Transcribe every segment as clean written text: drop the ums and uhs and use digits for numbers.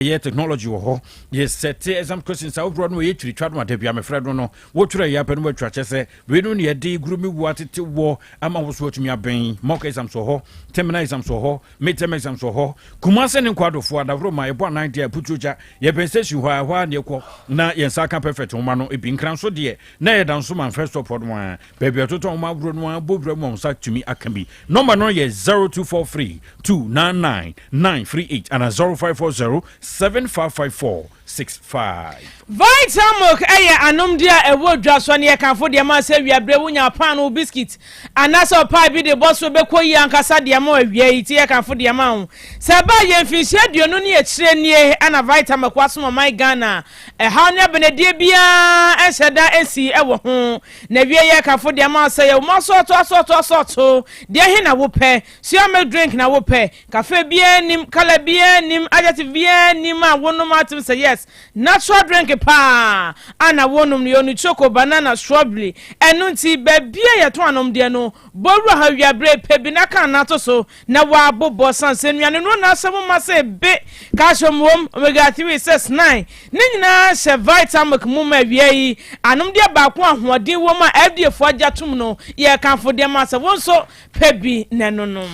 Yɛ technology wɔ hɔ, yɛsɛte exam questions ahodoɔ no, ɛyɛ twiritwa no ada bia mefrɛ no, wotwerɛ yɛ apɛ no watwa kyɛ sɛ wei no ne yɛde guru mi wu atete wɔ ama wo so atumi abɛn. Mock exams wɔ hɔ, terminal exams wɔ hɔ, midterm exams wɔ hɔ. Kumase ne nkwadofoɔ adahoro ma yɛbɔ anan deɛ aputuo gya yɛpɛn station hɔ a, ɛhɔ a ne yɛkɔ na yɛn nsa aka Perfect nwoma no ebi. Nkran so deɛ na yɛda nso ma first stop hɔ no a, baabi a ɛtotɔ nwoma ahoroɔ no a, bɔ wura mu a, wo nsa tumi aka bi. Number no yɛ 0243 299 938 ana 0540 7554 65. Vitamilk ɛyɛ anomdeɛ a ɛwɔ dwa so ne yɛkamfo deɛ ma sɛ wiaberɛ wonya paano, biscuit anaasɛ ɔpaa bi de bɔ so bɛkɔ yi ankasa deɛ ma awia yi ti. Yɛkamfo deɛ ma wo sɛ ɛbaa yɛ mfinhyia 20 ne akyirɛ nie ɛna Vitamilk wasom ɔman Ghana. Ɛhaw ne abenedie biara ɛnhyɛ da ɛsi ɛwɔ ho na wie. Yɛkamfo deɛ ma wo sɛ yɛwɔ mu asɔɔto asɔɔto asɔɔto deɛ he na wopɛ, soya milk drink na wopɛ, cafe biara nim, colour biara nim, adjective biara nim a wonom atem sɛ yes, natural drink paa ana wonom no. Yɛnu choco, banana, strawberry. Ɛno nti baabi a yɛto anom deɛ no, bɔwura ha wiaberɛ pɛ bi na ka nato so na waabobɔ san sɛ nnuane no na asɛm ma sɛ be calcium wom, omega 3, 6, 9 ne nyinaa hyɛ Vitamilk mu ma awia yi anomdeɛ baako ahoɔden wɔ mu a FDA foɔ agye atom no. Yɛkamfo deɛ ma sɛ wo nso pɛ bi na ɛnonom.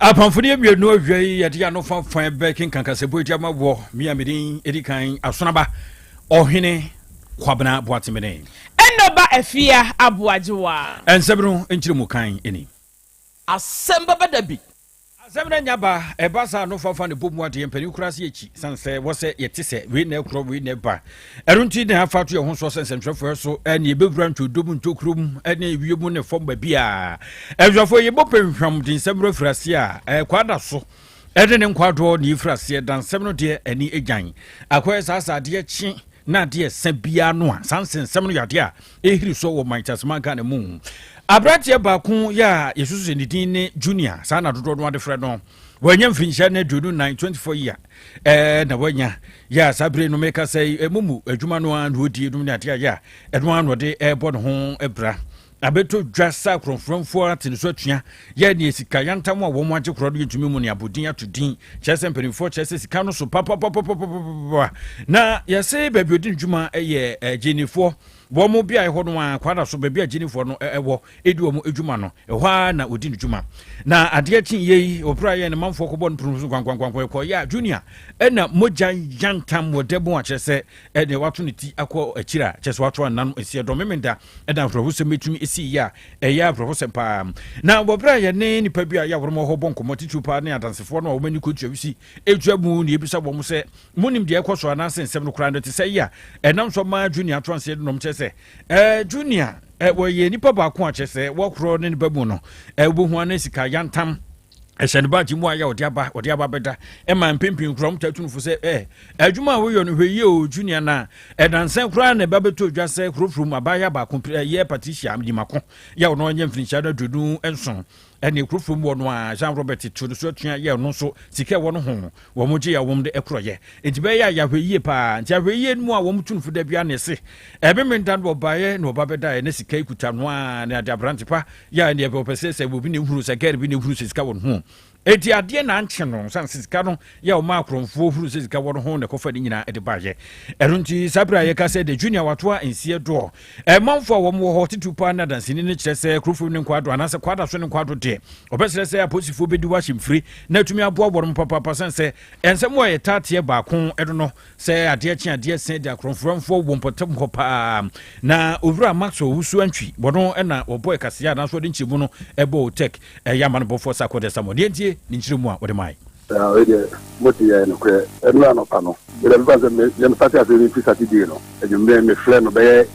Apamfodeɛ mmienu awia yi yɛde ano fanfan bɛ kenkan kasɛbɔ edi ama wɔ mea medin edi kan Asonaba Ɔhene Kwabena Boatemene. Ɛnɔba Afia Aboagyewa. Ɛnsɛm no nkyerɛ mu kan ani. Asɛm bɛbɛ da bi. Asɛm no anya ba ɛba saa no fafa ne bɔ mu adeɛ mpanin kura se akyi san sɛ wɔ sɛ yɛte sɛ wei na ɛkorɔ, wei na ɛba. Ɛno nti na afa to yɛn ho soɔ sɛ nsɛmtwerɛfoɔ so ɛne ɛbɛwura ntwodo mu, ntokuro mu ɛne ewie mu ne fam baabi a ɛdwafoɔ yɛbɔ pɛnhwam de nsɛm werɛ firi aseɛ a ɛkɔ ada so ɛde ne nkwadoɔ ne yɛfiri aseɛ da nsɛm no deɛ ani agyan akɔyɛ saa sɛ adeɛ kye na adeɛ sɛ biara no a, saa nsɛnsɛm no yɛ adeɛ a ɛhiri so wɔ Mantasema Ghana mu. Aberanteɛ baako yɛ a yɛsusu sɛ ne din ne Junior, saa na dodoɔ no ade frɛ no. Wanya mfirinhyia no 24, 24 year ɛɛ na wanya yɛ a saa bere no meka sɛ ɛmu mu adwuma no a na ɔdie nom ne adeɛ a yɛ a ɛno a na ɔde ɛrebɔ ne ho bra. Abɛtɔ dwa sa akorɔmforamfoɔ ate ne so atua yɛ ne sika yantam a wɔn agye korɔ no yɛntumi mu ne abɔdin ato din kyerɛ sɛ mpanimfoɔ kyerɛ sɛ sika no so papapapapapapa. Na yɛsɛ baabi ɔdi ne dwuma yɛ gyenifoɔ wɔn mo beaeɛ hɔ no a kwada so baabi a gyenifoɔ no ɛwɔ ɛdi wɔn adwuma no, ɛhɔ a na ɔdi ne dwuma. Na adeɛ kye yie yi ɔpere a yɛ ne manfoɔ kɔbɔ no pono so kwankwankwankwan kɔ yɛ a Junior ɛna mogya yantam wɔ dɛm a kyerɛ sɛ ɛne wato ne ti akɔ akyire a kyerɛ sɛ wato anan esi ɛdɔm memenda. Ɛna awerɛhosɛm bɛtumi esi yie a ɛyɛ awerɛhosɛm paa. Na wɔberɛ a yɛne nipa bi a yɛ wɔn hɔ bɔ nkɔmmɔ titiriw paa ne adansefoɔ no a wɔn ani kɔtua wisi etua mu ne ebisa wɔn sɛ monim deɛ ɛkɔ so anaasɛ nsɛm no koraa no te sɛ yi a ɛnam so ma Junior ato anseɛ nom kyerɛ sɛ Junior wɔyɛ nipa baako a kyerɛ sɛ wɔkorɔ ne ne ba mu no ɛwɔhu ana sika yantam ɛhyɛ ne baagye mu a yɛ ɔde aba bɛda ɛma mpempem kura ɔmo ta tunufo sɛ adwuma a woyɛ no, hwɛ yie o, Junior. Na ɛdansan koraa na ɛba bɛtɔ dwa sɛ kurofurom abaayewa baako yɛ Patricia Dimako yɛ ɔno ɔnyɛ mfirinhyia no 27 ɛne kurofurom wɔ no a Jean Robert to no so atua yɛ ɔno nso sika ɛwɔ no ho wɔn gye yɛ wɔn de ɛkorɔyɛ. Nti bɛyɛ a yɛahwɛ yie paa. Nti ahwɛ yie no mu a wɔn tunufo da bia ne se ɛbɛmɛ da no ɔbaeɛ na ɔba bɛda ne sika ekuta no a ne ade aberante pa yɛ a ne ɛpɛ ɔpɛ sɛ obi na ehuru sɛ gɛri bi na ehuru sɛ sika wɔ ne ho. Eti adeɛ na ankye no san sɛ sika no yɛ ɔma akorɔmfoɔ huru sɛ sika wɔ no ho na ɛkɔfa ne nyinaa ɛde baayɛ. Ɛno nti saa bere a yɛka sɛ de Junior watoa nsie doɔ ɛmanfoɔ a wɔn wɔ hɔ titiriw paa ne adanseni no kyerɛ sɛ kurofo ne nkwado anaasɛ kwada so ne nkwado deɛ ɔbɛsrɛ sɛ apolisifoɔ bɛdi wɔ ahyɛmfiri na atumi aboa wɔn papaapa sɛn sɛ ɛnsɛm a yɛtaateɛ baako ɛno no sɛ adeɛ kye adeɛ sɛn de akorɔmforamfoɔ wɔ mpɔtam hɔ paa. Na Owura Maxwell Owusu Antwi wɔno ɛna wɔbɔ ɛkaseɛ anaasɛ wɔde nkyerɛmu no ɛbɔ Otec ɛyɛ ama no bɔfoɔ sɛ akɔde samuel deɛ ntie ne nkyerɛmu a wɔde mae. Wei deɛ mote yɛ nokorɛ. Ɛno anɔpa no mede mefa sɛ yɛm start ase no fi Saturday no adwummerɛ mefrɛ no bɛyɛ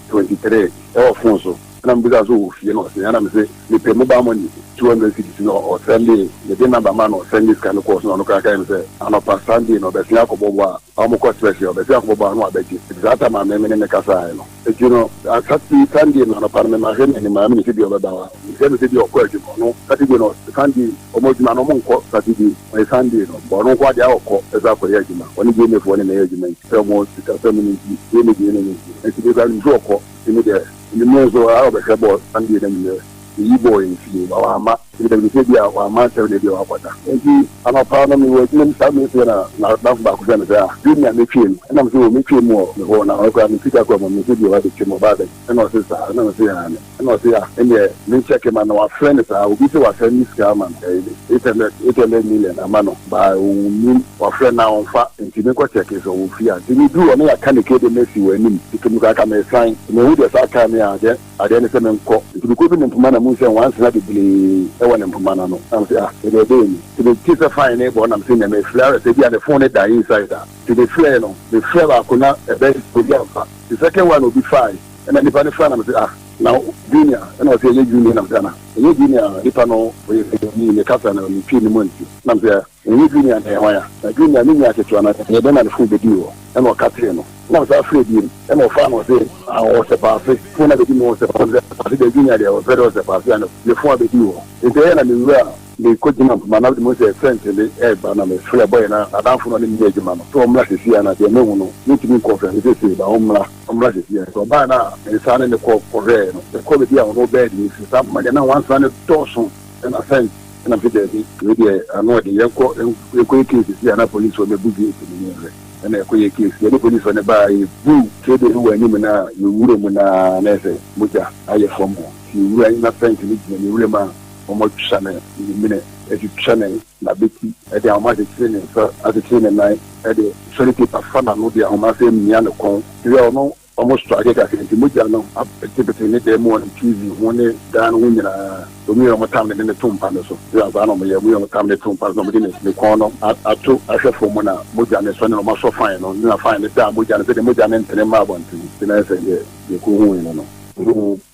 8:23 ɛwɔ phone so ɛna mebisa so wɔ fie no ɔse ɛna mese mepɛ mobile money 200 cedis no ɔsɛnde mede number ma no ɔsɛnde sika no kɔɔ so na ɔno koraa kae me sɛ anɔpa Sunday no ɔbɛsen akɔbɔ bɔ a ɔmokɔ special ɔbɛsen akɔbɔ bɔ a na wabɛgye. Nti saa time a meme ne ne kasaeɛ no nti no Saturday, Sunday no anɔpa no memahwɛ n'anim a mene sɛ bi ɔbɛba wa sɛ me sɛ bi ɔkɔ adwuma. Ɔno Saturday no, Sunday ɔmo adwuma no ɔmo nkɔ Saturday, ɔyɛ Sunday no bɔ ɔno nko adeɛ a ɔkɔ ɛsɛ akɔyɛ adwuma. Ɔne gyenefoɔ ne na ɛyɛ adwuma nti sɛ ɔmo sikasɛm no nti gyene gyene no nti nti mekura no nso ɔkɔ nti me deɛ enyimire nso a ɔbɛhwɛ bɔɔl Sunday no enyimire meyi bɔɔl yɛ fie ba wama. Nti da bi sɛ bi a wamma ntɛm na ebia wakɔda. Nti anɔpa no mewɔ adwuma mu saa mmerɛ sei na n'adamfo baako frɛ me sɛ ah Junior metwee no. Ɛna mese oh metwee mu wɔ me hɔ na ɔno koraa me sika koraa mmom mese deɛ wabɛtwa mu ɔbaa bɛn. Ɛna ɔse saa ɛna mese aane. Ɛna ɔse ah ɛnneɛ menkyɛke ma no wafrɛ no saa obi sɛ wasɛnde sika ama no ɛyi 800 800 million ama no but ɔnnim wafrɛ no a ɔmfa nti menkɔ kyɛke sɛ ɔwɔ fie a. Nti meduru hɔ na yɛaka ne kede no asi wɔ anim nti me koraa ka mesan mehu deɛ saa kaa me a deɛ Adeɛ ne sɛ menkɔ. Nti mekɔduu ne mpoma na muhu sɛ nwansena bebree wɔ ne mpoma no ano. Na mese ah, ɛdeɛ ɛbɛyɛ ni. Nti metee sɛ fine no rebɔ na mese nea mefrɛ ara sɛ ebia ne phone no da inside a. Nti mefrɛɛ no, mefrɛɛ baako na ɛbɛyɛ sɛ obi amfa. The second one obi fae, ɛna nipa no frɛɛ na mese ah, na Junior? Ɛna ɔse ɛnyɛ Junior na mese ana ɛnyɛ Junior a nipa no ɔyɛ ni ne kasa no ne twi no mu nti. Na mese ah. Ɛnyɛ Junior na ɛyɛ hwan a? Na Junior ne nua ketewa no, ɛyɛ dɛn na ne fon bɛdii hɔ? Ɛna ɔkatee no. Ɛna ɔsan frɛɛ bio. Ɛna ɔfaa no ɔse, ah, ɔwɔ Sɛpaase. Fon no abɛdi mu wɔ Sɛpaase. Ɔse Sɛpaase deɛ Junior deɛ ɔpɛ dɛ ɔsɛpaase a ne fon abɛdi hɔ. Nti ɛyɛ na me wura mekɔgyina mpoma na mehu sɛ sɛnte bi reba na mefrɛɛ bɔyɛ no n'adamfo no a ɔne me yɛ adwuma no sɛ ɔmmra seesei a na deɛ mahu no mentumi nkɔ ɔfrɛ no seesei ba ɔmmra ɔmmra seesei a. Nti ɔbaeɛ no a mesan ne no kɔ kɔhwɛɛ no. Yɛkɔɔ baabi a ɔno bɛɛd no si saa mpoma deɛ na nwansena no dɔɔso ɛna sɛnte. Ɛna mese daabi, wei deɛ ano ɔden, yɛnkɔ yɛnkɔyɛ case sisi a na policefoɔ mmɛbu gate no ne yɛnhwɛ. Ɛna yɛkɔyɛɛ case, yɛne policefoɔ no baa yɛbuu table no wɔ anim no a yɛwura mu no ara na ayɛ sɛ mogya ayɛ fam hɔ. Nti yɛwura na fence no gyina ne wuram a wɔatwa ne ne mene, atwitwa ne n'abati, de ahoma akyekyere ne nsa, akyekyere ne nan, de sellotape afa n'ano de ahoma sɛ amia ne kɔn. Nti ɔno Wɔn strike kakra nti mogya no apetepete ne dan mu hɔ ne TV ho ne dan no ho nyinaa. Wɔn yɛ wɔn tam no de no to mpa no so. Sɛ saa na wɔn yɛ, wɔn yɛ wɔn tam no to mpa no so na wɔn de ne kɔn no ato ahwɛ fam na mogya no sɔ ne na wɔn asɔ fan no ne na fan no da mogya no sɛdeɛ mogya no ntene mma abɔnten. Nti na ayɛ sɛ deɛ deɛ ɛkɔ hui no no.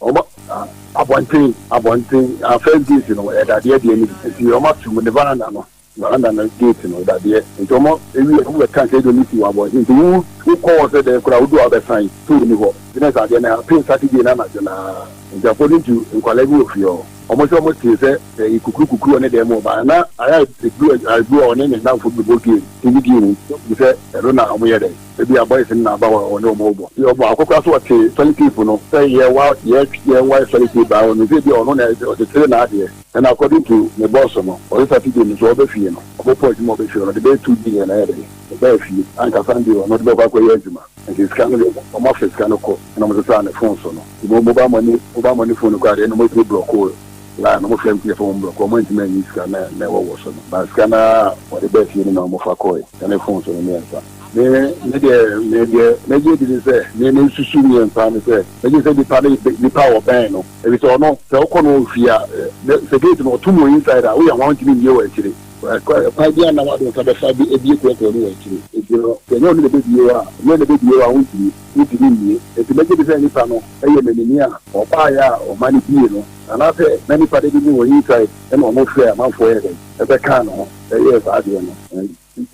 Wɔn abɔnten abɔnten first gate no ɛyɛ dadeɛ deɛ no bi nti wɔn ato mu ne veranda no. Veranda no gate no dadeɛ nti ɔmo ewie ɔmo bɛka nkyɛn de ɔmo si wɔ abɔnten nti wo wokɔ hɔ sɛ dɛn koraa wodu a wobɛsan sɛ ɔni hɔ nti na sɛ adeɛ no happen Saturday no anadwo no ara nti according to nkwadaa bi wɔ fie hɔ ɔmo sɛ ɔmo tee sɛ ɛyi kukuru kukuru wɔ ne dan mu hɔ but na ayɛ edu edu a ɔne ne nnamfo bi bɔ game TV game nti sɛ ɛno na ɔmo yɛ dɛn ebi a boys no na aba hɔ a ɔne ɔmo bɔ nti ɔmo akɔkora so ɔte sellotape no sɛ yɛ wa yɛ yɛ wa sellotape a ɔno sɛ ebi a ɔno na ɔkyekyere n'adeɛ. Ɛna according to me boss no, ɔse Saturday no nso ɔba fie no, ɔbɛpɔ adwuma a ɔbɛ fie no, ɔde bɛyɛ 2 billion ayɛ dɛn, ɔbaa fie, anka Sunday ɔno ɔde bɛkɔ akɔyɛ adwuma, nti sika no deɛ ɔmo afa sika no kɔ, ɛna ɔmo sesaa ne phone so no, nti mobile money, mobile money phone no koraa deɛ ɛna ɔmo atumi blɔkoo line no, ɔmo frɛ MTN foɔ ɔmo blɔkoo, ɔmo antumi anyi sika no a na ɛwɔ wɔ so no, but sika no ara a ɔde baa fie no na ɔmo fa kɔɔe, ɛne phone so no mmiɛnsa. Me, me deɛ, me deɛ mɛgye adi ne sɛ, me me nsusu mmiɛnsa ne sɛ, mɛgye sɛ nipa no yɛ nipa a ɔbɛn no. Efisɛ ɔno, sɛ wokɔ no fie a, sɛ gate no ɔto mu wɔ inside a, woyɛ hwan wontumi mmue wɔ akyire. Kwan biara nna w'ade wo nsa bɛfa de abue kurakura no wɔ akyire. Enti no, sɛ ɛnyɛ ɔno na ɛbɛbue wo a, ɛnyɛ ɔno na ɛbɛbue wo a, wontumi, wontumi mmue. Enti mɛgye di sɛ nipa no yɛ manini a ɔbaeɛ a ɔma no bue no, anaasɛ na nipa no de no wɔ inside ɛna ɔno frɛɛ amanfoɔ yɛɛ dɛn, ɛbɛkaa ne ho yɛɛ saa adeɛ no. Ne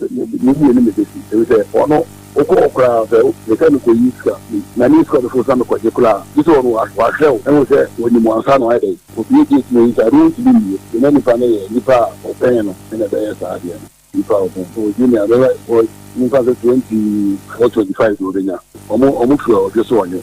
mmienu na ebesi, efisɛ ɔno wokɔ hɔ koraa sɛ meka mekɔyi sika na ne sika ɔbɛfo sɛ mekɔgye koraa gye sɛ ɔno wahwɛ wo ɛhu sɛ ɔnim wo ansa na wayɛ dɛn obue gate no inside wontumi mmue nti na nipa no yɛ nipa a ɔbɛn no na ɛbɛyɛ saa adeɛ no nipa a ɔbɛn no junior bɛyɛ wɔ nipa sɛ 24 25 deɛ ɔbɛnya ɔmo ɔmo firi ɔdwe so ɔnye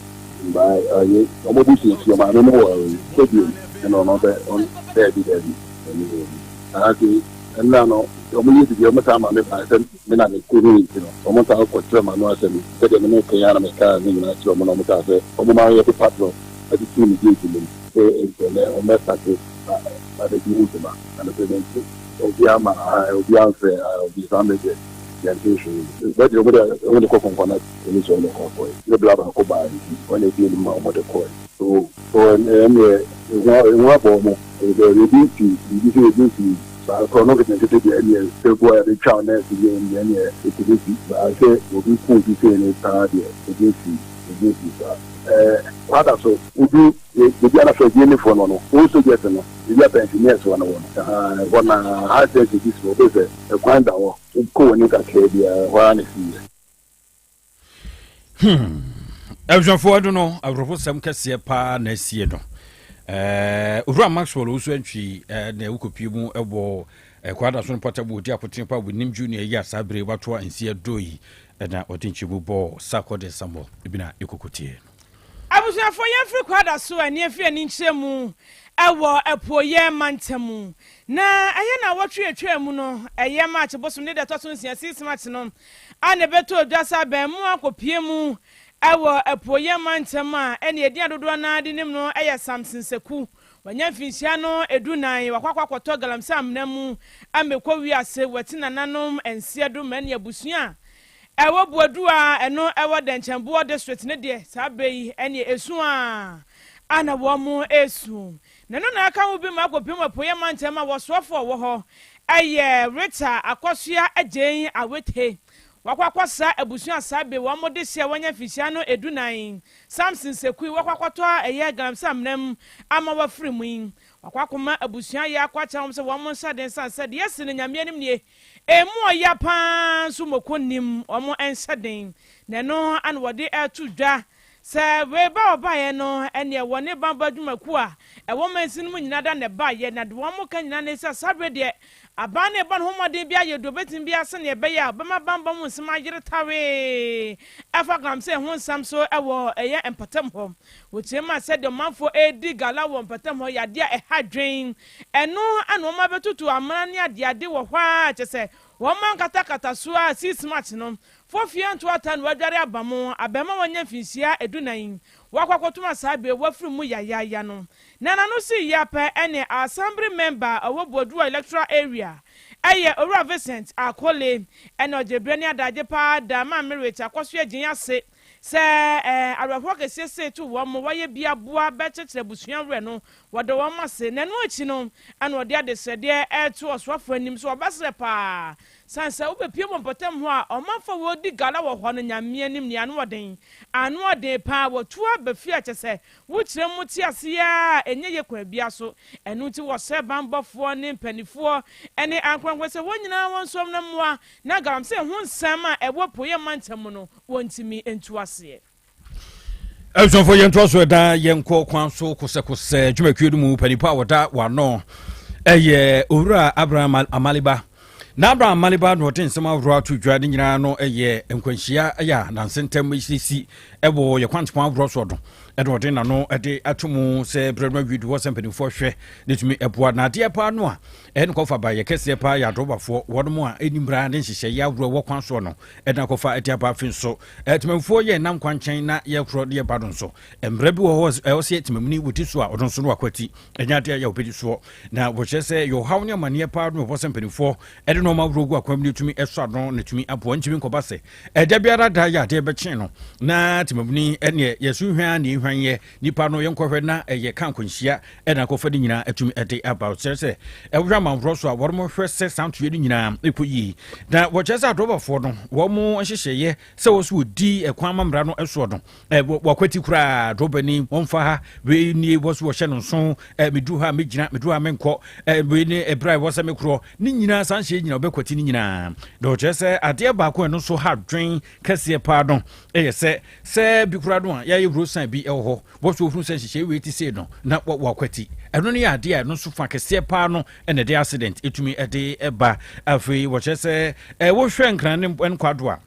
mba ɔye ɔmo busua fie maame no wɔ stadium ɛna ɔno bɛ ɔno daabi daabi ɛne wɔ bi ase ɛnna no Wɔn yɛ biribi a, wɔn san ma me bae sɛ me na me kɔ hui nti no, wɔn san kɔ kyerɛ m'ano asɛm yi. Sɛdeɛ me ne wo kae ara na me kaa ne nyinaa kyerɛ wɔn na wɔn kaa sɛ wɔn ma yɛde padlock atutu me gate no mu sɛ nkyɛ nɛ wɔn bɛ starte abɛdi ho dwuma. Na me sɛ mente obiara ma obiara mfrɛ obi saa mmerɛ deɛ yɛnte hwee. Bɛgye wɔn de wɔn de kɔ kɔnkɔn polisi wɔn de kɔ kɔe. Ne bla baako baa nti wɔn na ebie no mu a wɔn de kɔe. So so ɛnneɛ ehu abɔ wɔn efisɛ ebi nsi biribi sɛ ebi nsi Saa korɔ no nketenkete deɛ ɛneɛ sɛ bu a yɛde twa wo nɛɛse deɛ ɛndeɛ ɛneɛ ɛtumi si baa sɛ obi ku obi sei no paa deɛ ebi nsi ebi nsi saa. Ɛɛ kwada so wodu baabi a na fɛ no no old soldiers no baabi a pensioners wɔ no wɔ no ɛhaa ɛhɔ na high fence bi si hɔ wobɛhu sɛ ɛkwan da hɔ wokɔ w'anim kakraa biara ɛhɔ ara na ɛsi yɛ. Hmm. Abusuafoɔ ɛno no awerɛhosɛm kɛseɛ paa na asie no. Eh, Owura Maxwell Owusu Antwi eh, na ɛwokɔpie mu ɛwɔ eh, Kwada so no pɔtɛ wɔ ɔdi akotene pa wɔnim junior yi a saa bere watoa nsi ɛdɔ yi ɛna ɔde nkyɛmu bɔɔ Sarkodie Samuel ebi na ɛkɔkɔtie no. Abusuafoɔ, yɛmfiri Kwada so ani afiri ani nkyerɛ mu wɔ Apueeɛ mantam. Na ɛyɛ nnawɔtwe a ɛtwaa mu no, ɛyɛ March bosom ne da ɛtɔ so nsia, 6 March no, a na ɛbɛtɔɔ dwa sɛ abaamua akɔpue mu wɔ Apueeɛ mantam a ɛne edin a dodoɔ no ara de nim no yɛ Samson Seku. Wanya mfinhyia no edunan, wakɔ akɔ akɔtɔ galamsey amena mu amɛkɔ wiase, wati nananom nseɛ do ma ɛne abusua a ɛwɔ Buadu a ɛno ɛwɔ Dɛnkyɛnboɔ District no deɛ saa berɛ yi ɛneɛ esu ara a na wɔn resu. Na ɛno na aka ho bi ma akɔpem Apueeɛ mantam a wɔsoafoɔ a ɔwɔ hɔ yɛ Rita Akɔsoa Agyei Awete. Wakɔ akɔsra abusua a saa bere wɔn de hyɛ wɔanya mfinhyia no edunan. Samson Sekui wakɔ akɔtɔ a ɛyɛ galamsey amena mu ama wafiri mu yi. Wakɔ akɔma abusua yɛ akɔ akyerɛ wɔn sɛ wɔn nhyɛ den sane sɛ deɛ asi no Nyame anim nie. Emu ɔya pa ara nso mmoko nnim, wɔn nhyɛ den. Na ɛno na wɔde reto dwa Sɛ wei ba a ɔbaeɛ no, ɛnneɛ wɔne banbɔ adwumakuo a ɛwɔ mansin no mu nyinaa da na ɛbaeɛ, na deɛ wɔka nyinaa ne sɛ saa berɛ deɛ aban no rebɔ ne ho mmɔden biara ayɛ deɛ ɔbɛtumi biara sɛdeɛ ɛbɛyɛ a ɔbɛma banbɔ mu nsɛm ayere tawee ɛfa galamsey ho nsɛm so wɔ ɛyɛ mpɔtam hɔ. Wɔkyerɛ mu a sɛdeɛ ɔmanfoɔ redi gala wɔ mpɔtam hɔ yɛ adeɛ a ɛha adwene, ɛno na wɔabɛtutu amena ne adeade wɔ hɔ ara kyerɛ sɛ wɔankatakata so a 6 March no Fofie ntoata na wadware aba mo abɛɛma wanya mfinhyia edunan wakɔ akɔtom asaa bere wafiri mu yayaaya no na nano sii yia pɛ ɛne Assembly member a ɔwɔ Buadua electoral area ɛyɛ Owura Vincent Akole ɛna ɔgye berɛ ne adagye paa da Maame Rich Akɔsoɛ Gyen ase sɛ ɛɛ awerɛhoɔ kɛseɛ sei to wɔn mo wayɛ bi aboa bɛkyekyere abusua werɛ no wɔda wɔn ase na ɛno akyi no ɛna ɔde adesrɛdeɛ ɛreto ɔsoafoɔ anim sɛ ɔbɛsrɛ paa Sane sɛ wobepue wɔ mpɔtam hɔ a ɔmanfo a wɔredi gala wɔ hɔ no Nyame anim ne anoɔden, anoɔden paa, wɔtu aba fie a kyɛsɛ wokyerɛ mu te ase yi ara a ɛnyɛ yie kwan biara so. Ɛno nti wɔsrɛ banbɔfoɔ ne mpanifoɔ ne ankorankoro sɛ wɔn nyinaa wɔnsom no mmoa na galamsey ho nsɛm a ɛwɔ apueɛ mantam mu no wɔntumi ntu aseɛ. Abusuafoɔ yɛntoa so ɛda yɛnkɔ kwan so kosɛkosɛ dwumakuo no mu panipa a wɔda wano ɛyɛ owura Abraham Amaliba na Abraham Amaliba na ɔde nsɛm ahorow ato dwa ne nyinaa no ɛyɛ nkwanhyia ɛyɛ a nanse ntɛm sisi ɛwɔ yɛ kwantepɔn ahorow soɔ no ɛna ɔde n'ano ɛde ato mu sɛ berɛ no awie du hɔ sɛ mpanimfoɔ hwɛ ne tumi ɛboa na adeɛ paa no a ɛne kɔfa ba yɛ kɛseɛ paa yɛ adrɔbafoɔ wɔn a ɛni mmara ne nhyehyɛeɛ ahorow ɛwɔ kwan soɔ no ɛna akɔfa ɛde aba afei nso Temammufoɔ yɛ nam kwankyɛn na yɛkorɔ de yɛba no nso. Mmara bi wɔ hɔ ɛwɔ sɛ temamuni wɔdi so a ɔno nso no wakwati. Ɛnyɛ adeɛ a yɛ wɔbɛdi soɔ. Na wɔkyerɛ sɛ yɛ ɔhaw ne amanneɛ paa no ɛwɔ sɛ mpanimfoɔ ɛde nneɛma ahorow gu akwan mu na ɛtumi ɛsɔ ano na ɛtumi aboa. Ntumi nkɔba sɛ ɛda biara da yɛ adeɛ bɛkye no na temamuni ɛneɛ yɛso hwan ne hwan yɛ nipa no yɛnkɔhwɛ na ɛyɛ ka nkwanhyia ɛna akɔfa ne nyinaa atumi ɛde aba. Ɔkyerɛ sɛ ɛwohwɛ amanforɔ so a wɔn hwɛ sɛ saa ntoeɛ no nyinaa ɛkɔ yie. Na wɔkyerɛ sɛ adrɔbafoɔ no wɔn nhyehyɛeɛ sɛ wɔ so wɔdi ɛkwan ma mmara no soɔ no wɔakwati koraa. Drɔbani wɔmfa ha wei nie wɔ so wɔhyɛ no nso meduru ha mɛgyina meduru ha menkɔ wei ne ɛberɛ a ɛwɔ sɛ mekorɔ ne nyinaa saa nhyɛ nyinaa wɔbɛkwati ne nyinaa. Na wɔkyerɛ sɛ adeɛ baako a ɛno nso ha dwen kɛseɛ paa no ɛyɛ sɛ sɛ bi koraa no a yɛayɛ road sign bi ɛwɔ hɔ wɔ so wɔhunu sɛ nhyehyɛe wei te sei no na wɔakwati. Ɛno no yɛ adeɛ a ɛno nso fa kɛseɛ paa no ɛna ɛde accident ɛtumi ɛde ɛba. Afei wɔkyerɛ sɛ ɛwohwɛ nkran ne nkwado a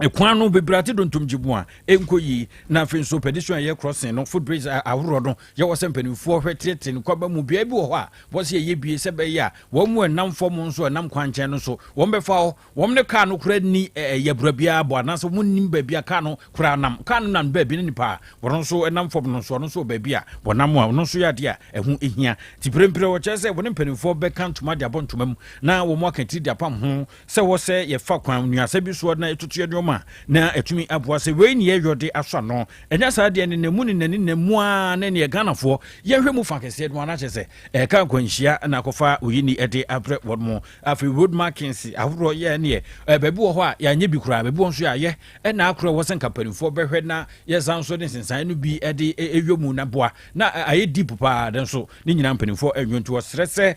ɛkwan no bebree ate dontom gye mu a ɛnkɔ yie. Na afei nso pedestrian yɛ crossing no footbridge ahoroɔ no yɛwɔ sɛ mpanimfoɔ hwɛ tietie no kwaba mu beae bi wɔ hɔ a wɔsɛ yɛyɛ bie sɛ bɛyɛ a wɔn mu ɛnam fam nso ɛnam kwankyɛn no so wɔn bɛfa hɔ Wɔn ne kaa no koraa nni yɛbra biara bɔ anaasɛ wɔn nnim baabi a kaa no koraa nam. Kaa no nam baabi ne nipa a wɔn nso nam fam no nso, ɔno nso wɔ baabi a wɔnam a ɔno nso yɛ adeɛ a ɛho hia. Nti mprempren wɔkyerɛ sɛ wɔne mpanimfoɔ bɛka ntoma de abɔ ntoma mu na wɔn aka tiri de apam ho sɛ wɔ sɛ yɛfa kwan nnuasa bi soɔ na yɛtoto yɛn nneɛma a na ɛtumi aboa sɛ wei ne yɛyɔ de asɔ ano. Ɛnyɛ saa deɛ nenam mu nenam nenam mu ara ne neɛ Ghanafoɔ yɛhwɛ mu fa kɛseɛ no ara na kyerɛ sɛ ɛka nkwanhyia na akɔfa oyini de abrɛ wɔn mo. Afei road markings ahoroɔ yɛ neɛ baabi wɔ hɔ a yɛanyɛ bi koraa, baabi wɔ nso yɛayɛ ɛna akorɔ wɔ sɛ nka mpanimfoɔ bɛhwɛ na yɛsan nso de nsensan no bi de ɛyɔ mu na boa na ayɛ deep paa de nso ne nyinaa mpanimfoɔ ɛnwo nti wɔsrɛ sɛ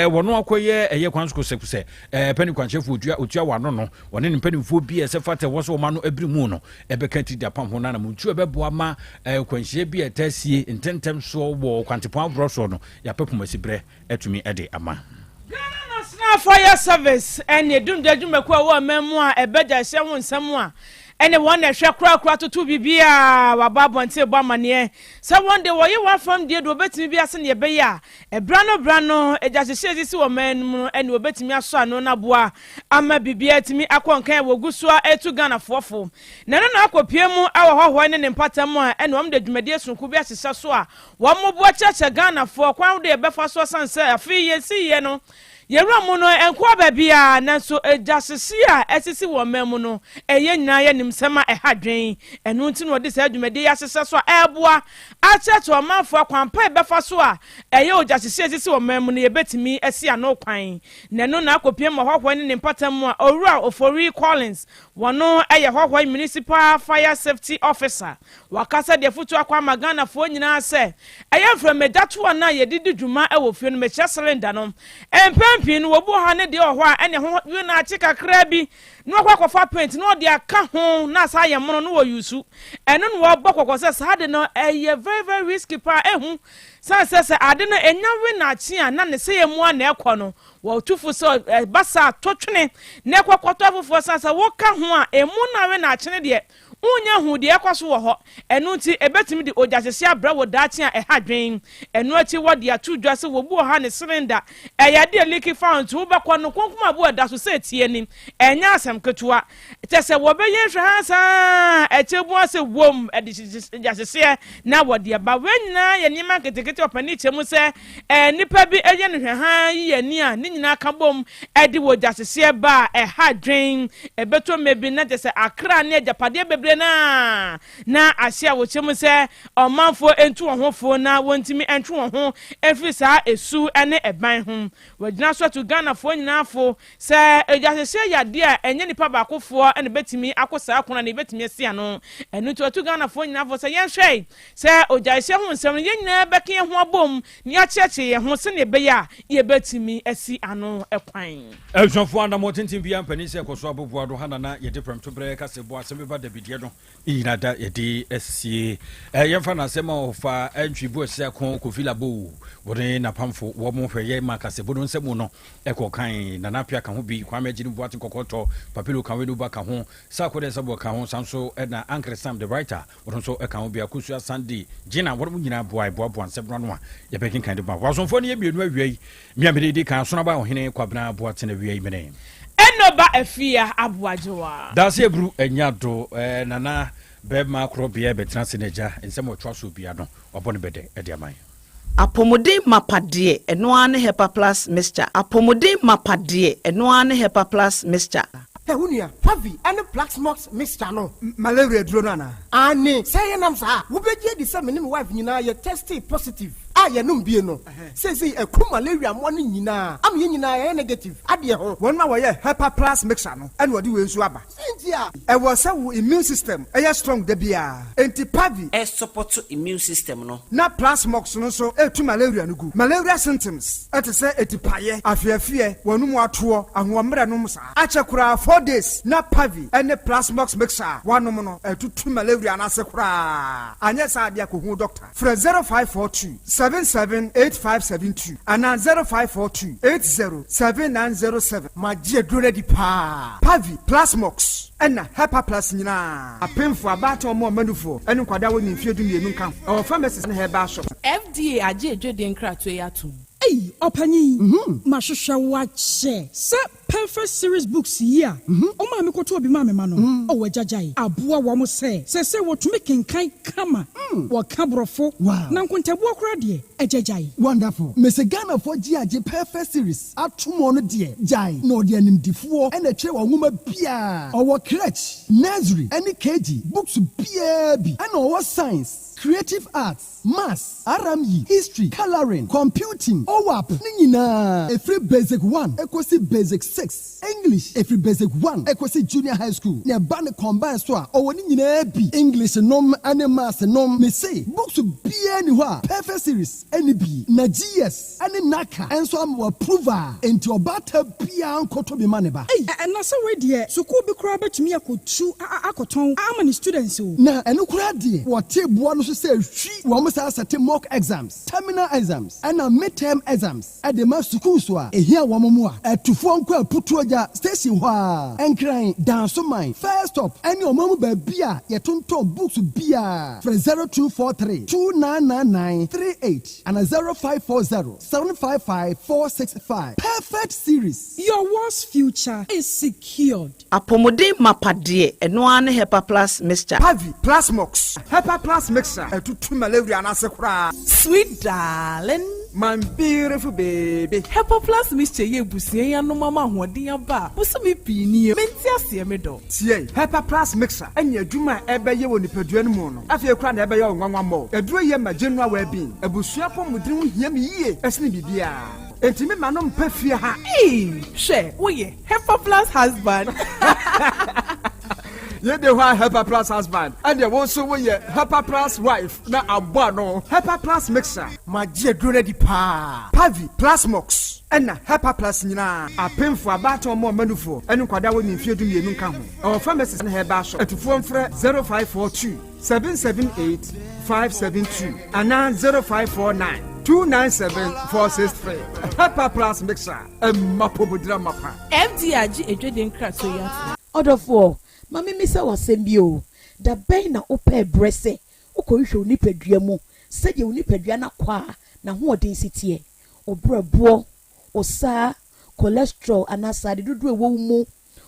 wɔn akɔyɛ ɛyɛ kwan so kosɛkosɛ pɛne kwankyerɛfoɔ otua otua wɔn ano no wɔne ne mpanimfoɔ bi a ɛsɛ fata wɔ sɛ wɔn ano abiri mu no ɛbɛka ti de apam ho na anamontuo ɛbɛboa ma kwanhyia bi a ɛtaa sie ntɛntɛm soɔ wɔ kwantepɔn ahoroɔ soɔ no yɛapɛ pomasi berɛ atumi de ama. Ghana National Ghana Fire Service ne dumgya dwumakuo a ɛwɔ ɔman mu a ɛbɛ gya hyɛ ho nsɛm a ɛne wɔn na ɛhwɛ korakora toto biribiara wɔabɔ abɔnten rebɔ amaneɛ sɛ wɔn de wɔyɛ wɔn afam deɛ de wɔbɛtumi biara sɛdeɛ ɛbɛyɛ a ɛberɛ ano berɛ ano gya hyehye a ɛsisi wɔ ɔman no mu no ɛne wɔbɛtumi asɔ ano no aboa ama biribiara atumi akɔ nkan a wɔgu so a ɛretu Ghanafoɔ fo na ɛno na akɔpue mu wɔ hɔhoɔ ne ne mpata mu a ɛne wɔn de dwumadie sononko bi ahyehyɛ so a Wɔboa kyerɛkyerɛ Ghanafoɔ kwan ahodoɔ a yɛbɛfa so asiane sɛ afe yi yɛsi yie no, yɛwura mu no ɛnkoa baabiara nanso egyahyehye a ɛsisi wɔ ɔman mu no yɛn nyinaa yɛnim sɛm a ɛha adwene. Ɛno nti na wɔde saa dwumadie yi ahyehyɛ so a ɛreboa akyerɛkyerɛ ɔmanfoɔ kwan pa a yɛbɛfa so a ɛyɛ ogyahyehye a ɛsisi wɔ ɔman mu no yɛbɛtumi asi ano kwan. Na ɛno na akɔpiem wɔ Hɔhɔe ne ne mpɔtam mu a Owura Ofori Collins wɔno yɛ Hɔhɔe Municipal Fire Safety Officer Wakasa de afotu akɔ ama Ghanafoɔ nyinaa sɛ, ɛyɛ mframagya toa no a yɛde di dwuma wɔ fie no, mekyerɛ cylinder no. Mpɛn pii no, wɔbu ɔha ne deɛ wɔ hɔ a ɛne ho we no akye kakraa bi na wakɔ akɔfa paint na ɔde aka ho na asa ayɛ mono na wɔyusu. Ɛno na wɔbɔ kɔkɔ sɛ saa ade no ɛyɛ very very risky paa, ɛhu sane sɛ sɛ ade no ɛnya we no akye a na ne sɛeɛ mu ara na ɛkɔ no. Wɔtu fo sɛ ɛba saa a, to twene na kɔ kɔtɔ afoforɔ sane sɛ woka ho a ɛmu no awe no akyene deɛ Wonnya nhuu deɛ ɛrekɔ so wɔ hɔ, ɛno nti ɛbɛtumi de ogyasese abrɛ wo daakye a ɛha adwene. Ɛno akyi wɔde ato dwa sɛ wɔbu ɔha ne cylinder, ɛyɛ adeɛ a leaky fa nti wobɛkɔ no konkom aboɔ a ɛda so sɛ ɛteɛ ni. Ɛnyɛ asɛm ketewa. Kyɛ sɛ wɔbɛyɛ nhwɛhan saa ara ɛkyɛ bu ase wom de gyahyehyɛ na wɔde aba. Wei nyinaa yɛ nneɛma nketenkete a ɔpanin kyerɛ mu sɛ nnipa bi yɛ no hwɛhan yi ani a ne nyinaa ka bom de wɔ gyahyehyeɛ ba a ɛha adwen. Ɛbɛtɔ mmɛ bi na kyerɛ sɛ akra ne agyapadeɛ bebree no ara na ahye a wɔkyerɛ mu sɛ ɔmanfoɔ ntu wɔn ho fo na wɔntumi ntwe wɔn ho mfiri saa esu ne ɛban ho. Wɔagyina so atu Ghanafoɔ nyinaa fo sɛ egyahyehyeɛ yɛ adeɛ a ɛnyɛ nipa baakofoɔ na ɛbɛtumi ako saa ko no anaa yɛbɛtumi asi ano. Ɛno nti wɔatu Ghanafoɔ nyinaa fo sɛ yɛnhwɛ sɛ ogyahyehyɛ ho nsɛm no yɛn nyinaa bɛka yɛn ho abom na yɛakyerɛkyerɛ yɛn ho sɛnea ɛbɛyɛ a yɛbɛtumi asi ano kwan. Abusuafoɔ anammɔn tenten biara mpanin sɛ ɛkɔ so aboboa do ha na na yɛde prɛmtoberɛ kasabu asɛm bɛba dabideɛ no nyina da yɛde asie. Yɛmfa no asɛm a ɔfa ntwi bu asia ko Kofi Labo wɔne n'apamfo wɔn hwɛ yɛ ma kasabu no nsɛm no ɛkɔ kan. Nana Appiah ka ho bi, Kwame Agyini Boateng Kɔkɔɔtɔ, Papilo Kanwenuba ka ho, Sarkodie Asamoah ka ho, saa nso na Ankere Sam the writer Wɔn nso ka ho bi, Akosua, Sunday, Gina, wɔn nyinaa boae boaboa nsɛm no ano a yɛbɛkenkan de ma. Wɔasomfoɔ no yɛ mmienu awia yi. Me a mede di kan, Asonaba Ɔhene Kwabena Boateng awia yi mene. Enoba Afia Aboagyewa. Daase Aburu anya do eh, Nana bɛɛma korɔ bea bɛtena ase n'agya nsɛm a ɔtoa soɔ biara no wabɔ ne bɛdɛ de ama yɛn. Apɔmuden mapa deɛ, ɛno ara ne Hepa Plus Mixture. Apɔmuden mapa deɛ, ɛno ara ne Hepa Plus Mixture. Hɛ wo nua, Pavi ne Plaxmox mixture no, malaria aduro no anaa? Aane, sɛ yɛnam saa a, wobɛgye adi sɛ me ne me wife nyinaa yɛ testee positive a yɛnom bie no. Seesei aku malaria mmoa no nyinaa ama yɛn nyinaa yɛayɛ negative adeɛ ho. Wɔn a wɔyɛ Hepa Plus mixture no na wɔde wei nso aba. Sɛn nti a? Ɛwɔ sɛ wo immune system yɛ strong da biara, enti Pavi. Ɛsupɔto immune system no. Na Plasmox no nso tu malaria no gu. Malaria symptoms te sɛ atipaeɛ, afeafeɛ, w'anum atoɔ, ahoɔmmerɛ nom saa. Akyɛ koraa 4 days na Pavi ne Plasmox mixture a woanom no atutu malaria no ase koraa. Anyɛ saa deɛ a kɔhu doctor. Frɛ 0542 77 8572 anaa 0542 80 7907. Magye aduro no adi paa. Pavi, Plasmox, ɛna Hepa Plus nyinaa. Apemfoɔ, abaatan, wɔn a wɔma nufoɔ, ne nkwadaa a wɔnni mfeɛ 12 nka ho. Ɛwɔ pharmacies ne herbal shops. FDA agye adwadie nkratoɔ yi atom. Ei ɔpanyin, mahwehwɛ wo akyɛ sɛ Perfect Series Books yi a ɔmaa me kɔtɔɔ bi maa me ma no. Oh agyagyae aboa wɔn sɛ seesei wɔtumi kenkan kama, wɔka Borɔfo, na nkontabuo koraa deɛ, agyagyae. Wonderful. Mese Ghanafoɔ gye agye Perfect Series atom ɔno deɛ gyae na ɔde animdifoɔ na ɛtwerɛ wɔn nwoma biaa. Ɔwɔ crèche, nursery ɛne KG books biaa bi ɛna ɔwɔ science, creative arts, Maths, RME, History, Colouring, Computing, OAP ne nyinaa ɛfiri Basic one kɔsi Basic 6, English ɛfiri Basic 1 kɔsi Junior High School, na ɛba no combine so a ɔwɔ ne nyinaa bi, English nom ne Maths nom, mese books biara nni hɔ a Perfect Series nni bi, na GS ne NaCCA nso ama wɔ approve a, enti ɔbaatan biara nkɔtɔ bi ma ne ba. Ei, na sɛ wei deɛ sukuu bi koraa bɛtumi akɔtu akɔtɔn ama ne students o. Na ɛno koraa deɛ wɔte boa no so. so sɛ hwi. Wɔn san sɛte mock exams, terminal exams ɛna mid-term exams de ma sukuus a ehia wɔn mmoa. Atufoɔ nkɔ Aputuogya station hɔ ara, Nkran, Dansoman, First Stop ɛne ɔman mu baabi a yɛtontɔn books biara. Frɛ 0243 2999 38 ana 0540 755 465. Perfect Series. Your world's future is secured. Apɔmuden mapa deɛ, ɛno ara ne Hepa Plus Mixture. Pavi, Plasmox, Hepa Plus Mixture, ɛtutu malaria no ase koraa. Sweet darling. My beautiful baby. Hepa Plus Mixture yɛ abusua yi anom ama ahoɔden aba a bosome pii nie. Mente aseɛ me dɔ. Tie, Hepa Plus Mixture ɛne adwuma a ɛbɛyɛ wɔ nipadua no mu no, afei koraa na ɛbɛyɛ wo nwanwa mmɔ. Aduro yɛ ma general well-being. Abusua apɔmuden ho hia me yie ɛsene biribiara. Enti me ma no mpa fie ha. Eii hwɛ woyɛ Hepa Plus husband. Yɛde hɔ a Hepa Plus husband, ɛdeɛ wo nso woyɛ Hepa Plus wife na abɔ ano. Hepa Plus Mixture. Magye aduro no adi paa. Pavi, Plasmox, ɛna Hepa Plus nyinaa. Apemfo, abaatan, ɔmo ɔmanufoɔ, ɛne nkwadaa a wɔnni mfeɛ 12 nka ho. Ɛwɔ pharmacies ne herbal shop. Atufoɔ mfrɛ 0542 778 572 anaa 0549 297 463. Hepa Plus Mixture, ɛmma pomodira mapa. FDA agye adwadie nkratoɔ yi atom. Ɔdɔfoɔ, ma memmisa wo asɛm bi o, da bɛn na wopɛɛ berɛ sɛ wokɔhwehwɛ wo nipadua mu sɛdeɛ wo nipadua no akwaa n'ahoɔden si teɛ, wo berɛboɔ, wo saa, cholesterol anaa sradeɛ dodoɔ a ɛwɔ wo mu,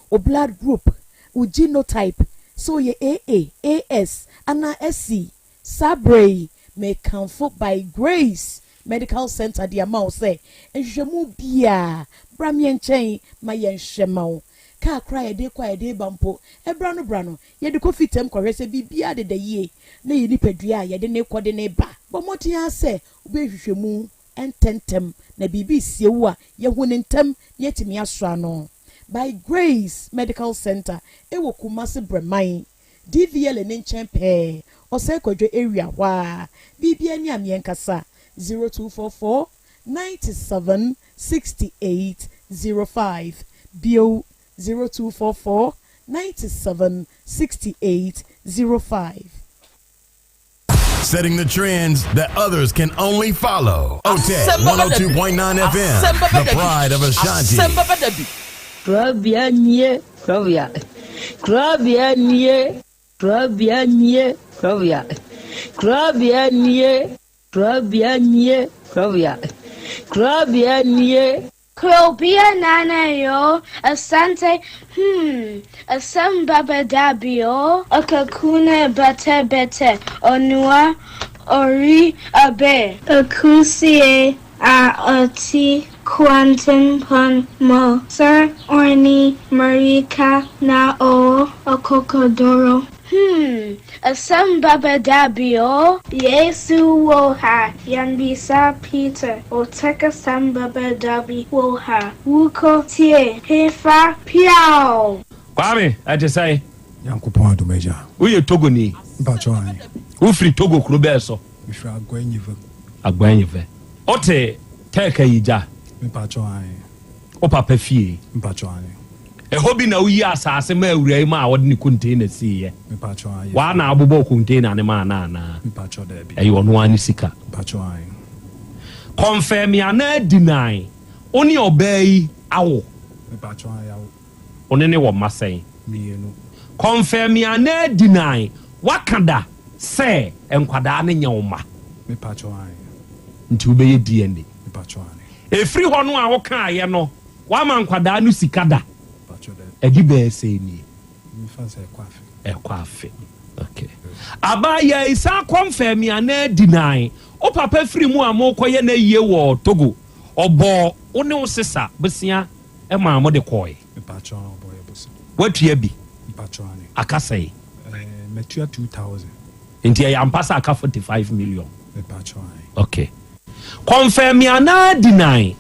wo blood group, wo genotype, sɛ woyɛ AA, AS anaa SC? Saa berɛ yi, mekamfo By Grace Medical Center de ama wo sɛ nhwehwɛmu biara, bra me nkyɛn ma yɛnhwɛ ma wo. Kaa koraa a yɛde kɔ a yɛde reba mpo, ɛberɛ ano berɛ ano, yɛde kɔ fitam kɔhwɛ sɛ biribiara deda yie na yɛn nipadua a yɛde no rekɔ de no reba. Bɔ mmɔden ara sɛ wobɛyɛ nhwehwɛmu ntɛmntɛm na biribi resie wo a, yɛahu no ntɛm na yɛatumi asɔ ano. By Grace Medical Center wɔ Kumasi Brɛman, DVLA no nkyɛn pɛɛ, Ɔsɛe Kwadwo area hɔ ara. Biribiara ni a meɛnkasa, 0244 97 68 05, bio 0244 97 68 05. Setting the trends that others can only follow. OTEC 102.9 FM, the pride of Ashanti. Kurabea nie, kurabea. Kurabea nie, kurabea nie, kurabea. Kurabea nie, kurabea nie, kurabea. Kurabea nie. Krobea nana yo, asante, asem baba dabio, okakuna bete bete, onua, ori abe. Akusie a ɔte kwantempɔn mu sɛ ɔne mmirika na ɔwɔ akokoduru. Asɛm baba dabio. Yesu wɔ ha, yɛnbisa Peter, ɔteka sɛm baba dabi wɔ ha, wukɔ tie, hefa, piaw! Kwame, ɛte sɛn? Nyankopɔn adom agya. Woyɛ Togoni? Mpakyɛw aane. Wofiri Togo kuro bɛɛ so? Mefiri Aguanyive. Aguanyive. Wote Tɛɛka yi gya? Mepakyɛw aane. Wo papa fie? Mpakyɛw aane. Ɛhɔ bi na woyi asaase maa awuraa yi maa ɔde ne container siiɛ? Mepakyɛw aane. Waa na abobɔɔ container no maa no anaa? Mepakyɛw daabi. Ɛyɛ ɔno ara ne sika? Mepakyɛw aane. Confirm anaa deny, wo ne ɔbaa yi awo? Mepakyɛw aane yawo. Wo ne no wɔ mma sɛn? Mmienu. Confirm anaa deny, woaka da sɛ nkwadaa no nyɛ wo mma? Mepakyɛw aane. Nti wobɛyɛ DNA? Mepakyɛw aane. Ɛfiri hɔ no a wokaeɛ no, woama nkwadaa no sika da? Ɛdi bɛyɛ sɛn nie? Mefa sɛ ɛkɔ afe. Ɛkɔ afe. Okay. Abaayaa yi san confirm anaa deny, wo papa firi mu a morekɔyɛ n'ayie wɔ Togo, ɔbɔɔ wo ne wo sesa bosea maa mode kɔɔe? Mepakyɛw ɔbɔɔ yɛ bosea. Woatua bi? Mepakyɛw ane. Aka sɛn? Ɛɛ, matua 2000. Nti ɛyɛ ampa sɛ aka 45 million? Mepakyɛw ae. Okay. Confirm anaa deny,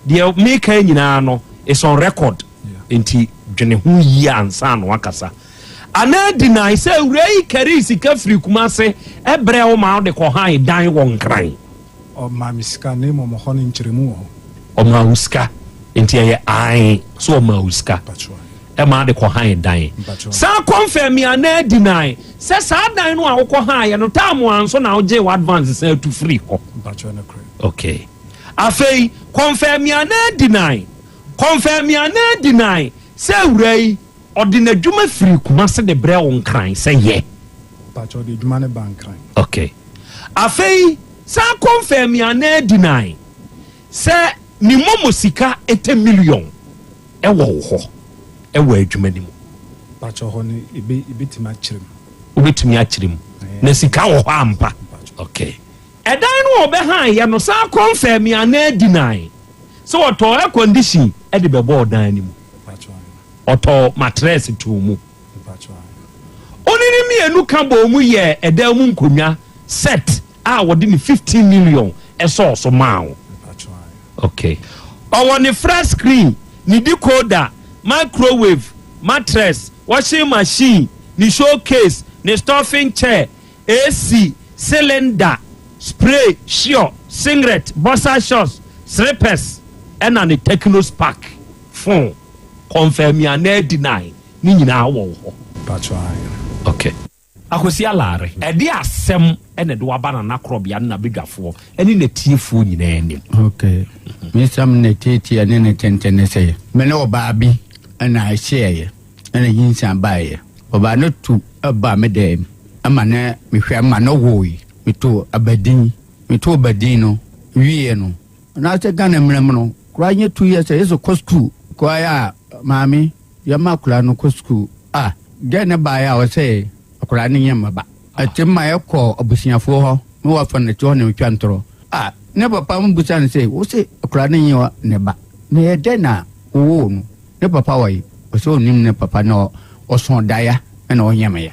deɛ meka yi nyinaa no is on record, nti dwene ho yie ansa na wakasa. Anaa deny sɛ awuraa yi karii sika firi Kumase brɛɛ wo ma wode kɔhan dan wɔ Nkran. Ɔmaa me sika na mmom ɔhɔ no nkyerɛmu wɔ hɔ. Ɔmaa wo sika, nti ɛyɛ ae sɛ ɔmaa wo sika ɛma ade kɔhan dan. San confirm anaa deny. Sɛ saa dan no a wokɔ haeɛ no time anso na wogyee w'advance san tu firi hɔ. Mpakyɛw nokorɛ. Okay. Afei confirm anaa deny, confirm anaa deny sɛ awuraa yi ɔde n'adwuma firi Kumasi de brɛ wo Nkran sɛ yɛ. Mpakyɛw ɔde adwuma no ba Nkran. Okay. Afei san confirm anaa deny sɛ ne momo sika ɛtɛ million ɛwɔ wo hɔ ɛwɔ adwuma no mu. Mpakyɛw hɔ no ebe ebetumi akyerɛ mu. Wobɛtumi akyerɛ mu. Na sika wɔ hɔ ampa. Okay. Ɛdan no a ɔbɛhaeɛ no san confirm anaa deny sɛ ɔtɔɔ air condition de bɛbɔɔ dan no mu. Ɔtɔɔ matress too mu. Ɔne ne mmienu ka bɔɔ mu yɛɛ ɛdan mu nkonnwa set a wɔde ne 15 million sɔɔ so maa wo. Okay. Ɔwɔ ne flat screen, ne decoder, microwave, mattress, washing machine, ne showcase, ne stuffing chair, AC, cylinder, spray, sure, singlet, boxer shorts, slippers, ɛna ne Tecno Spark phone. Confirm anaa deny ne nyinaa wɔ wo hɔ. Mpakyɛw ae. Okay. Akwasi Alare, ɛde asɛm na ɛde waba Nana Korɔbea ne n'abadwafoɔ ne n'atiefoɔ nyinaa anim. Ok, me nsɛm ne tiatia ne ne tenten ne sɛ, me ne ɔbaa bi na ɛhyeɛeɛ ɛna nyinsɛn baeɛ. Ɔbaa no tu baa me dan mu ma ne mehwɛ ma no woe. Metoo abadin, metoo abadin no wieɛ no, anaasɛ Ghana mmara mu no, koraa nyɛ 2 years a yɛsɛ kɔ sukuu. Koraa a maame yɛma akwadaa no kɔ sukuu a, gɛɛ no baeɛ a ɔsɛ akwadaa no nyɛ mmaba. Ɛte ma yɛkɔ abusuafoɔ hɔ na wafa no te hɔ na ɔtwa ntorɔ. A ne papa no bisa no sɛ, wo se akwadaa no nyɛ ne ba, na ɛyɛ dɛn na wowoo no? Ne papa wɔ he? Ɔsɛ ɔnnim ne papa na ɔsõ daeɛ na ɔnyɛ me ya.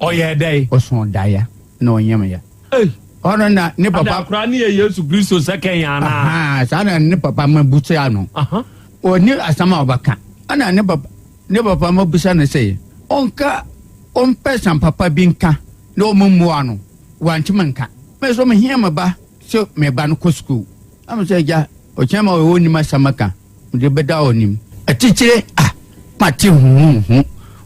Ɔyɛɛ dɛn? Ɔsõ daeɛ na ɔnyɛ me ya. Ei! Ɔno na ne papa. Ada akwadaa no yɛ Yesu Kristo sɛkɛn anaa? Ahaa, saa na ne papa ma busa no. Ɔnni asɛm a ɔbɛka. Ɛna ne papa ne papa ma bisa no sɛ ɔnka ɔmpɛ sɛm papa bi nka na ɔmmoa no. Wantumi nka. Me nso mehia me ba sɛ me ba no kɔ sukuu. Na me sɛ agya, ɔkyena ma ɔnnim asɛm ka. Mede bɛda ɔnim. Atitire a mate huhuuhu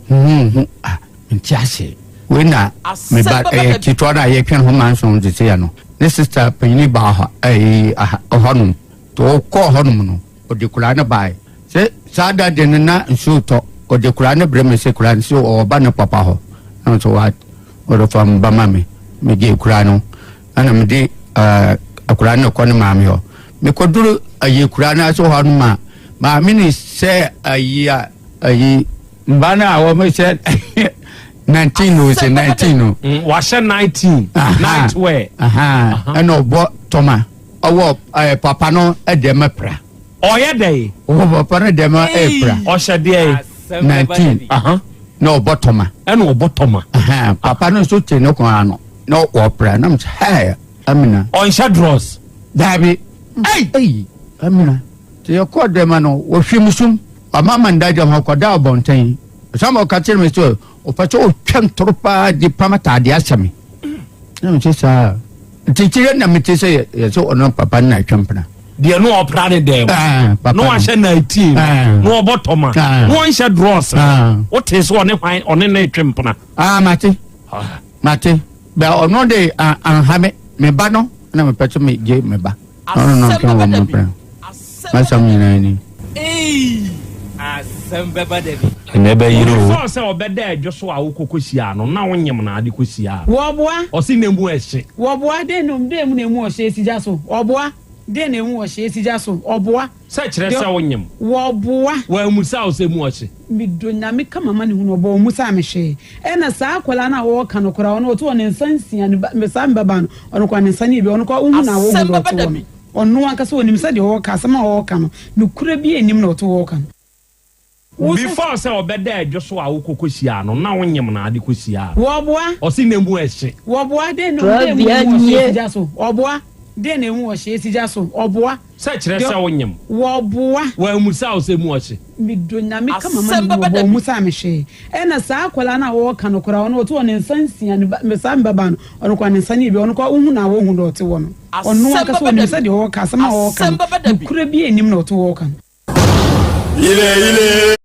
huhuuhu a mente aseɛ. Wei na me ba ɛyɛ ketewa no a yɛtwɛn ho manson te sɛ no. Ne sista panyini baa hɔ ɛyi aha hɔnom. Nti ɔkɔɔ hɔnom no ɔde koraa no baeɛ. Sɛ saa da de no na nsuo tɔ ɔde koraa no brɛ me sɛ koraa no sɛ ɔɔba ne papa hɔ. Na me sɛ what ɔde fa me ba ma me. Megyee koraa no ɛna mede ɛɛ akwadaa no kɔ ne maame hɔ. Mekɔduru ayi akura no ase hɔ no ma maame no sɛ ayi a ayi mba no a wɔn hyɛ 19 no sɛ 19 no. Mm, wahyɛ 19 night wear. Ɛna ɔbɔ tɔma ɔwɔ ɛɛ papa no ɛdɛm pra. Ɔyɛ dɛ. Ɔwɔ papa no dɛm ɛpra. Ɔhyɛ deɛ. 19 na ɔbɔ tɔma. Ɛna ɔbɔ tɔma. Papa no nso te ne kɔn ano na ɔpra na mo sɛ hɛɛ. Amina. Ɔnhyɛ drɔs. Daabi. Ei! Ei! Amina. Nti yɛkɔɔ dɛm no, wɔhwɛ me sum. Wama me nda gyam hɔ kɔda abɔnten. Ɔsan ma ɔka kyerɛ me sɛ ɔpɛ sɛ ɔtwa ntoro paa de pam ataadeɛ ahyɛ me. Na mete saa. Nti kyerɛ na mete sɛ yɛ sɛ ɔno papa no na atwa mpena. Deɛ no ɔpra ne dɛm. Ah, papa no wahyɛ 19. Ah. No ɔbɔ tɔma. Ah. No ɔnhyɛ drɔs. Ah. Wote sɛ ɔne hwan ɔne ne twe mpena. Ah, mate. Mate. Bɛ ɔno de anha me, me ba no na mepɛ sɛ megye me ba. Ɔno na ɔtwɛn wɔ mo pɛn. M'asɛm nyinaa ni. Eii asɛm bɛba da bi. Ɛnɛ bɛyere o. Before sɛ ɔbɛda adwo so a wokɔ kɔhyiaa no na wonyem na ade kɔhyiaa no. Wɔboa. Ɔse na emu ɛhye. Wɔboa, dɛn na dɛn mu na emu ɔhye esi gya so? Ɔboa, dɛn na emu ɔhye esi gya so? Ɔboa. Sɛ kyerɛ sɛ wonyem. Wɔboa. Wɔamusa wo sɛ emu ɔhye. Medɔ Nyame ka m'amanehunu ɔbɔ ɔmmusaa me hwee ɛna saa akwadaa no a wɔɔka no koraa ɔno ɔte hɔ ne nsa nsia ne ba saa me babaa no ɔno koraa ne nsa no yɛ bi ɔno koraa wohu no a wohu deɛ ɔte hɔ no ɔno ankasa ɔnim sɛ deɛ ɔɔka asɛm a ɔɔka no nokorɛ biaa nnim na ɔte hɔ ɔɔka no. Wo so. Before sɛ ɔbɛda adwo so a wokɔ kɔhyiaa no na wonyem na ade kɔhyiaa no. Wɔboa. Ɔse na emu ɛhye. Wɔboa dɛn na dɛn mu na emu ɔhye esi gya so ɔboa dɛn na emu ɔhye esi gya so ɔboa. Sɛ kyerɛ sɛ wonyem. Wɔboa. Wɔammisa wo sɛ mu ɔhye. Medɔ Nyame ka m'amanehunu ɔbɔ ɔmmusaa me hwee ɛna saa akwadaa no a wɔɔka no koraa ɔno ɔte hɔ ne nsa nsia ne ba saa me babaa no ɔno koraa ne nsa no yɛ bi ɔno koraa wohu no a wohu deɛ ɔte hɔ no ɔno ankasa ɔnim sɛ deɛ ɔɔka asɛm a ɔɔka no nokorɛ biaa nnim na ɔte hɔ ɔɔka no. Ile ile.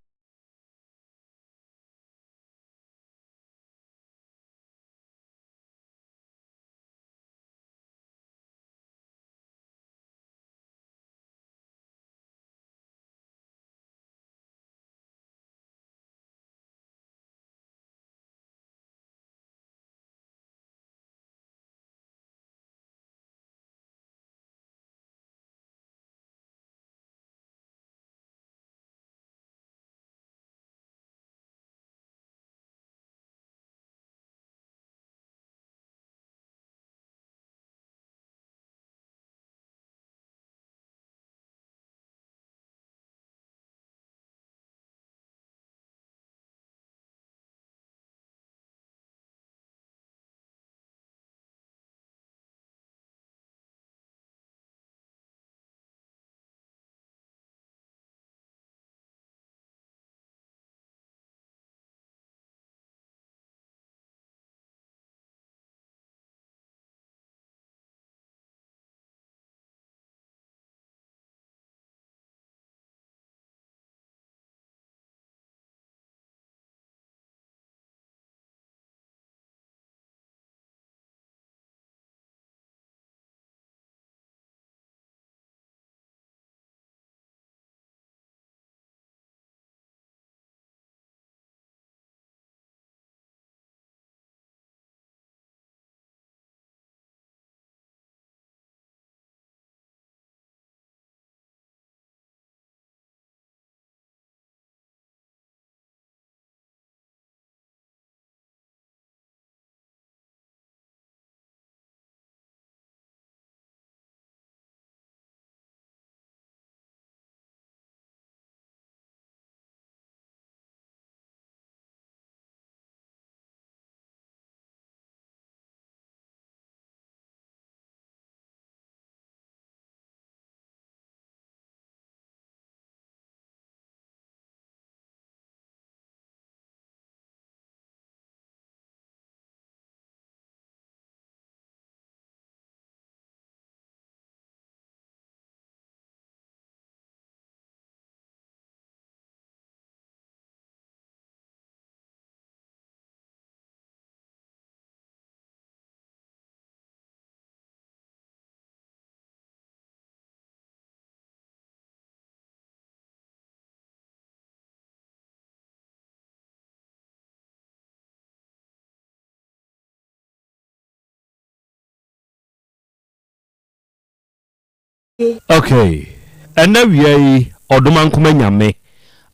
Okay, ɛnɛ wia yi Ɔdomankoma Nyame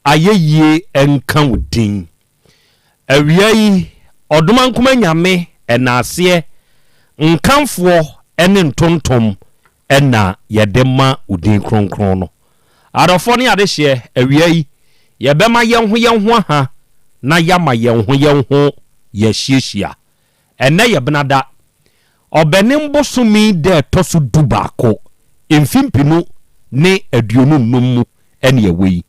ayɛyie nka wo din. Awia yi Ɔdomankoma Nyame ɛnaaseɛ nkamfoɔ ne ntontom na yɛde ma wo din kronkron no. Adɔfoɔ ne adehyeɛ, awia yi yɛbɛma yɛn ho yɛn ho aha na yɛama yɛn ho yɛn ho yɛahyiahyia. Ɛnnɛ yɛ Benada, Ɔbɛnem bosome da ɛtɔ so dubaako, mfe mpenu ne 25 mu ne ɛwɔ yi.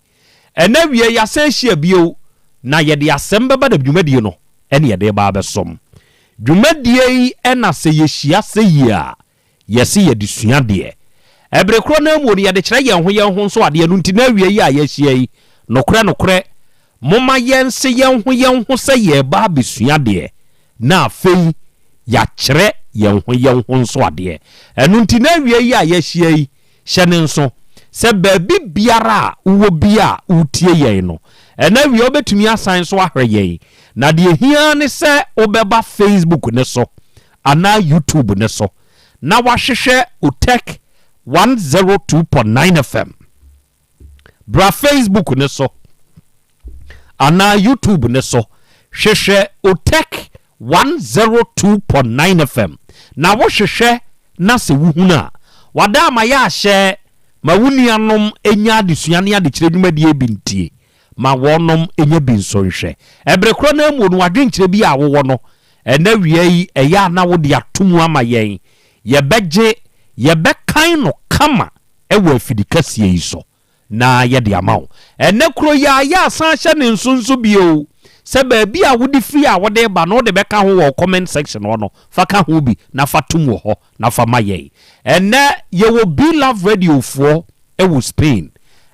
Ɛnnɛ awia yi yɛasan ahyia bio na yɛde asɛm bɛba da dwumadie no ne yɛde reba abɛsom. Dwumadie yi na sɛ yɛhyia sɛ yie a, Yɛse yɛde sua adeɛ. Ɛbere korɔ no ara mu no, yɛde kyerɛ yɛn ho yɛn ho nso adeɛ. Ɛno nti, n'awia yi a yɛahyia yi, nokorɛ nokorɛ, momma yɛnse yɛn ho yɛn ho sɛ yɛreba abɛsua adeɛ, na afei yɛakyerɛ yɛn ho yɛn ho nso adeɛ. Ɛno nti, n'awia yi a yɛahyia yi, hyɛ no nso sɛ baabi biara a wowɔ biara a woretie yɛn no, ɛnnɛ awia wobɛtumi asan nso ahwɛ yɛn. Na deɛ ɛhia ara ne sɛ wobɛba Facebook no so anaa YouTube no so na wahwehwɛ Otec 102.9 FM. Bra Facebook no so anaa YouTube no so hwehwɛ Otec 102.9 FM na wohwehwɛ na sɛ wohunu a, wada ama yɛ ahyɛ ma wo nuanom nya adesua ne adekyerɛ dwumadie bi ntie. Ma wɔnom nya bi nso nhwɛ. Ɛbere korɔ no ara mu no, w'adwenkyerɛ bi a wowɔ no, ɛnnɛ awia yi, ɛyɛ a na wode ato mu ama yɛn. Yɛbɛgye, yɛbɛkan no kama wɔ afidikɛseɛ yi so na yɛde ama wo. Ɛnnɛ kuro yi ara, yɛasan ahyɛ ne nso nso bio sɛ baabi a wode firi a wode reba no, wode bɛka ho wɔ wo comment section hɔ no, fa ka ho bi na fa tom wɔ hɔ na fa ma yɛn. Ɛnnɛ yɛwɔ Be Love Radio foɔ wɔ Spain.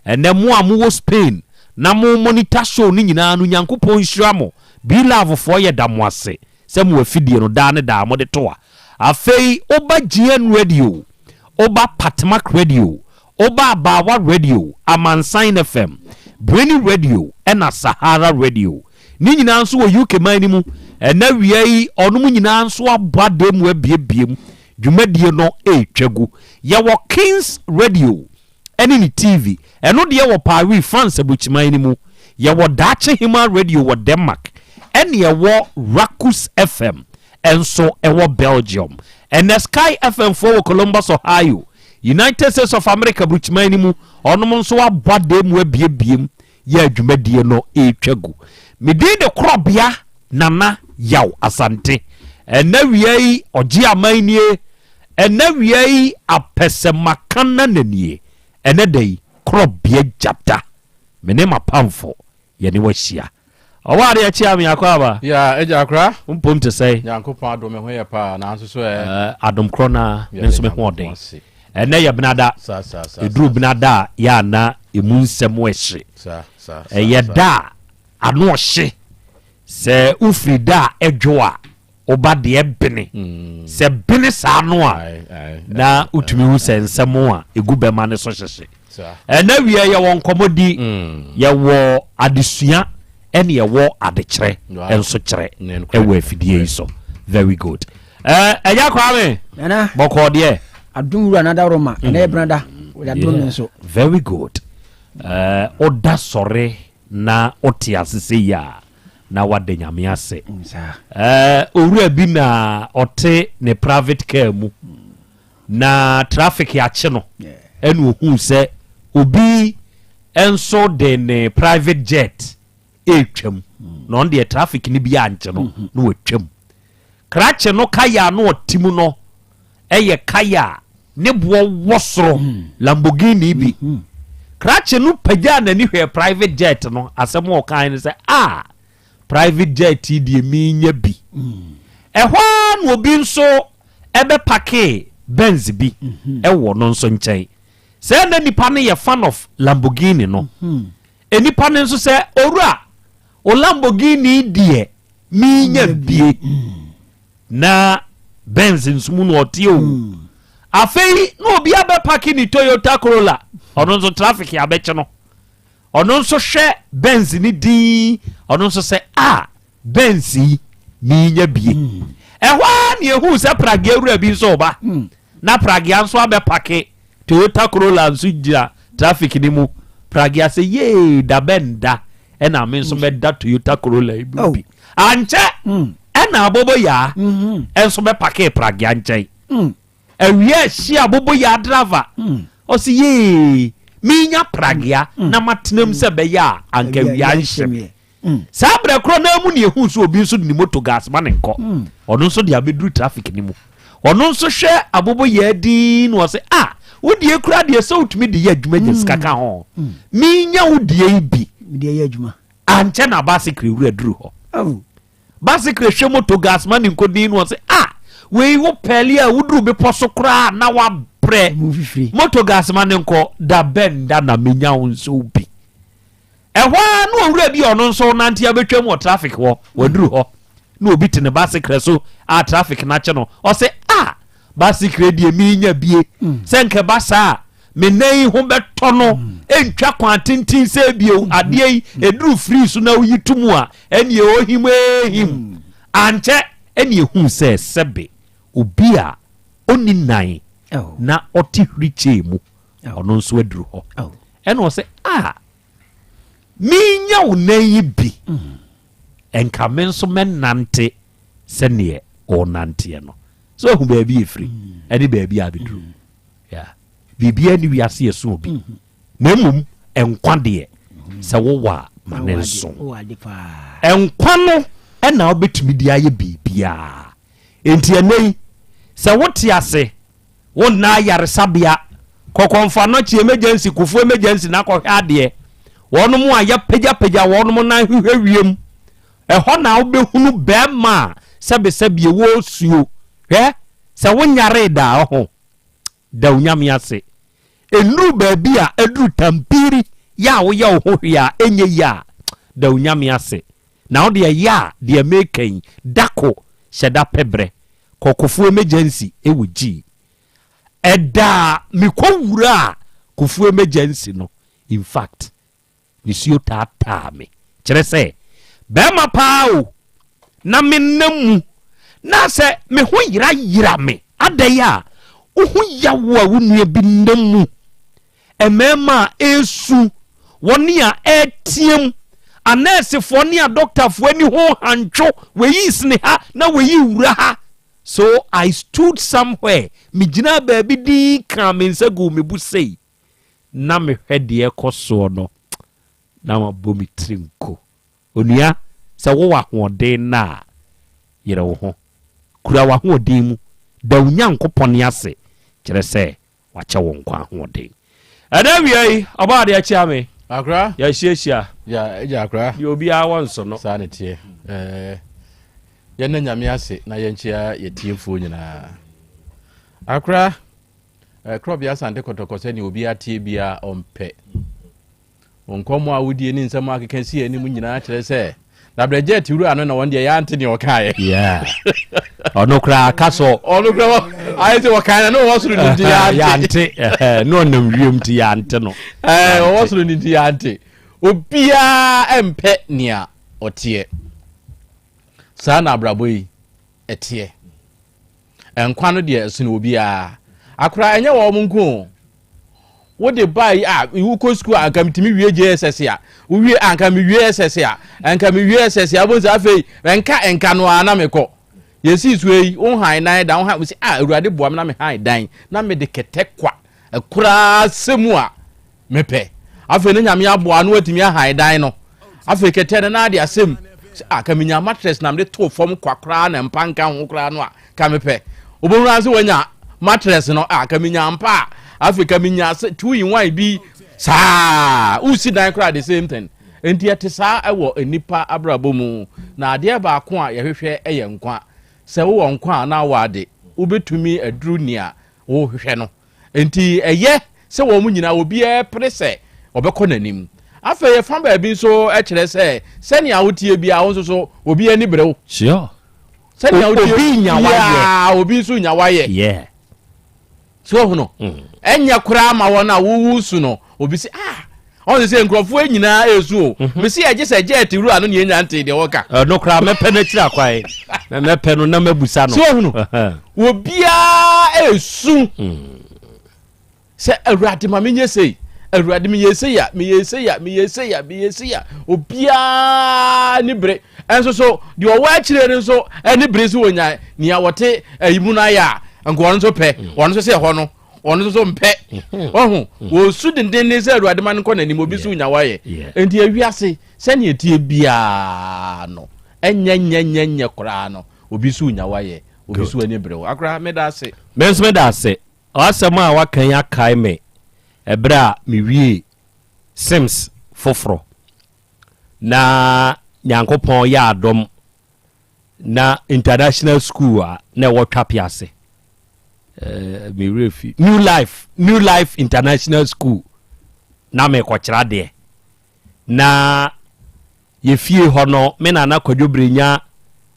Ɛnnɛ mo a mowɔ Spain na mo monitor show no nyinaa no Nyankopɔn nhyira mo. Be Love foɔ yɛda mo ase sɛ mo afidie no daa ne daa mode to a. Afei woba GN Radio, woba Patmak Radio, woba Abaawa Radio, Amansan FM, Breni Radio ɛna Sahara Radio. Ne nyinaa nso wɔ UK man no mu. Ɛnnɛ awia yi ɔnom nyinaa nso abɔ adan mu abiebie mu. Dwumadie no retwa gu. Yɛwɔ Kings Radio ne ne TV. Ɛno deɛ wɔ Paris, France aburokyiman no mu. Yɛwɔ Daakye Hemaa Radio wɔ Denmark. Ɛne ɛwɔ Rakus FM nso wɔ Belgium. Ɛnɛ Sky FM foɔ wɔ Columbus, Ohio, United States of America aburokyiman no mu. Ɔnom nso abɔ adan mu abiebie mu yɛ dwumadie no retwa gu. Me din de Korɔbea Nana Yaw Asante. Ɛnɛ wia yi ɔgye aman nie. Ɛnɛ wia yi apɛsɛmaka nana nie. Ɛnɛ da yi Korɔbea Gyata. Me ne m'apamfo yɛne wo ahyia. Ɔwɔ adeɛ kyea me akɔ aba. Ya agya akora. Wo mpom te sɛn? Nyankopɔn adom me ho yɛ paa nanso so ɛ. Eh, adom korɔ na me nso me ho ɔden. Ɛnɛ yɛ benada. Ɛduru benada a yɛ a na ɛmu nsɛm ɛhye. Ɛyɛ da a ano ɔhye. Sɛ wofiri da a ɛdwo a woba deɛ bene. Mm. Sɛ bene saa no a na wotumi hu sɛ nsɛm a ɛgu bɛma no so hyehye. Ɛnɛ wie yɛwɔ nkɔmmɔdi, mm. yɛwɔ adesua ɛne yɛwɔ adekyerɛ nso kyerɛ ɛwɔ afidie yi so. Very good. Ɛyɛ Kwame. Nana. Bɔkɔɔ deɛ. Adum wura nada roma. Ɛnɛ yɛ benada. Wɔde adum mi nso. Very good. Ɔda sɔre na ɔte ase sɛ yi a na wada nyame ase. Owura bi na ɔte ne private car mu na traffic akye no ɛna ohuu sɛ obi nso de ne private jet ɛretwam na ɔno deɛ traffic no bi ankye no na watwam. Krakye no kaya a na ɔte mu no yɛ kaya a ne boɔ wɔ soro, Lamborghini bi. Krakye no pagyaa n'ani hwɛɛ private jet no, asɛm a ɔkae ne sɛ, Ah, private jet yi deɛ menya bi. Ɛhɔ ara na obi nso bɛpakee Benz bi wɔ no nso nkyɛn. Sɛ na nipa no yɛ fan of Lamborghini no, nnipa no nso sɛ, Owura, wo Lamborghini deɛ menya bie na Benz nso mu na ɔte o hmm. Afei na obi abɛpake ne Toyota Corolla, ɔno nso traffic abɛkye no, ɔno nso hwɛ Benz ne din, ɔno nso sɛ a Benz yi menya bie hmm. Ɛhɔ a ne ehu sɛ pragea wura bi nso ɔba hmm. na pragea nso abɛpake. Toyota Corolla nso gyina traffic no mu. Pragea sɛ yee da bɛn da ɛna me nso mɛda Toyota Corolla yi mu bi. Ankyɛ ɛna aboboyaa nso bɛpakee pragea nkyɛn. Awia ahyia aboboyaa driver. Ɔse yee menya pragea na matenam sɛ bɛyɛ a anka awia nhyɛ me. Saa berɛ korɔ no ara mu na yɛhuu sɛ obi nso de ne moto gas ma ne nkɔ. Ɔno nso de abɛduru traffic no mu. Ɔno nso hwɛ aboboyaa dinn na ɔse, ah, wo deɛ kura deɛ sɛ wotumi de yɛ adwuma nya sika ka ho. Menya wo deɛ yi bi. Mede yɛ adwuma. Ankyɛ na basikre wura duru hɔ. Basikre hwɛ moto gas ma ne nkɔ dinn na ɔse, ah, wei wo pɛɛle a woduru bepɔ so koraa na wabrɛ. Moto gas ma ne nkɔ, da bɛn da na menya wo nso bi. Ɛhɔ ara na owura bi a ɔno nso renante abɛtwam wɔ traffic hɔ, waduru hɔ na obi te ne basekrɛ so a traffic no akye no. Ɔse, ah, basekrɛ deɛ menya bie, sɛ nka ɛba saa a, me nan yi ho bɛtɔ no, ɛntwa kwan tenten sɛ bio, adeɛ yi, ɛduru firi so na woyi to mu a, ɛneɛ ohim ehim. Ankyɛ ɛne ɛhuu sɛ sɛbe obi a ɔnni nan na ɔte hwirikyɛɛ mu, ɔno nso aduru hɔ. Ɛna ɔsɛ, ah, menya wo nan yi bi, nka me nso mɛnante sɛdeɛ ɔrenanteɛ no. So ahu baabi ɛfiri ɛne baabi a bɛduru. Yeah. Biribiara ne wiase ɛso obi. Na mmom nkwa deɛ, sɛ wowɔ a ma ne nso. Nkwa no ɛna wobɛtumi de ayɛ biribiara. Enti ɛnɛ yi, sɛ wote ase Wo nna ayaresabea, kɔ kɔnfoanɔkye emergency, kofo emergency na kɔhwɛ adeɛ. Wɔnom a yɛapagyapagya wɔnom nan hwehwɛ wiem. Ɛhɔ na wobɛhunu bɛɛma a sɛbesɛbie wɔresuo. Hwɛ, sɛ wonyaree da a, ɔho, da Onyame ase. Ɛnnuru baabi a aduru tampiri yɛ a woyɛ wo ho hwee a ɛnyɛ yie a, da Onyame ase. Na wo deɛ yɛ a deɛ meka yi, dako hyɛ da pɛ berɛ. Kɔ Kofoɔ emergency wɔ Gyii. Ɛda a mekɔ wuraa Kofoɔ emergency no, in fact, nisuo taataa me. Kyerɛ sɛ, bɛrima paa o, na menam mu, na sɛ me ho yera yera me. Adɛn a wo ho ya wo a wo nua bi nam mu? Mmarima a ɛresu, wɔn a ɛreteam, anɛɛsefoɔ ne adɔktafoɔ ani ho hantwo, wɔyi sene ha na wɔyi wura ha. So I stood somewhere, megyinaa baabi dinn kaa me nsa guu me bo sei, na mehwɛ deɛ ɛrekɔ soɔ no, na mabɔ me tiri nko. Onua, sɛ wowɔ ahoɔden nnɛ a, yere wo ho. Kura w'ahoɔden mu. Da wo Nyankopɔn ase, kyerɛ sɛ, wakyɛ wo nkwa ahoɔden. Ɛnɛ awia yi, ɔbɔ adeɛ kyea me. Akora. Yɛahyiahyia. Ya, agya akora. Deɛ obiara wɔ nso no. Saa ne teɛ. Ɛɛ, yɛnna Nyame ase na yɛnkyea yɛtiefoɔ nyinaa. Akora, ɛɛ, Korɔbea Asante Kɔtɔkɔ sɛdeɛ obiara teɛ biara ɔmpɛ. Wo nkɔmmɔ a wodie ne nsɛm a akeka si anim nyinaa kyerɛ sɛ Dabrɛgyɛ te wura no na wɔn deɛ yɛante deɛ ɔkaeɛ. Yeah. Ɔno koraa ka sɔ. Ɔno koraa ayɛ sɛ ɔkae na ne ɔwɔ soro ne nti yɛante. Yɛante. Ne ɔnam wiem nti yɛante no. Ɛɛ ɔwɔ soro ne nti yɛante. Obiara mpɛ nea ɔteɛ. Saa na abrabɔ yi ɛteɛ. Nkwa no deɛ ɛsono obiara. Akora ɛnyɛ wɔn nko o. Wode baa yi a wokɔ sukuu a anka metumi wie JSS a wowie a anka mewie SS a anka mewie SS a wobɛhu sɛ afei ɛnka ɛnka no ara na mekɔ. Yɛsii so yi wo han dan da wo han sɛ a awurade boa me na me han dan na mede kɛtɛ kwa koraa sɛ mu a Mepɛ. Afei na Nyame aboa na watumi ahan dan no. Afei kɛtɛ no na ade asɛm sɛ ah ka menya mattress na mede too fam kwa koraa na mpa nka ho koraa no a ka mepɛ. Wobɛhunu ara sɛ wanya mattress no ah ka menya mpa a afei ka menya sɛ two in one bi saa wosi dan koraa the same thing. Enti ɛte saa wɔ nnipa abrabɔ mu na adeɛ baako a yɛhwehwɛ yɛ nkwa. Sɛ wowɔ nkwa a na wowɔ ade wobɛtumi aduru nea wohwehwɛ no. Enti ɛyɛ sɛ wɔn nyinaa obiara pere sɛ ɔbɛkɔ n'anim. Afei ɛfa baabi nso kyerɛ sɛ sɛnea woteɛ biara wo nso so obi ani bere wo. Sure. Sɛnea woteɛ Obi nya wayɛ. biara obi nso nya wayɛ. Yeah. So ohunu no. Ɛnyɛ koraa ma wɔn a wowu su no obi sɛ ah ɔn sɛ nkurɔfoɔ nyinaa ɛresu o. Mesi ɛgye sɛ jet wura no ne yɛnya ntee deɛ wɔka. Ɛno koraa mɛpɛ no akyiri akwan. Mɛpɛ no na mabusa no. So ohunu. Obiara resu. Sɛ Awurade ma menyɛ sei, Awurade meyɛ sei a, meyɛ sei a, meyɛ sei a, meyɛ sei a, obiara ni bere. Ɛnso so, deɛ ɔwɔ akyire no nso ani bere so wɔnya nea wɔte ayi mu no ayɛ a, nka ɔno nso pɛ, mm. ɔno nso sɛ ɛhɔ no, ɔno nso so mpɛ. Mm-hmm. Ɔho, mm. wɔsu dendenden sɛ Awurade ma no nkɔ n'anim, obi so nya wayɛ. Enti ewiase, sɛnea ɛteɛ biara no, ɛnyɛ nyɛ nyɛ nyɛ koraa no, obi so nya wayɛ, obi so ani bere wo. Akora, meda ase. Me nso meda ase. W'asɛm a woaka yi akae me ɛberɛ a mewiee Sims foforɔ na Nyankopɔn yɛ adom na International School a na ɛwɔ Twape ase eh, me werɛ fi New Life New Life International School na mekɔkyerɛ adeɛ na yɛfie hɔ no me nana Kwadwo Brenya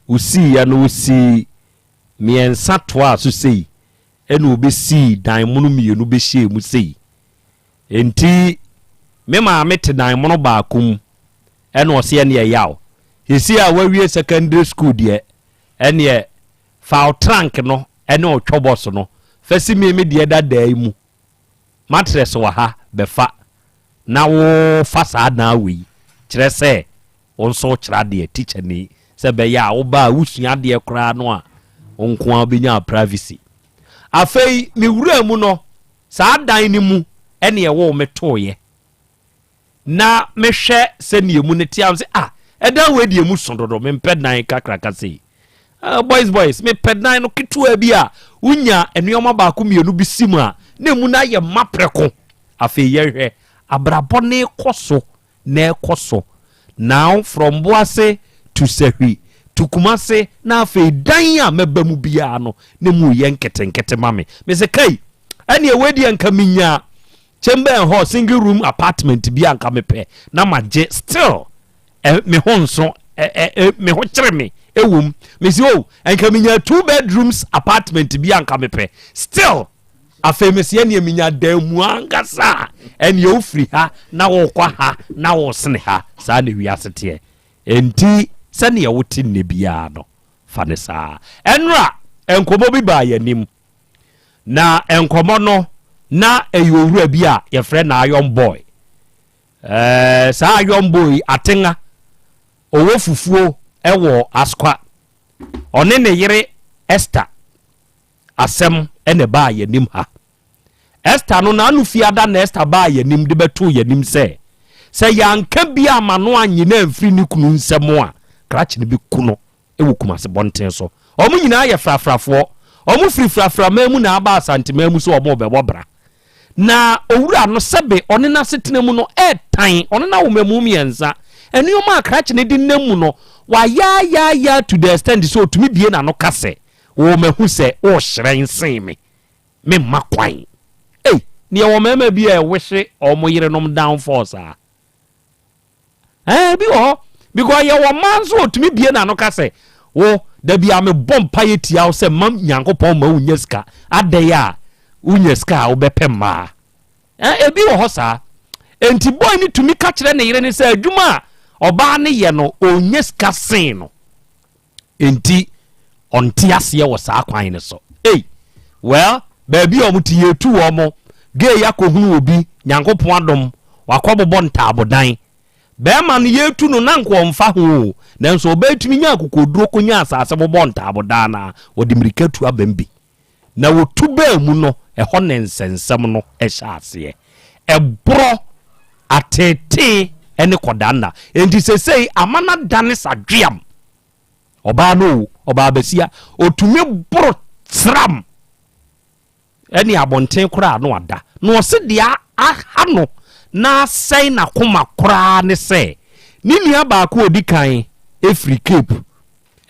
osiiɛ no osii mmiɛnsa toaa so sei ɛna ɔbɛsii dan mono mmienu bɛhyɛɛ mu sei. Enti me maame te dan mono baako mu ɛna ɔse ɛneɛ yaw, seesei a wawie secondary school deɛ ɛneɛ fa wo trunk no ɛne wo twɔbɔs no fa si me me deɛ dadaa yi mu, mattress wɔ ha bɛfa na wo fa saa dan wei, kyerɛ sɛ Wo nso wokyerɛ adeɛ, tikyani, sɛ ɛbɛyɛ a woba a wosua adeɛ koraa no a, wo nko ara wobɛnya privacy. Afei me wuraa mu no, saa dan no mu ɛne ɛwoo me tooeɛ. Na mehwɛ sɛdeɛ emu no te a, sɛ ah, ɛdan wei deɛ emu so dodo, mempɛ dan kakraka sei. Uh, boys boys, mepɛ dan no ketewa bi a wonya nneɛma baako mmienu bi si mu a, na emu no ayɛ ma prɛko. Afei yɛhwɛ, abrabɔ no rekɔ so na ɛkɔ so now from Boase to Sahwi to Kumase na afei dan a mɛba mu biara no na mu yɛ nketenkete ma me. Mese kai ɛneɛ wei deɛ nka menya chamber and hall single room apartment bi a nka mepɛ na magye still ɛ, me ho nso ɛ, ɛ, me ho kyere me ɛwom. Mese oh nka menya two bedrooms apartment bi a nka mepɛ still Afei mese ɛneɛ menya dan mu ankasa a, ɛneɛ wofiri ha na wokɔ ha na wosene ha. Saa na wiase teɛ. Enti sɛdeɛ wote nnɛ biara no, fa no saa. Ɛnora, nkɔmmɔ bi baa yɛn anim. Na nkɔmmɔ no, na ɛyɛ owura bi a yɛfrɛ no Iron Boy. Ɛɛ, saa Iron Boy yi, Atenga, ɔwɔ fufuo wɔ Asokwa. Ɔne ne yere Esther asɛm na ɛbaa yɛn anim ha. Esther no, n'ano fiada na Esther baa yɛn anim de bɛtoo yɛn anim sɛ, sɛ yɛanka bi amma no annye no amfiri ne kunu nsam a, krakye no bɛku no wɔ Kumase bɔnten so. Wɔn nyinaa yɛ frafrafoɔ. Wɔfiri fraframan mu na aba Asanteman mu sɛ wɔrebɛbɔ bra. Na owura no, sɛbe ɔne n'asetena mu no, ɛretan, ɔne n'awomamu mmiɛnsa. Nneɛma a krakye no de nam mu no, wayaayaaya to the extent sɛ ɔtumi bue n'ano ka sɛ, Oo mahu sɛ worehyerɛn sen me, memma kwan. Ei, neɛ wɔ mmarima bi a ɛwehye wɔn yerenom downfall saa. Ɛɛ, bi wɔ hɔ. Because yɛwɔ mmaa nso ɔtumi bie n'ano ka sɛ, wo, da bi a mebɔ mpaeɛ tia wo sɛ ma Nyankopɔn ma wonya sika. Adɛn a wonya sika a wobɛpɛ mmaa. Ɛɛ, ebi wɔ hɔ saa. Enti boy no tumi ka kyerɛ ne yere no sɛ adwuma a ɔbaa no yɛ no, ɔnya sika sen no. Enti ɔnte aseɛ wɔ saa kwan no so. Ei, well, baabi a wɔn te yɛtu wɔn. Gay akɔhunu obi, Nyankopɔn adom, wakɔbobɔ ntaabodan. Bɛrima no yɛtu no na nka ɔmfa ho o, nanso ɔbaa tumi nya akokoɔduro kɔnya asase bobɔ ntaabodan no a, ɔde mmirika tu abam bi. Na wɔtu baa mu no, ɛhɔ na nsɛnsɛm no hyɛ aseɛ. Ɛborɔ, ateetee ne kɔdanna. Enti seesei ama no adane sadweam. Ɔbaa no o, ɔbaa basia, ɔtumi boro sram ne abɔnten koraa na wada. Na ɔse deɛ aha no na asɛe n'akoma koraa ne sɛ, ne nua baako a ɔdi kan firi Cape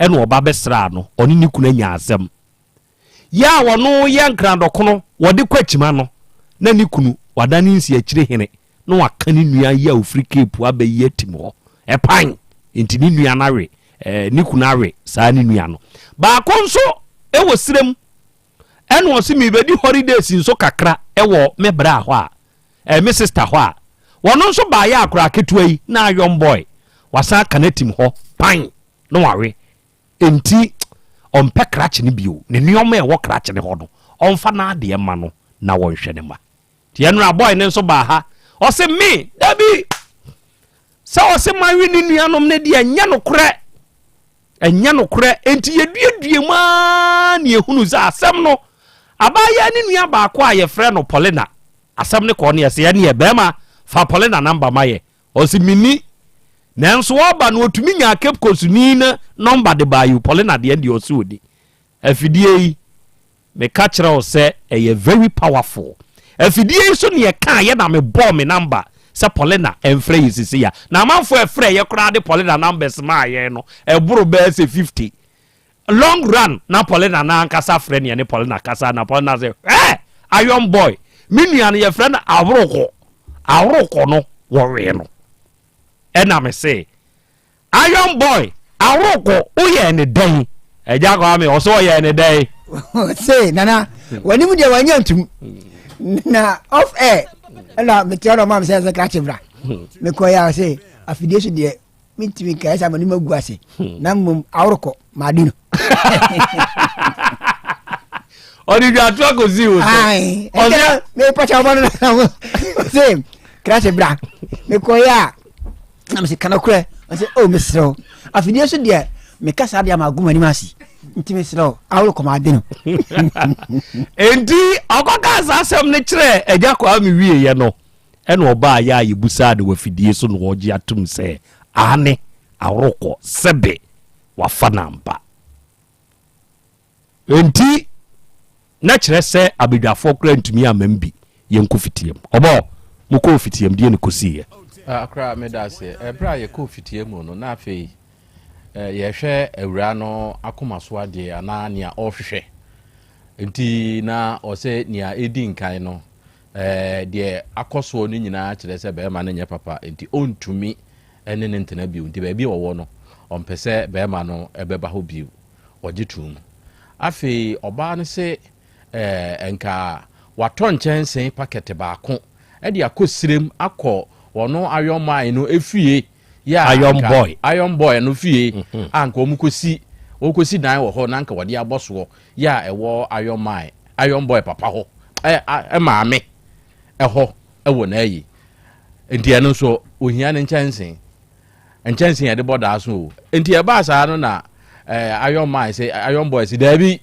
ɛna ɔba bɛsraa no, ɔne ne kunu anya asɛm. Yɛ a ɔno yɛ nkradɔkono wɔde kɔ akyima no, na ne kunu wadane nsiakyire hene na waka ne nua yi a ɔfiri Cape aba yi atim hɔ. Ɛpan! Enti ne nua no awe, eh, ne kunu awe saa ne nua no. Baako nso wɔ serɛ mu, ɛna ɔse mebɛdi holidays nso kakra wɔ me bra hɔ a, eh, me sister hɔ a. Wɔno nso baayɛ akoraa ketewa yi na young boy, wasan aka no atim hɔ, pan! Na wawe. Enti ɔmpɛ krakye no bio. Ne nneɛma a ɛwɔ krakye no hɔ no, ɔmfa n'adeɛ mma no na wɔnhwɛ ne mma. Nti ɛnora boy ne nso baa ha. Ɔse me, dabi! Sɛ ɔse manwe ne nuanom no deɛ ɛnyɛ nokorɛ. Ɛnyɛ nokorɛ. Enti yɛduadua mu ara na yɛhunu sɛ asɛm no, abaayewa ne nua baako a yɛfrɛ no Paulina, asɛm no kɔɔ no yɛse ɛneɛ bɛrima fa Paulina namba ma yɛ. Ɔse menni. Nanso ɔba no ɔtumi nyaa Cape Coast ni no nɔmba de baa yi Paulina deɛ deɛ ɔse ɔni. Afidie yi, meka kyerɛ wo sɛ ɛyɛ very powerful. Afidie yi so neɛ ɛkaeɛ na mebɔɔ me number sɛ Paulina ɛmfrɛ yɛ sesei a. Na amanfoɔ ɛfrɛ yɛ koraa de Paulina numbers maa yɛn no, ɛboro bɛyɛ sɛ 50. Long run na Paulina no ankasa frɛ neɛ ne Paulina kasa na Paulina sɛ, hwɛ! Iron boy, me nua no yɛfrɛ no Aworokɔ. Aworokɔ no wɔwee no. Ɛna me se, Iron boy aworo kɔ woyɛɛ ne dɛn? Agya Kwame ɔsɛ ɔyɛɛ ne dɛn? Ɔse nana w'anim deɛ wanya ntum na off air ɛna meteɛ na ɔma me sɛ sɛ krakye bra mekɔyɛ a ɔse afidie so deɛ mentumi nkae sɛ m'anim agu ase na mmom aworo kɔ maade no ɔde dwato akɔsi wo so ɔsɛ mepɔkyɛ wobɔ no na ɔse krakye bra mekɔyɛ a na mese ka nokorɛ ɔsɛ o oh, mesrɛ wo afidie so deɛ meka saa deɛ ama agu m'anim ase nti mesrɛ wo aworo kɔma ade no enti ɔkɔkaa saa asɛm no kyerɛ agya kwaa me wieɛ no ɛna ɔbaa yɛ a yɛbusaa no wɔ afidie so na ɔgye atom sɛ aane aworokɔ sɛbe wafa no ampa Enti, na kyerɛ sɛ abadwafoɔ koraa ntumi ammam bi. Yɛnkɔ fitiam. Ɔbɔ, mokɔɔ fitiam, deɛ na ɛkɔsiiɛ? Akora, meda ase. Ɛberɛ a yɛkɔɔ fitia mu no, na afei yɛrehwɛ awuraa no akoma so adeɛ anaa nea ɔrehwehwɛ. Nti na ɔsɛ nea ɛdi nkan no, deɛ akɔ soɔ no nyinaa kyerɛ sɛ barima no nyɛ papa, nti ɔntumi ne no ntena bio. Nti baabi a ɔwɔ no, ɔmpɛ sɛ barima no bɛba hɔ bio. Ɔgye toom. Afei ɔbaa no se ɛɛ nka watɔ nkyɛnsee pakɛte baako de akɔ sirem akɔ ɔno Iron Mine no efie yɛ a Iron nka Boy. Iron Boy no fie a nka wɔn kɔsi wɔkɔsi dan wɔ hɔ na nka wɔde abɔ soɔ yɛ a ɛwɔ Iron Mine Iron Boy papa hɔ ɛ ɛ maame ɛhɔ ɛwɔ n'ayi nti ɛno nso ohia ne nkyɛnsee. Nkyɛnsee a yɛde bɔ daa so o. Nti ɛbaa saa no na eh, Iron Man sɛ Iron Boy sɛ daabi.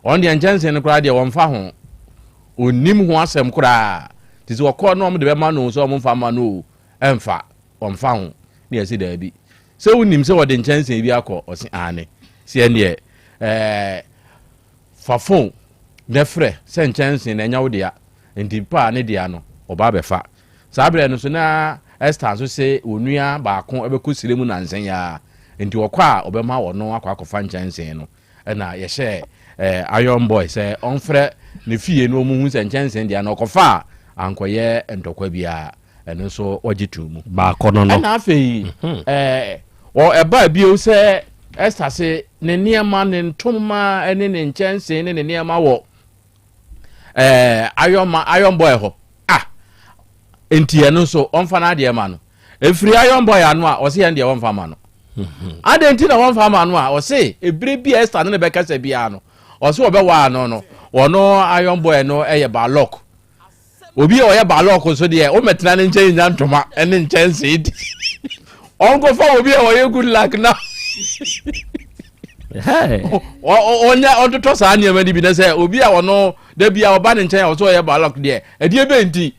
Ɔno deɛ nkyɛnsee no koraa deɛ wɔmfa ho. Ɔnnim ho asɛm koraa. Nti sɛ wɔkɔ na wɔn de bɛma no sɛ wɔn mfa ma no o, ɛmfa, wɔmfa ho. Ne yɛse daabi. Sɛ wonim sɛ wɔde nkyɛnsee bi akɔ, ɔse aane. Sɛ ɛndeɛ eh, fa phone na frɛ sɛ nkyɛnsee no ɛnyɛ wo dea. Nti paa ne dea no, ɔba abɛfa. Saa berɛ no nso, na Ester nso se wɔn nua baako bɛkɔ sire mu nnansa yi ara, enti ɔkɔ a ɔbɛma ɔno akɔ akɔfa nkyɛnsee no. Ɛnna yɛhyɛɛ Iron Boy sɛ ɔmfrɛ ne fie na wɔnhu sɛ nkyɛnsee deɛ no ɔkɔfa a, ankɔyɛ ntɔkwa biara. Ɛno nso wɔgye too mu. Baako no no. Ɛnna afei ɛbaa bio sɛ Ester se ne nneɛma, ne ntoma ne ne nkyɛnsee ne ne nneɛma wɔ ɛɛ iron ma iron boy hɔ ah nti ɛno nso ɔnfa n'adeɛ ma no efiri iron boy ano a ɔsi yɛn deɛ wɔnfa ma no mhm. adeɛ nti na wɔnfa ma no a ɔsi ebire bi a Esther ne ne bɛkasa biara no ɔsi ɔbɛwɔ ano no ɔno iron boy no ɛyɛ balɔk Obi a ɔyɛ balɔɔko nso deɛ womɛtena ne nkyɛn nya ntoma ne nkyɛnsee di. Ɔnkɔfa obi a ɔyɛ good luck na ɔnyɛ ɔntotɔ saa nneɛma no bi na sɛ obi a ɔno da bi a ɔba ne nkyɛn a ɔsɛ ɔyɛ balɔɔko deɛ ɛdeɛ bɛ nti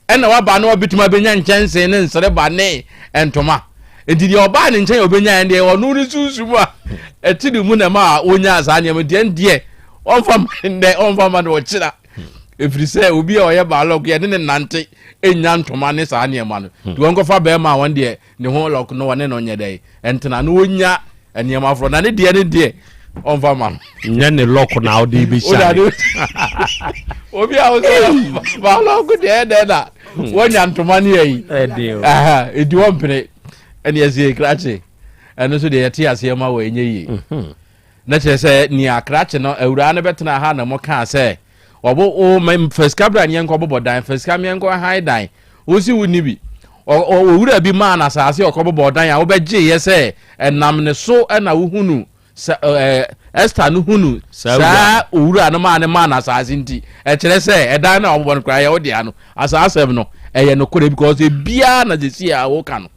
ɛna waba na ɔbɛtumi abɛnya nkyɛnsee ne nsereba ne ntoma nti deɛ ɔbaa ne nkyɛn a ɔbɛnya deɛ ɔno ne sunsum a ɛte ne mu na ɛma a ɔnyaa saa nneɛma deɛ deɛ ɔmfa ma nnɛ ɔmfa ma no ɔkyena ɛfiri sɛ obi a ɔyɛ baalɔk yɛne ne nante ɛnya ntoma ne saa nneɛma no nti wɔnkɔfa bɛrima a wɔn deɛ ne ho lɔk no wɔne no nyɛ dɛn ɛntena na wɔnya nneɛma foforɔ na ne deɛ ne deɛ ɔmfa ma no nyɛ ne lɔk na wode bɛhyia obi a wosɛ baalɔk deɛ ɛdɛn na wɔnya ntoma ne ayi ɛdi wɔmpene ɛne ɛsɛ krakye ɛno nso deɛ yɛte aseɛ ma wɔ ɛnyɛ yie mhm. Na kyerɛ sɛ nea krakye no awuraa no bɛtenaa ha na mo kaa sɛ ɔbo o ma fa sika bra ne yɛnkɔ bobɔ dan fa sika meɛnkɔ han dan wosi wo ni bi owura bi maa no asase ɔkɔ bobɔ dan a wobɛgyeeɛ sɛ ɛnam ne so na wohunu. Sɛ ɛɛ Esther no hunu saa owura no maa ne maa no asaase nti, ɛkyerɛ sɛ ɛdan no a wɔbɔ no koraa ɛyɛ wo dea no. Asaa asɛm no ɛyɛ nokorɛ because ebiara na sisi a woka no.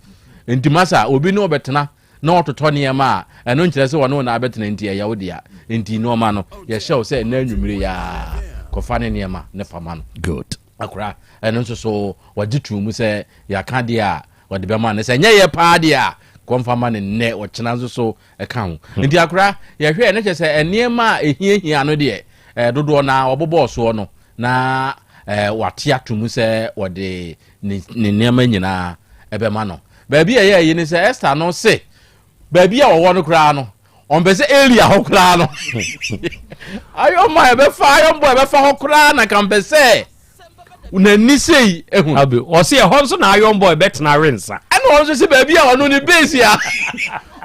Nti masa obi ne ɔbɛtena na ɔtotɔ nneɛma a ɛno nkyerɛ sɛ ɔne wo na abɛtena nti ɛyɛ wo dea. Nti nneɛma no yɛhyɛ wo sɛ ɛnɛ anwummere yi ara kɔfa ne nneɛma ne fa ma no. Good. Akora ɛno nso so wɔgye too mu sɛ yɛaka deɛ a wɔde bɛma no sɛ ɛnyɛ yɛ paa deɛ a kɔmfa ma no nnɛ ɔkyena nso so ɛka ho hmm. nti akora yɛhwɛ ne kyɛ sɛ nneɛma a ɛhiahia no deɛ eh, dodoɔ na wɔbobɔɔ soɔ no na eh, wate ato mu sɛ wɔde ne nneɛma nyinaa ɛbɛma no baabi a ɛyɛ yi ne sɛ Esther no se baabi a wɔwɔ no koraa no ɔmpɛ sɛ area hɔ koraa no ayɔmɔ a ɛbɛfa ayɔmbɔ a ɛbɛfa hɔ koraa na kampɛ sɛ n'ani sei ehu. Abe ɔsi ɛhɔ nso na ayɔmbɔ ɛbɛtena awe nsa. Ɛna ɔno nso sɛ baabi a ɔno ne base a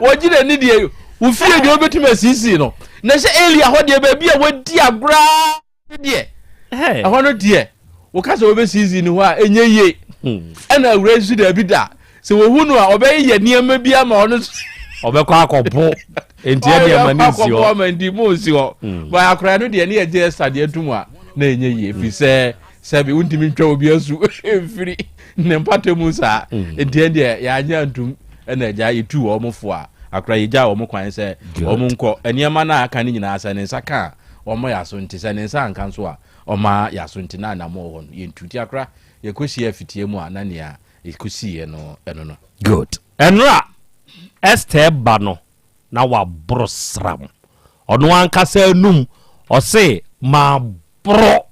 wɔgye n'ani deɛ wofie deɛ wobɛtumi asiesie no na sɛ area hɔ deɛ baabi a wɔadi agorɔ deɛ ɛhɔ no deɛ woka sɛ wobɛsiesie ne hɔ a ɛnyɛ yie hmm. ɛna awura nso daabi da sɛ wɔhu no a ɔbɛyɛ nneɛma bi ama ɔno ɔbɛkɔ akɔbo nti ɛdeɛ ma ne nsi hɔ ɔma nti mo nsi hɔ hmm. ba akora no deɛ ne yɛgye ɛsa deɛ atum a na ɛnyɛ yie firi sɛ sɛbi wontumi ntwa obi asu mfiri ne mpata mu saa hmm. nti ɛdeɛ yɛanyɛ antum ɛna agya yɛtu wɔn fo a akora yɛgya wɔn kwan sɛ wɔn nkɔ nneɛma no a aka no nyinaa sɛ ne nsa ka a wɔmmɔ yɛ aso nti sɛ ne nsa anka nso a ɔma yɛ aso nti na anamɔ wɔ hɔ no yɛntu nti akora yɛkɔhyia afitie mu a na nea ɛkɔsiiɛ no ɛno no. Good. Ɛnora Esther ba no na waboro sram. Ɔno ankasa anum ɔse maboro.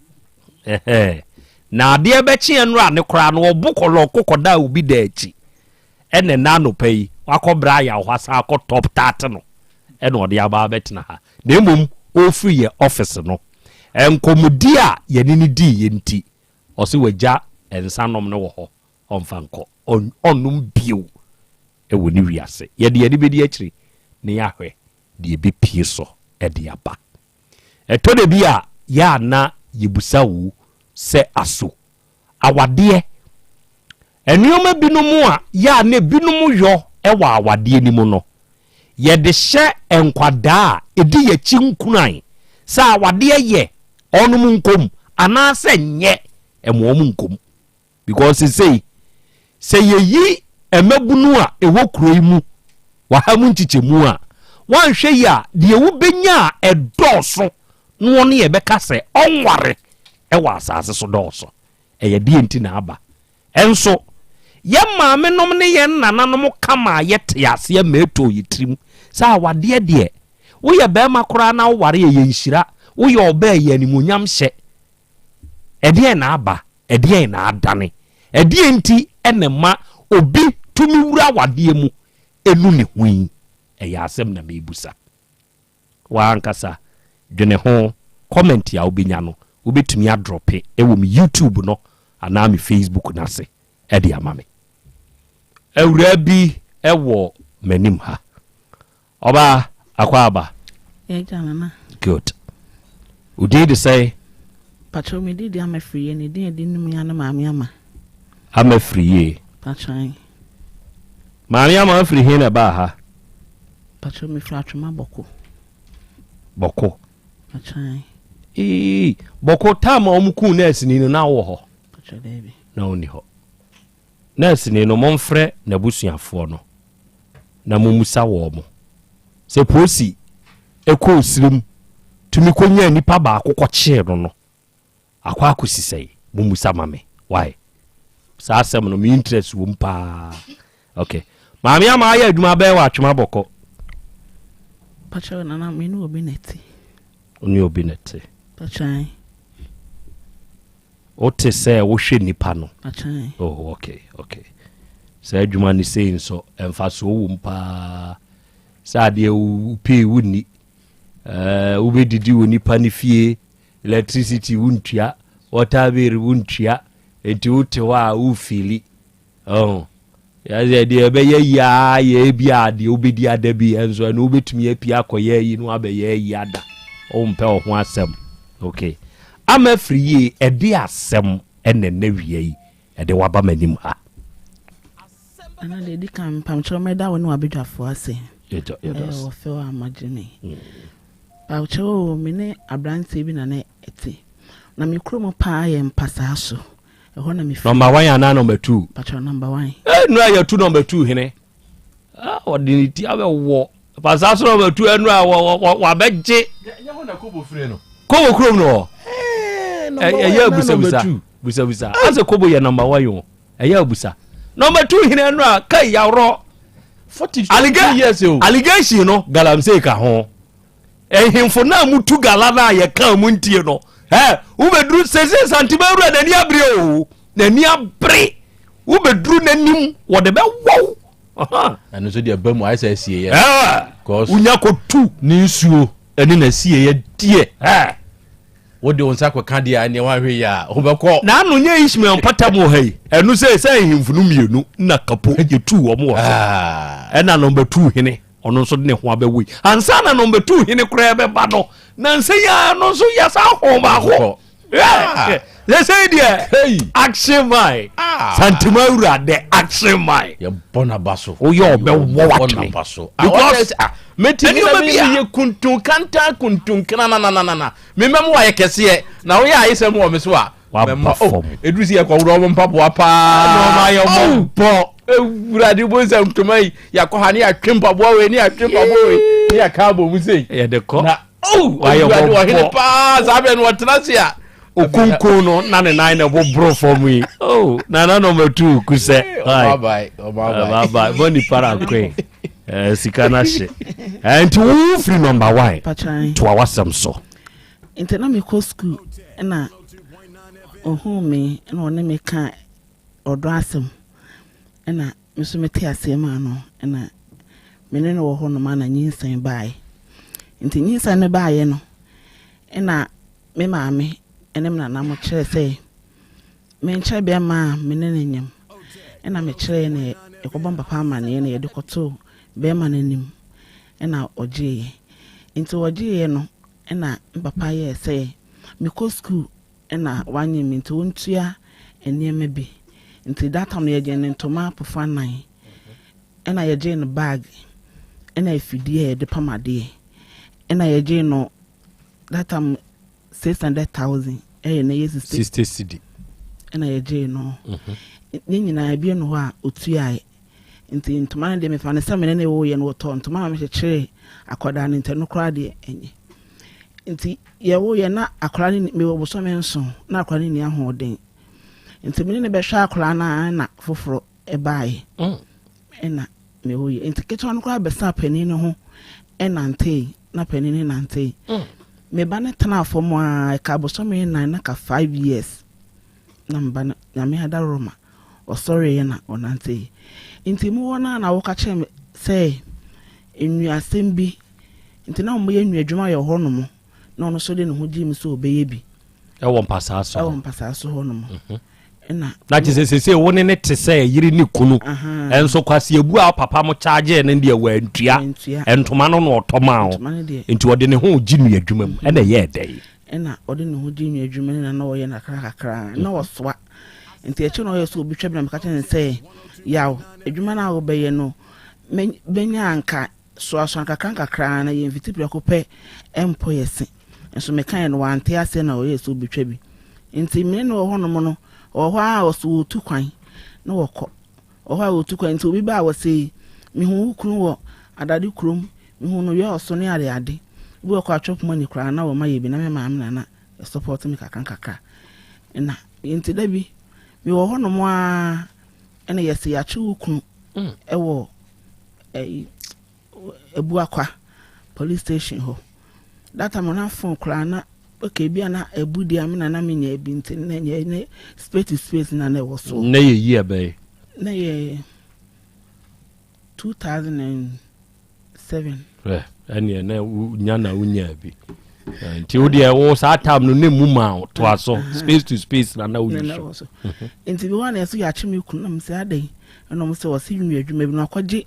Ɛhɛɛ. Na adeɛ bɛkye ɛnora ne koraa no ɔbo kɔlɔko kɔdaa obi da akyi. Ɛna ɛnɛ anɔpa yi wakɔ bra ayaw hɔ asan akɔ top tate no ɛna ɔde aba abɛtena ha. Na mmom ɔrefiri yɛ office no nkɔmmɔdi a yɛne no diiɛ nti ɔse wagya nsa nom no wɔ hɔ ɔmfa nkɔ, ɔnnom bio wɔ ne wiase. Yɛde yɛn ani bɛdi akyiri na yɛahwɛ deɛ ɛbɛpue so de aba. Ɛtɔ da bi a, yɛ a na yɛbusa wo sɛ aso awadeɛ, nneɛma binom a yɛ a na ebinom yɔ wɔ awadeɛ no mu no, yɛde hyɛ nkwadaa a ɛdi yɛn akyi nkuran sɛ awadeɛ yɛ wɔnom nkɔm anaasɛ nyɛ ɛma wɔn nkɔm. Because sesei sɛ yɛyi mmabunu a ɛwɔ kuro yi mu wɔ ha mu nkyekyɛmu a, woanhwɛ yi a deɛ wobɛnya a ɛdɔɔso na wɔne yɛbɛka sɛ ɔnware wɔ asase so dɔɔso. Ɛyɛ deɛ nti na aba. Ɛnso yɛn maamenom ne yɛn nananom ka maa yɛte aseɛ ma ɛtɔɔ yɛ tirim sɛ awadeɛ deɛ woyɛ barima koraa na woware ɛyɛ nhyira, woyɛ ɔbaa ɛyɛ animuonyam hyɛ. Ɛdeɛn na aba? Ɛdeɛn na adane? Ɛdeɛn nti na ɛma obi tumi wura awadeɛ mu nu ne ho yi? Ɛyɛ asɛm na merebusa. W'ankasa dwene ho, comment a wobɛnya no, wobɛtumi adrɔpe wɔ me YouTube no anaa me Facebook no ase de ama me. Awuraa bi wɔ m'anim ha. Ɔbaa, akwaaba. Yɛagya nana. Good. Wo din de sɛn? Patrɔ me din de Ama Firiye, ne din a ɛde nim ya ne Maame Ama. Ama Firiye. Patrɔ ayi. Maame Ama afiri he na ɛbaa ha? Patrɔ me firi Atwoma Bɔko. Bɔko. Patrɔ ayi. Ee, Bɔko tam a wɔn kuu nɛɛseni no na wowɔ hɔ? Patrɔ daabi. Na wonni hɔ. Nɛɛseni no momfrɛ n'abusuafoɔ no. na mommisa wɔn. Sɛ polisi kɔɔ serem tumi kɔnyaa nipa baako kɔkyee no no, akɔ akɔsi sɛn? Mommisa ma me. Why? Saa asɛm no, me interest wɔ mu paa. Okay. Maame ama ayɛ adwuma bɛn wɔ Atwema Bɔkɔ? Pakyɛ nana, me ne obi na ɛte. Wo ne obi na ɛte. Pakyɛ. Wote sɛ wohwɛ nnipa no? Oh, okay, okay. Saa adwuma no sei nso, mfasoɔ wɔ mu paa. Sɛ adeɛ wopee wonni, eh, wobɛdidi wɔ nipa no fie, electricity wontua, water bill wontua, enti wote hɔ a wofili. Oh. Yɛsɛ deɛ ɛbɛyɛ yi ara yɛ ebi a deɛ wobɛdi ada bi nso ɛno wobɛtumi apue akɔyɛ ayi no abɛyɛ ayi ada. Wompɛ wo ho asɛm. Okay. Ama afiri yie ɛde asɛm ɛna ɛnɛ wia yi ɛde waba m'anim ha. Nana deɛ ɛdi kan mpamkyɛw mɛda wo ne w'abadwafoɔ ase. Ɛwɔ fɛw a magye me. Pakyɛw o, me ne aberanteɛ bi na na ɛte. Na me kurom paa yɛ mpasaa so. Ɛhɔ na mefiri. Number one anaa number two? Pakyɛw number one. Ee nura yɛtu number two hene. Ah, ɔde ne ti abɛwɔ. Mpasaa so number two ɛnura wabɛgye. Kobo kurom no hɔ. Ɛyɛ busabusa busabusa. Asɛ kobo yɛ number one o. Ɛyɛ abusa. Number two hene ɛnura kai yaworɔ. Allegation no galamsey ka ho. Ɛhemfo no a mutu gala no a yɛka mu ntie no. Ɛ wobɛduru sese Santema wura n'ani abere o. N'ani abere. Wobɛduru n'anim wɔde bɛwɔw. Ɛno nso deɛ ba mu ayɛ sɛ asieɛ. Wonya kɔtu. Ne nsuo ɛne n'asieɛ deɛ. Wode wo nsa kɔka deɛ a ɛneɛ woanhwɛ yie a wobɛkɔ. N'ano nyɛ Ishmael mpata mu wɔ ha yi. Ɛno sɛ sɛ ahemfo no mmienu na kapo yɛtuu wɔn wɔ so. Ɛna nɔmba tuu hene ɔno nso de ne ho abɛwɔ yi. Ansa na nɔmba tuu hene koraa bɛba no, nansa yi ara no nso yɛsa ho baako. Sɛsɛi deɛ action man Santima wura the action man. Yɛbɔ n'aba so. Woyɛ ɔbɛwɔ watwene. Because mɛtumi na meyɛ kuntun kantan kuntun kanananana memɛ mu ayɛ kɛseɛ na woyɛ ayesɛm wɔ me so a waba oh, fam. Ɛduru sɛ yɛkɔworɔ ɔmo mpaboa paa. Ɛna ɔmo ayɛ ɔmo bɔ. Ewurade bo nsɛm ntoma yi yɛakɔ ha ne yɛatwe mpaboa wei ne yɛatwe mpaboa wei ne yɛka abɔ mu sei. Yɛde kɔ. Na oh Wayɛ Ewurade ɔmo ɔhene bɔ. paa saa bɛn no ɔtena ase a. Okunkun no na ne nan na ɛboboro fam yi. Oh nana na ɔmo atu ku sɛ. Ɔmo abae ɔmo abae. Ɔmo abae bɔ nipa ra koe. Eh, sika no ahye. Eh, nti wo firi number one. Patran. Toa w'asɛm so. Nti na mekɔ sukuu na ɔhuu me na ɔne me ka ɔdɔ asɛm ɛna me nso mete aseɛ maa no ɛna me ne no wɔ hɔ nom ana nyinsɛn baeɛ. Nti nyinsɛn no baeɛ no ɛna me maame ɛne me nana mo kyerɛ sɛ menkyerɛ bɛrima a me ne no nyam ɛna mekyerɛɛ na yɛkɔbɔ me papa amaneɛ na yɛde kɔtoo bɛrima no anim ɛna ɔgyeeɛ. Nti ɔgyeeɛ no Ɛna me papa yɛɛ sɛ mekɔ sukuu ɛna wanyem me nti ɔntua nneɛma bi nti that time no yɛgyee no ntoma pofa nan ɛna yɛgyee no bag ɛna afidie a yɛde pam adeɛ ɛna yɛgyee no that time 600,000 ɛyɛ na ɛyɛ 60 60 cedi ɛna yɛgyee no ne nyinaa ebie no hɔ a ɔtuaeɛ Nti ntoma no deɛ mefa no sɛ me ne no woeɛ no wɔtɔɔ ntoma ma mekyekyeree akwadaa no nti ɛno koraa deɛ ɛnyɛ. Nti yɛwoeɛ na akwadaa no mewɔ bosome nson na akwadaa no nni ahoɔden. Nti me ne no bɛhwɛ akwadaa no a na foforɔ ɛbaeɛ mm. ɛna mewoeɛ. Nti ketewa no koraa bɛsaa panin no ho ɛnantee na panin no nantee. Mm. Me ba no tenaa fam a ɛka bosome nnan na ka five years na me ba no nyame adaworoma Ɔsɔreeɛ na ɔnanteeɛ. Nti mowɔ no ara na woka kyerɛɛ me sɛ nnuasɛm bi nti na wɔyɛ nnuadwuma yɛ hɔ nom na ɔno nso de ne ho gyee mu sɛ ɔbɛyɛ bi. Ɛwɔ mpasaa so. Ɛwɔ mpasaa so hɔ nom. Mhm. Ɛna. Na kyerɛ sɛ sese wo ne ne te sɛ yere ne kunu. Ɛnso kwasi ebu a papa mo kyaagye ne deɛ wantua. Ntoma no na ɔtɔ maa wo. Nti ɔde ne ho gye nnuadwuma mu. Ɛna ɛyɛɛ dɛn? Ɛna ɔde ne ho gye nnuadwuma no na na ɔyɛ no kakra kakra na ɔsoa. Nti akyire no ɔyɛɛ sɛ obi twa bi na meka kyerɛ no sɛ, Yaw, adwuma no a wobɛyɛ no, mɛnya anka soasoa nkakra nkakra na yɛmfiti prɛko pɛ mpɔ yɛ se. Nso mekaeɛ no wante aseɛ na ɔyɛɛ sɛ obɛtwa bi. Nti me ne no wɔ hɔnom no, ɔwɔ hɔ ara ɔso ɔretu kwan na wɔkɔ. Ɔwɔ hɔ a ɔretu kwan nti obi ba a wɔse, mehu wo kunu wɔ adade kurom, mehu no yɔɔ so ne adeade. Bi wɔ kɔ atwɛ poma ni koraa na wɔma yɛ bi na me maame na na ɛsɔpɔte me kakra nkakra. Na nti da bi mewɔ hɔnom ara ɛna yɛse yɛakye wo kunu mm. ɛwɔ ɛyi Abuakwa police station hɔ. That time na phone koraa na okay bi a na abu deɛ me na na menya bi nti na nyɛ ne space to space na na ɛwɔ so. Na yɛ yi ɛbɛyɛ. Na yɛ 2000 7. Hwɛ ɛneɛ na wonya na wonyaa bi nti wo deɛ wo saa tam no ne mu ma toa so space to space na na woyi so mhm. nti bi hɔ na ɛso yɛakye me kunu na mesɛ adɛn ɛna ɔmo sɛ ɔse nwa adwuma bi no akɔgye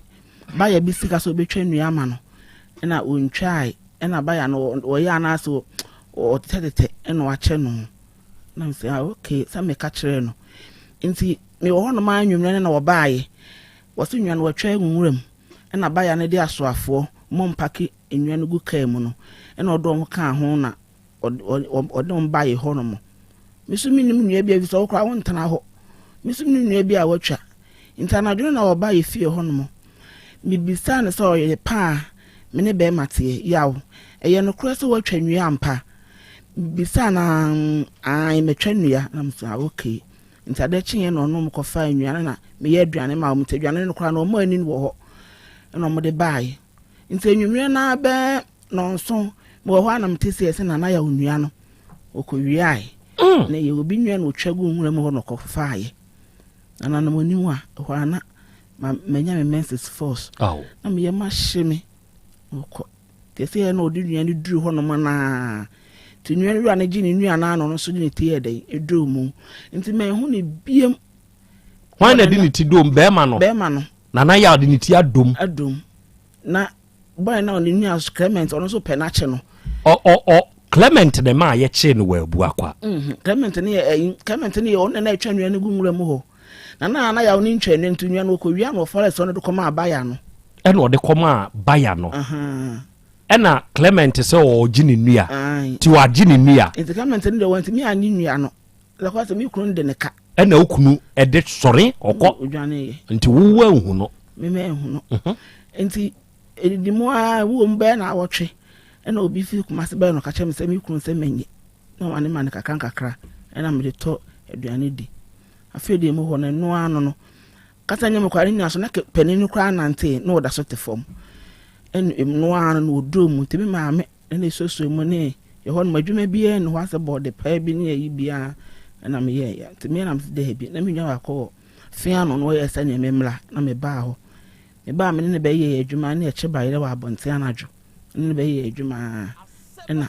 baya bi sika sɛ ɔbɛtwa nnua ama no ɛna ɔntwae ɛna baya no ɔyɛ anaasɛ ɔtetɛtetɛ ɛna wakyɛ no na mesɛ ah okay sɛ meka kyerɛɛ no nti mewɔ hɔ nom a nwummerɛ no na wɔbaeɛ wɔse nnua no wɔtwa agu nwura mu. Ɛna Baya no de asoafoɔ wɔn mpake nnua no gu kaa mu no, ɛna ɔde wɔn kaa ho na ɔde wɔn baeɛ hɔ nom. Me nso mennim nnua bi a, ɛfiri sɛ wo koraa wontena hɔ. Me nso mennim nnua bi a wɔatwa. Nti anadwo no na wɔba yɛ fie hɔ nom. Mebisaa no sɛ ɔyɛ pa a me ne bɛrima teɛ. Yaw, ɛyɛ nokorɛ sɛ woatwa nnua ampa? Mebisaa no ae, matwa nnua. Na mesɛ ah, okay. Nti adeɛ kyeeɛ na ɔne wɔn kɔfaa nnua no na meyɛ aduane maa wɔn. Nti aduane no koraa no wɔn anni no wɔ hɔ. Ɛna wɔde baeɛ. Nti anwummerɛ no ara bɛyɛ nnɔnson, mewɔ hɔ a na mete sɛ yɛsɛ Nana Yaw nnua no, ɔkɔwiaeɛ. Na ɛyɛ obi nnua na ɔtwa guu nwura mu hɔ na ɔkɔfaaeɛ. Na nanam anim a, ɛhɔ ara na manya me menses force. Na me yam ahye me. Ɔkɔ. Nti ɛsɛ yɛ na ɔde nnua no duru hɔnom naa. Nti nnua no wura no gye ne nnua no ano no nso de ne ti yɛ dɛn ɛduru mu. Nti manhu ne biem. Hwan na de ne ti dom? Bɛrima no. Bɛrima no. Nana Yaw de ne ti adom. Adom. Na boy na ɔne nua Clement ɔno nso pɛ n'akye no. Ɔ ɔ ɔ Clement na ɛma yɛkyee no wɔ Abuakwa. Mm, Clement ne yɛ ɛyi Clement ne yɛ ɔno na ɛtwa nnua no gu nwura mu hɔ. Na na na yaw ne ntwa nnua nti nnua no ɔkɔ wia no wɔ forest ɔno de kɔmaa Baya no. Ɛna ɔde kɔmaa Baya no. Ɛna Clement sɛ ɔregye ne nnua. Nti wagye ne nnua. Nti Clement no deɛ wantumi annye nnua no. Ɛkɔ sɛ me kunu de ne ka. Ɛna wo kunu de sɔre ɔkɔ. Odwaneeɛ. Nti wo wanhu no. Me manhu no. Mhm. Nti ɛdidi mu ara wɔ mu bɛyɛ na awɔtwe ɛna obi fi Kumasi bɛyɛ no ɔka kyerɛ me sɛ me kunu sɛ menye na ɔma ne ma no kakra nkakra ɛna mede tɔ aduane di. Afei deɛ mu hɔ no ɛno ano no kasa nyɛ me koraa ne nyina so na panin no koraa nante na ɔda so te fam. Ɛna ɛno ano no ɔduruu mu nti me maame Ɛna esuasua mu ne ɛhɔ nom adwuma biara nni hɔ asɛ bɔɔde paa bi ne ayi biara ɛna meyɛeɛ nti me na mese daabi na me nua baako wɔ fea no na ɔyɛ sɛdeɛ me mmra na mebaa hɔ mebaa me ne no bɛyɛɛ adwuma ne ɛkye bayerɛ wɔ abɔnten anadwo ne no bɛyɛɛ adwuma ɛna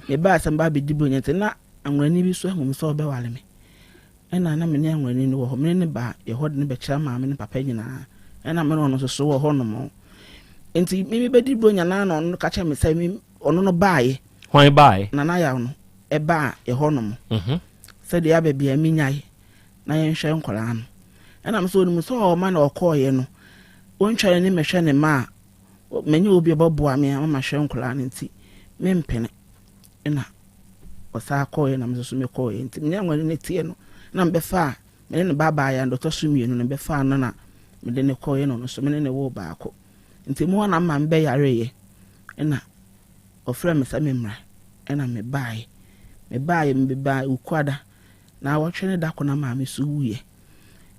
mebaa sɛ mebaa bɛdi bronya nti na anwurani bi so ahu me sɛ ɔbɛware me Ɛna na me ne anwurani no wɔ hɔ. Me ne no baa yɛ hɔ de no bɛkyerɛ maame ne papa nyinaa. Ɛna me ne ɔno nso so wɔ hɔ nom. Nti me me bɛdi Buronya naa na ɔno ka kyerɛ me sɛ me ɔno no baeɛ. Hwan baeɛ? Nana Yaw no ɛbaa yɛ hɔ nom. Mhm. Sɛ deɛ aba biara me nyae na yɛnhwɛ nkwadaa no. Ɛna me sɛ ɔnim sɛ ɔma na ɔkɔɔeɛ no ɔntwa n'ani mmɛhwɛ ne mma a manya obi a ɔbɛboa me ama mahwɛ nkwadaa no nti mempene. Ɛna ɔsan kɔeɛ na me nso so mekɔeɛ. Nti me ne anwani no teɛ no na mebɛfaa me ne ne ba abaayewa no deɛ ɔtɔ so mmienu no mebɛfaa no na mede no kɔeɛ na ɔno nso me ne no woo baako. Nti emu hɔ na me maame bɛyareeɛ ɛna ɔfrɛɛ me sɛ memmra ɛna mebaeɛ. Mebaeɛ mebaa Wukuada naawɔtwe ne da ko na maame nso wuiɛ.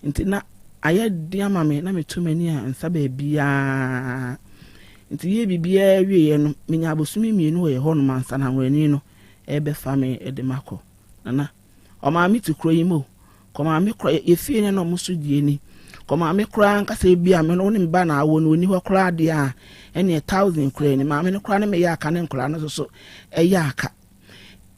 Nti na ayɛ den ama me, na meto m'ani a nsa baabiara. Nti yɛɛ biribiara wieeɛ no, menya abosome mmienu wɔ yɛ hɔnom ansa na anwurani no ɛrebɛfa me de makɔ. Nana, ɔmaa me te kuro yi mu o. Kɔmaa me kora, yɛ fie no na ɔmo so die ni. Kɔmaa me koraa ankasa ebi a me no wo ne me ba na awo no ɔni hɔ koraa deɛ a, ɛneɛ thousand koraa ni. Maame no koraa ne me yɛ aka ne nkwadaa no nso so ɛyɛ aka.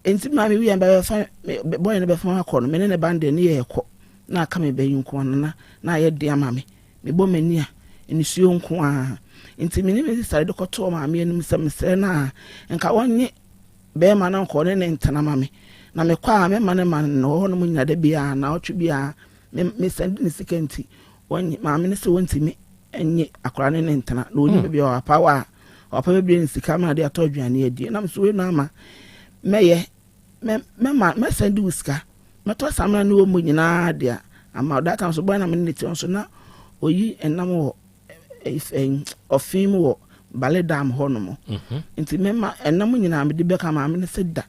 Enti maame wui a bɛbɛfa me bɔyɛ no bɛfa akɔ no, me ne ne ba no deɛ ne yɛrekɔ na aka me ba yi nko ara na na ayɛ den ama me. Mebɔ m'ani a, nisuo nko ara. Nti me ne me sista de kɔtoo maame anim sɛ mesrɛ no a, nka ɔnnye bɛrima no nka ɔne ne ntena ma me. Na mekɔ a mɛma no ma no wɔ hɔnom nyina da biara, naawɔtwe biara me mesɛnde ne sika nti wɔnnye. Maame no sɛ wɔntumi nnye akwadaa no ne ntena na ɔnim baabi a ɔapa wɔ a Ɔpɛ bɛbrɛ no sika ma de atɔ aduane adi. Nam so wei no ama mɛyɛ mɛ mɛma mɛsɛn de wo sika mɛtɔ samina ne omo nyinaa de ama that time so bɔyɛ na me ne ne te nso na oyi ɛnam wɔ ɔfe mu wɔ bale dam hɔ nom mhm. nti mɛma ɛnam nyinaa mede bɛka maame no sɛ da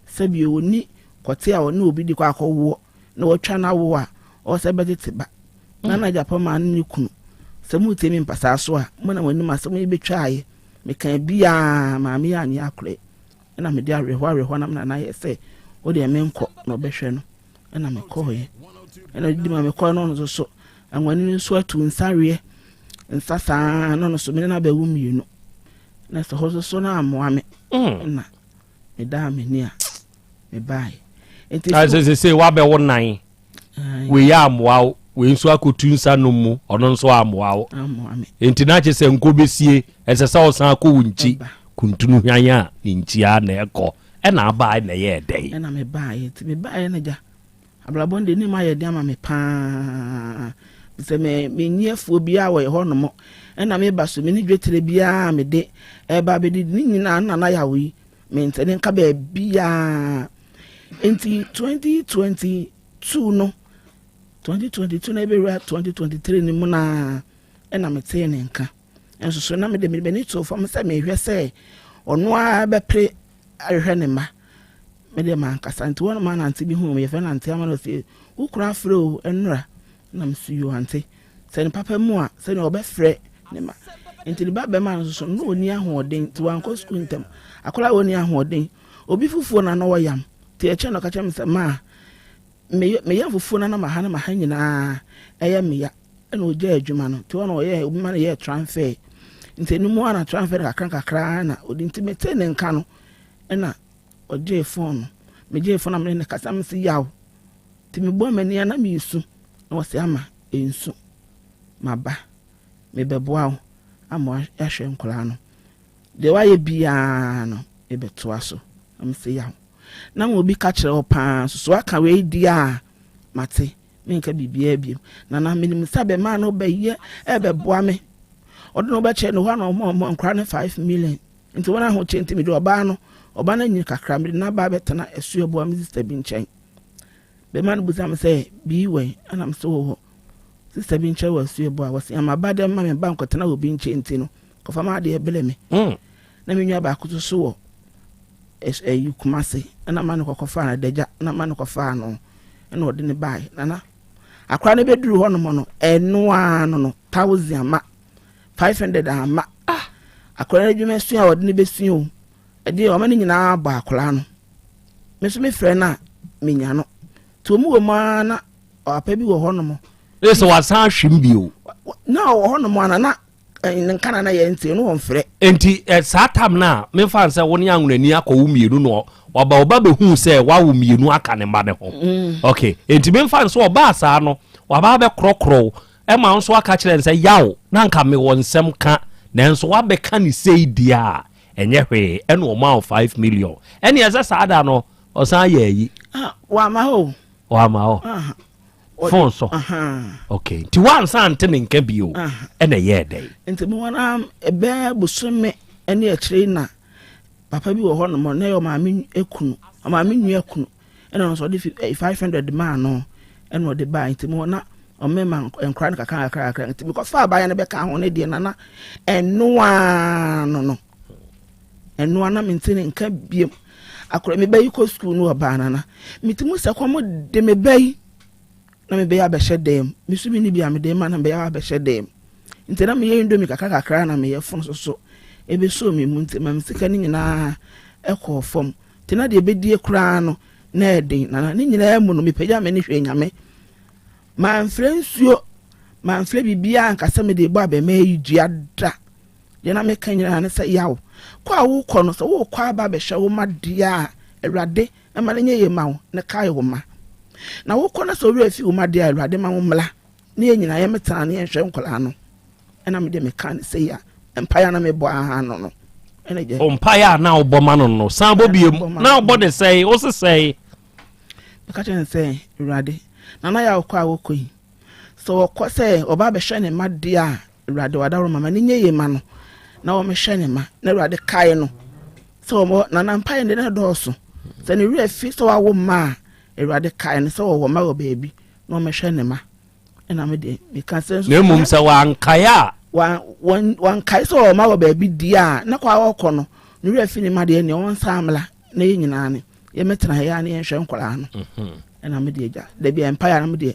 sɛbi ɔni kɔte a ɔne obi de kɔ akɔwoɔ na watwa no awo a ɔwɔ sɛ bɛtete ba na na agyapong maa ne ne kunu sɛ moretie me mpasaa so a mo na mo anim asɛm yi bɛtwaeɛ mekaa biaa maame yɛ anyɛ akorɛ ɛna mede awerɛhoɔ awerɛhoɔ na me nana yɛ sɛ wodeɛ menkɔ na ɔbɛhwɛ no ɛna mekɔɔyɛ ɛna ɔdidi ma mekɔɛ no ɔno nso so anwani no nso atu nsa weɛ nsa saa na ɔno nso mene no abɛwo mmienu na sɛ hɔ nso so no ammoa me ɛna medaa m'ani a mebaeɛ nti sɛ sɛ sɛ wabɛwo nan wei ammoa wo wei nso akɔtu nsa nom mu ɔno nso ammoa wo nti na kyerɛ sɛ nkɔ bɛsie ɛsɛ sɛ ɔsan akɔ wo nkyi kuntunu hwan a ne nkyi a na ɛkɔ ɛna abae na ɛyɛɛ dɛn ɛna mebaeɛ nti mebaeɛ no gya abrabɔ no deɛ ne mu ayɛ den ama me paa. Sɛ me menni afuo biara wɔ hɔnom, ɛna meba so menni dwetire biara a mede ɛreba abɛdidi. Ne nyinaa na na yaw yi mente ne nka baabiara. Nti 2022 no, 2022 na ɛbɛwura 2023 no mu naa ɛna metee ne nka. Nso so na mede m'ani too fam sɛ mehwɛ sɛ ɔno ara bɛpere ahwehwɛ ne mma. Me deɛ mankasa nti wɔn ma nante bi hu me yɛfrɛ nante ama no sɛ wo kura afrɛ o ɛnora na me so yo ante sɛ ne papa mu a sɛnea ɔbɛfrɛ ne ma nti ne ba bɛma no soso no ɔni ahoɔden nti wankɔ sukuu ntɛm akwadaa a ɔni ahoɔden obi fufuo na na ɔyam nti ɛkyɛ na ɔka kyerɛ me sɛ maa meyɛ fufuo na na maha na maha nyinaa ɛyɛ meya ɛna ɔgyaa adwuma no nti ɔna ɔyɛ obi ma no yɛɛ transfer nti ɛno mu ana transfer no kakra kakra na ɔdi nti metee ne nka no ɛna ɔgyee fon no megyee fon na mene ne kasa mese yaw nti mebɔ m'ani a na meresu na ɔse ama ɛnsu maba mebɛboa wo ama ahwɛ nkwadaa no deɛ wayɛ biara no mebɛtoa so na mese yaw na ma obi ka kyerɛ wo paa soso aka wei di a mate Menka biribiara bio. Nana, menim sɛ abɛmaa no bɛyɛ ɛbɛboa me. Ɔde no bɛkyɛ no hɔ na ɔma ɔma nkora no 5 million. Nti wɔn ahokyɛ nti mede ɔbaa no, ɔbaa no anyini kakra, mede n'aba abɛtena Asuaboa me sista bi nkyɛn. Bɛma no busa me sɛ, bii wɛn? Ɛna me sɛ wɔ hɔ. Sista bi nkyɛn wɔ Asuaboa. Wɔsi ama ba dɛ ma me ba nkɔtena obi nkyɛn nti no, kɔfa ma adeɛ bele me. Mm. Na me nua baako nso so wɔ ɛyi Kumase, ɛna ma no kɔkɔfaa no adagya, ɛna ma no kɔfaa no. ɛna ɔde no baeɛ. Nana, akora no bɛduru hɔnom no, ɛno ara no no, thousand ama, 500 ama. Ah, akora no adwuma sua a ɔde no bɛsua o. Ɛdeɛ ɔma no nyinaa bɔ akora no. Me nso mefrɛ no a, menya no. Nti wɔn wɔ mu ara na ɔapa bi wɔ hɔnom. Ɛsɛ sɛ wasan ahwem bio. Na ɔwɔ hɔnom ana na Ne nka na na yɛn nti no wɔmfrɛ. Enti eh, saa tam no a memfa nsɛ wo ne anwonani akɔwo mmienu no waba ɔba bɛhuu sɛ wawo mmienu aka ne mma no ho mm. ok enti memfa nsɛ ɔbaa saa no waba abɛkorɔkorɔ wo ɛma nso aka kyerɛ no sɛ yaw na nka mewɔ nsɛm ka nanso wabɛka ne sei deɛ a ɛnyɛ hwee ɛna ɔma wo 5 million ɛne ɛsɛ saa da no ɔsan yɛ ayi ah, wama hɔ wama hɔ phone so ok nti wansa ante ne nka bio ɛna ɛyɛɛ dɛn nti mo wɔn a ɛbɛɛ bosome ɛne akyire na papa bi wɔ hɔ nom na ɛyɛ ɔmaame ekunu ɔmaame nua kunu ɛna ɔno nso ɔde 500 maa no ɛna ɔde baa nti mo na ɔmɛma nkora no kakra kakra kakra nti mekɔfa abaayewa no bɛka ho ne deɛ nana ɛnoa no no ɛnoa na mente ne nka biem akora me ba yi kɔ sukuu no ɔbaa nana mete mu sɛ kɔm de me ba yi na me bɛyɛ abɛhyɛ dɛm me so menni bi a mede ma na mebɛyɛ abɛhyɛ dɛm nti na meyɛ indomie kakra kakra na meyɛ fono so so ɛbɛsoo me mu nti ma me sika no nyinaa ɛkɔɔ fam nti na deɛ ɛbɛdie koraa no na ɛden nana ne nyinaa mu no mepagya m'ani hwɛ nyame mamfrɛ nsuo mamfrɛ biribiara anka sɛ mede bɔ abɛma yi dua da Deɛ na meka nyinaa ne sɛ, Yaw, kɔ a worekɔ no, sɛ worekɔ aba abɛhwɛ wo mma deɛ a, Awurade mma no nyɛ yie mma wo, na kae wo mma. Na wokɔ na sɛ wo werɛ fi wo mma deɛ a, Awurade ma wo mmra, na yɛn nyinaa yɛmmɛtena na yɛnhwɛ nkwadaa no. Ɛna me deɛ meka no sei a, mpaeɛ a na mebɔ ara no no. Ɛna gya. O mpaeɛ a na wobɔ ma no no, san bɔ biem. Na wobɔ ne sɛe, wo se sɛe. Meka kyerɛ no sɛ, Awurade, Nana Yaw kɔ a wɔkɔ yi, sɛ wɔkɔ sɛ ɔba abɛhwɛ ne mma deɛ a, Awurade wadaworo ma ma ne nyɛ yie ma no na wɔmehwɛ ne ma na Awurade kae no sɛ wɔn na na mpaeɛ no na dɔɔso sɛ ne werɛ fi sɛ wawo mma a Awurade kae no sɛ wɔwɔ mma wɔ baabi na wɔmehwɛ ne ma ɛna me deɛ meka sɛ nso na mmom sɛ wankae a wankae sɛ wɔwɔ mma wɔ baabi di a na kɔ a wɔkɔ no ne werɛ fi ne ma deɛ nea wɔnsan mmla na yɛ nyinaa ne yɛmɛtena ha yɛ a ne yɛnhwɛ nkwadaa no mhm. ɛna me deɛ gya dabi mpaeɛ a na me deɛ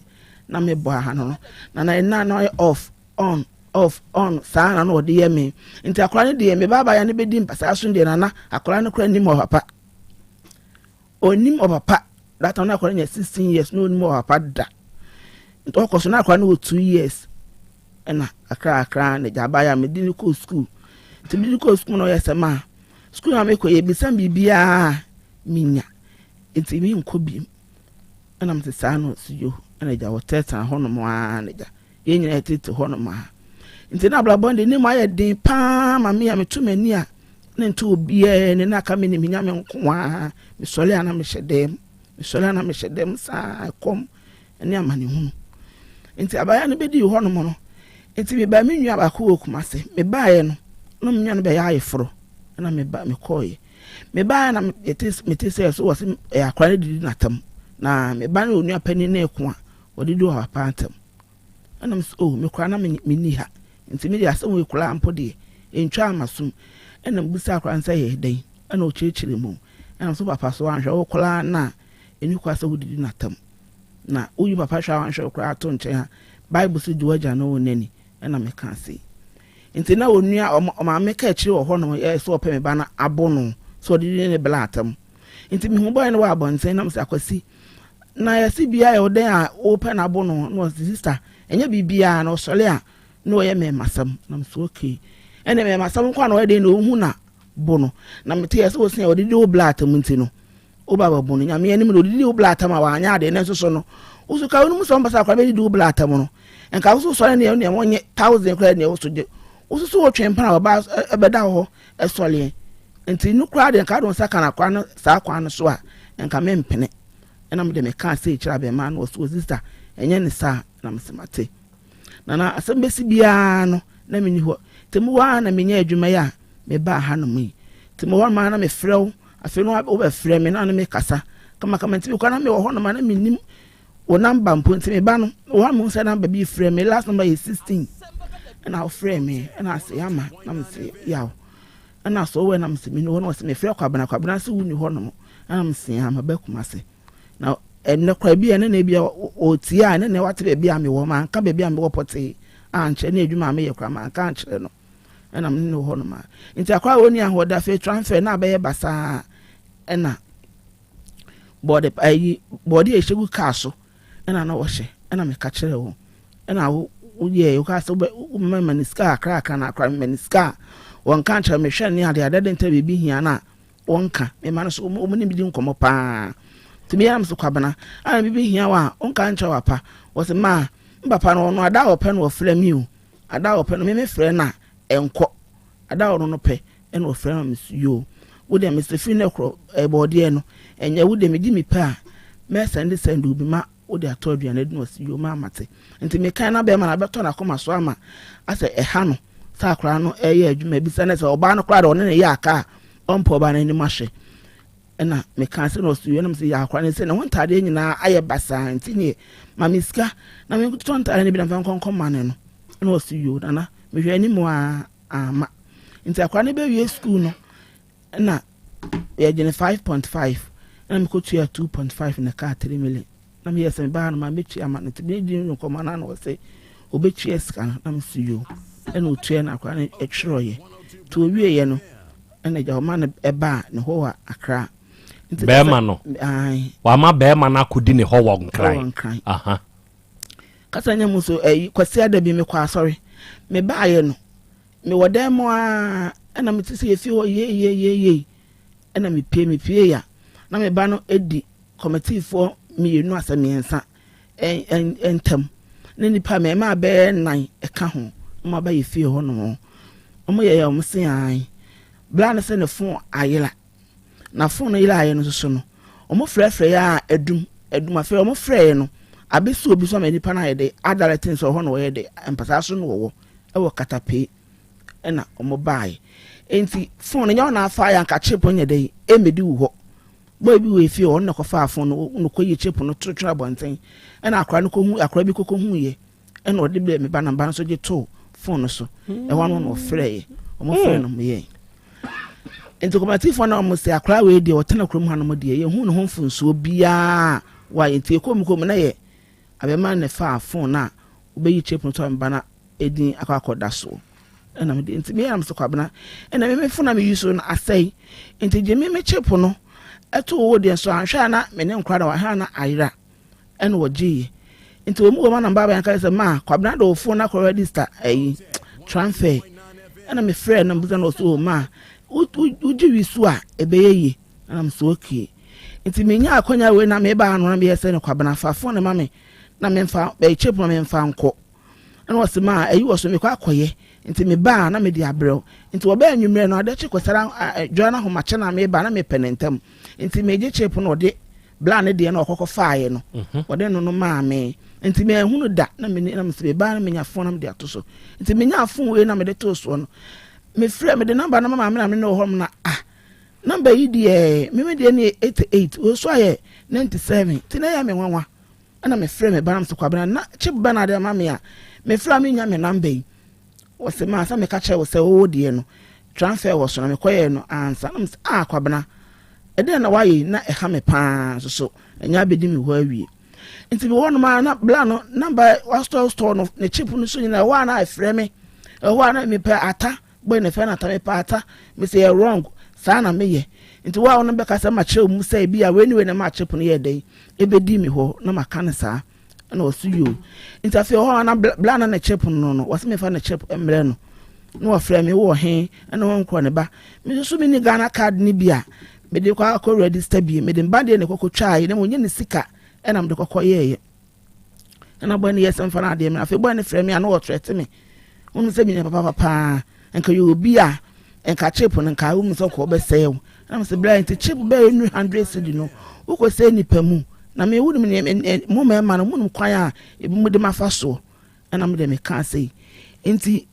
na mebɔ aha no no na na ɛna na ɔyɛ off on off on saa na na ɔde yɛ me nti akwadaa no deɛ me ba abaayewa no bɛdi mpasaa so deɛ nana akwadaa no koraa nim ɔpapa ɔnim ɔpapa that time na akwadaa no yɛ 16 years na ɔnim ɔpapa da nti ɔkɔ so na akwadaa no wɔ 2 years ɛna akra akra na gya abaayewa mede no kɔɔ sukuu nti mede no kɔɔ sukuu na ɔyɛ sɛ maa sukuu na mekɔ yɛ bisa biribiara menya nti menkɔ biem Ɛna mete saa na ɔse yo ɛna agya wɔtɛɛtɛɛ hɔnom ara na agya yɛn nyinaa yɛtete hɔnom ara nti na abrabɔ no de ne mu ayɛ den paa ma me a meto m'ani a na nto obiara ni na aka me ne me nyame nko ara mesɔre a na mehyɛ dɛm mesɔre a na mehyɛ dɛm saa ɛkɔm ne amanehunu. Nti abaayewa no bɛdii hɔnom no, nti mebaa me nua baako wɔ Kumase. Mebaeɛ no, na me nua no bɛyɛ ayeforɔ ɛna meba mekɔeɛ. Mebaeɛ na mete mete sɛ so wɔ se ɛyɛ akwadaa no didi n'atam. Na me ba ne onua panin no reko a, wɔdidi wɔ papa ntam. Ɛna me sɛ oh me koraa na menni ha. Nti me deɛ asɛm wei koraa mpo deɛ ɛntwaa m'asom. Ɛna mebisa akwadaa no sɛ ɛyɛ dɛn? Ɛna ɔkyerɛkyerɛ mu. Ɛna me sɛ papa so anhwɛ wo koraa no a ɛni kwa sɛ wodidi n'atam. Na woyi papa hwɛ a wanhwɛ wo koraa to nkyɛn a, Bible se di w'agya ne wo na ni. Ɛna mekaa sei. Nti na onua ɔmaame ka akyire wɔ hɔnom yɛ sɛ ɔpɛ me ba no abo no sɛ ɔde di ne bla atam. Nti mehu bɔyɛ no wɔ abɔnten na mesɛ Akwasi na yɛse bia yɛ wo dɛn a wopɛ no abo no na ɔse sister ɛnyɛ biribiara na ɔsɔre a na ɔyɛ mɛmasɛm na mesɛ okay ɛne mɛmasɛm nko a na ɔyɛ dɛn na ɔhu na bo no na mete yɛ sɛ wɔsi a ɔde di wo bla atam nti no Woba bɛbu no Nyame anim na odidi wo bla atam a wanyɛ adeɛ nanso so no woso ka wonim sɛ ɔmpɛ sɛ akora bɛdidi wo bla atam no nka woso sɔre neɛ neɛ wɔnyɛ thousand koraa neɛ woso gye woso so wotwe mpena a ɔba ɛbɛda hɔ ɛsɔleɛ nti no koraa deɛ nka wode wo nsa ka no akora no saa kwan no so a nka mempene ɛna mede mekaa sei kyerɛ abɛmaa no ɔso sista ɛnyɛ ne saa na mese mate na na asɛm bɛsi biara no na menni hɔ nti mewɔ a na menyɛ adwuma yi a mebaa hanom yi nti mewɔ hɔ nom a na mefrɛ wo afei no wobɛfrɛ me na ne mekasa kamakama nti mekɔ na mewɔ hɔ nom a na mennim wo namba mpo nti meba no wɔ hɔ mehu sɛ namba bi frɛ me last number yɛ 16 ɛna wofrɛ me ɛna ase ama na mese yaw ɛna so wɔ na mese menni hɔ na wɔse mefrɛ kwabena kwabena sɛ wonni hɔ nom ɛna mese ama bɛkuma ase Na ɛnnɛ koraa bi a ɛne na ebia ɔretie a ɛne na wate baabi a mewɔ manka baabi a mewɔ pɔtee ankyerɛ ne adwuma a meyɛ koraa manka ankyerɛ no ɛna mene no wɔ hɔ nom a nti akora a ɔnni ahoɔden afei transfer na abɛyɛ basaa ɛna bɔɔde ayi bɔɔde a ɛhyɛ gu kaa so ɛna na wɔhyɛ ɛna meka kyerɛ wɔn ɛna wo woyɛ woka sɛ wobɛ wobɛma ne sika akra akra na akora mema ne sika a wɔnka nkyerɛ mehwɛ ne adeɛ adeɛ de nta biribi hia no a Wɔnka, me mma no so, wɔn ne me di nkɔmmɔ paa. Nti me yam so Kwabena, a na biribi hia wo a, wonka nkyerɛ w'apa. Wɔse, ma, me papa no, ɔno ada a ɔpɛ no ɔfrɛ me o. Ada a ɔpɛ no, me me frɛ no a, ɛnkɔ. Ada a ɔno no pɛ, ɛna ɔfrɛ ma me so, yoo. Wo deɛ, mese firi nnɛ korɔ, ɛɛ bɔɔdeɛ no, ɛnyɛ wo deɛ, medi me pɛ a, mɛsɛnde sɛnde wo bi ma wode atɔ aduane adi na ɔse yoo maa mate nti mekan na bɛrima no abɛtɔ n'akoma so ama asɛ ɛha no sɛ akwaraa no ɛyɛ adwuma bisa ne sɛ ɔbaa no koraa de ɔne ne yɛ aka a ɔmpɛ ɔbaa no anim ahwɛ ɛna meka sɛ na ɔse yoo ɛna mesɛ yɛ akwaraa no sɛ ne ho ntaadeɛ nyinaa ayɛ basaa nti neɛ ma me sika na menkotɔ ntaadeɛ no bi na mfa nkɔnkɔ ma no no ɛna ɔse yoo nana mehwɛ anim a ama nti akwaraa no bɛwie sukuu no Nna yɛgye no 5.5 na mekotuaa 2.5 na ɛkaa 3 million. Na meyɛɛ sɛ mebaa no ma metua ama no nti me ne no nkɔmmɔ no na ɔse obetua sika no na mese yoo ɛna otua na akwadaa no twerɛeɛ nti owieɛ no ɛna agya ɔma no ɛbaa ne hɔ wɔ Accra. Nti bɛrima no wama bɛrima no akɔdi ne hɔ wɔ Nkran. Aha. Kasa nyɛ mu so ɛyi Kwasi ada bi mekɔ asɔre mebaeɛ no Mewɔ dan mu ara ɛna mete sɛ yɛfie hɔ yeieieiei ɛna mepie mepie a na me ba no di kɔmitiifoɔ mmienu asɛ mmiɛnsa ntam ne nipa mmarima bɛyɛ nnan ɛka ho wɔn aba yɛ fie hɔ nom wɔn yɛ yɛ wɔn se an bla no sɛ ne fon ayera na fon no yera ayɛ no soso no wɔn frɛfrɛ yɛ a adum adum afei wɔn frɛ yɛ no abɛsi obi so ama nipa no ayɛ de adalɛte nso ɛhɔ na wɔyɛ de mpasaa so no wɔwɔ wɔ katapee ɛna ɔmo baae nti fon no nyɛ ɔna afa yɛ anka chip nyɛ dɛ ɛmɛdi wo hɔ boy bi wɔ efie ɔno na kɔfaa fon no na kɔyi chip no to twere abɔnten ɛna akora no kɔhu akora bi kɔkɔ hu yɛ ɛna ɔde brɛ me ba na ba no nso gye too fon no so ɛhɔ no na ɔfrɛ yɛ ɔmo frɛ no mo yɛ nti kɔmatifoɔ na ɔmo sɛ akora wei deɛ ɔtena kurom ha no mo deɛ yɛhu ne ho mfonsuo biara wa nti ɛkɔ mu kɔ mu na yɛ abɛma ne faa fon no a wobɛyi chip no to a me ba no edin akɔ akɔda soɔ ɛna mede nti meyɛ na mesɛ kwabena ɛna me me fon na me use no asɛe nti gye me me chip no ɛto wo deɛ nso anhwɛ a na me ne nkora na wahwɛ a na ayera ɛna wɔgyeeɛ nti wɔn mu wɔ ma na mba bɛn sɛ ma kwabena de wo fon na akɔ register ɛyi transfer ɛna me frɛ na mebisa na ɔsɛ o ma wogye wi so a ɛbɛyɛ yie ɛna mesɛ okay nti menya akwanya wei na meba ano na meyɛ sɛ no kwabena fa fon no ma me na memfa ɛyi chip no memfa nkɔ Ɛna ɔse maa ayi wɔ so mekɔ akɔyɛ nti meba a na mede abrɛ wo nti wɔbɛɛ anwummerɛ no adeɛ kye kwasara dwa no ahomakye na meba na mepɛ no ntɛm nti megye chip no ɔde Bla ne deɛ na ɔkɔkɔ faeɛ no, wɔde no no maa me. Nti manhunu da na me na mesɛ mebaa na menya fon na mede ato so. Nti menyaa fon wei na mede too soɔ no, mefrɛ mede namba no ma maame na me ne wɔ hɔ na ah namba yi deɛ me me deɛ ne 88 wei so ayɛ 97 nti na ɛyɛ me nwanwa. Ɛna mefrɛ me ba na mesɛ Kwabena na chip bɛ na ade ama me a mefrɛ a menya me namba yi. Wɔse maa sɛ meka kyerɛ wo sɛ wowɔ deɛ no transfer wɔ so na mekɔyɛɛ no ansa na mesɛ ah Kwabena ɛdɛn na woayɛ yi na ɛha me paa nso so ɛnyɛ abɛdi me hɔ awie. Nti mewɔ hɔnom a na bla no namba wastɔɔ store no ne chip no so nyinaa ɛhɔ a na ɛfrɛ me ɛhɔ a na mepɛ ata Boy na ɛfrɛ no ata mepɛ ata mese yɛ wrong saa na meyɛ nti wo a wo no bɛka sɛ makyerɛ wo mu sɛ ebi a wei ne wei na maa chip no yɛ dɛn ebedi me hɔ na maka no saa ɛna ɔso yoo nti afei ɔhɔ na bla na ne chip no no wɔse mefa ne chip mmerɛ no na wɔfrɛ me wɔ he ɛna wɔn nkorɔ ne ba me nso so menni Ghana card no bi a mede kɔ akɔ register bi mede mba deɛ ne kɔkɔ twaeɛ na wɔnyɛ ne sika ɛna mede kɔkɔ yɛɛyɛ ɛna bɔyɛ no yɛ sɛ mfa no adeɛ me afei bɔyɛ no frɛ me a na ɔtrɛte me wonim sɛ menya papa papaa nka yɛ obi a nka chip no nka wonim sɛ nka ɔbɛsɛe wo ɛna mesɛ bra nti chip bɛyɛ nu 100 cedi no wokɔ sɛ nipa mu na me wonim ne mo mmarima no monim kwan a ebi mo de mafa soɔ ɛna mede meka sɛ nti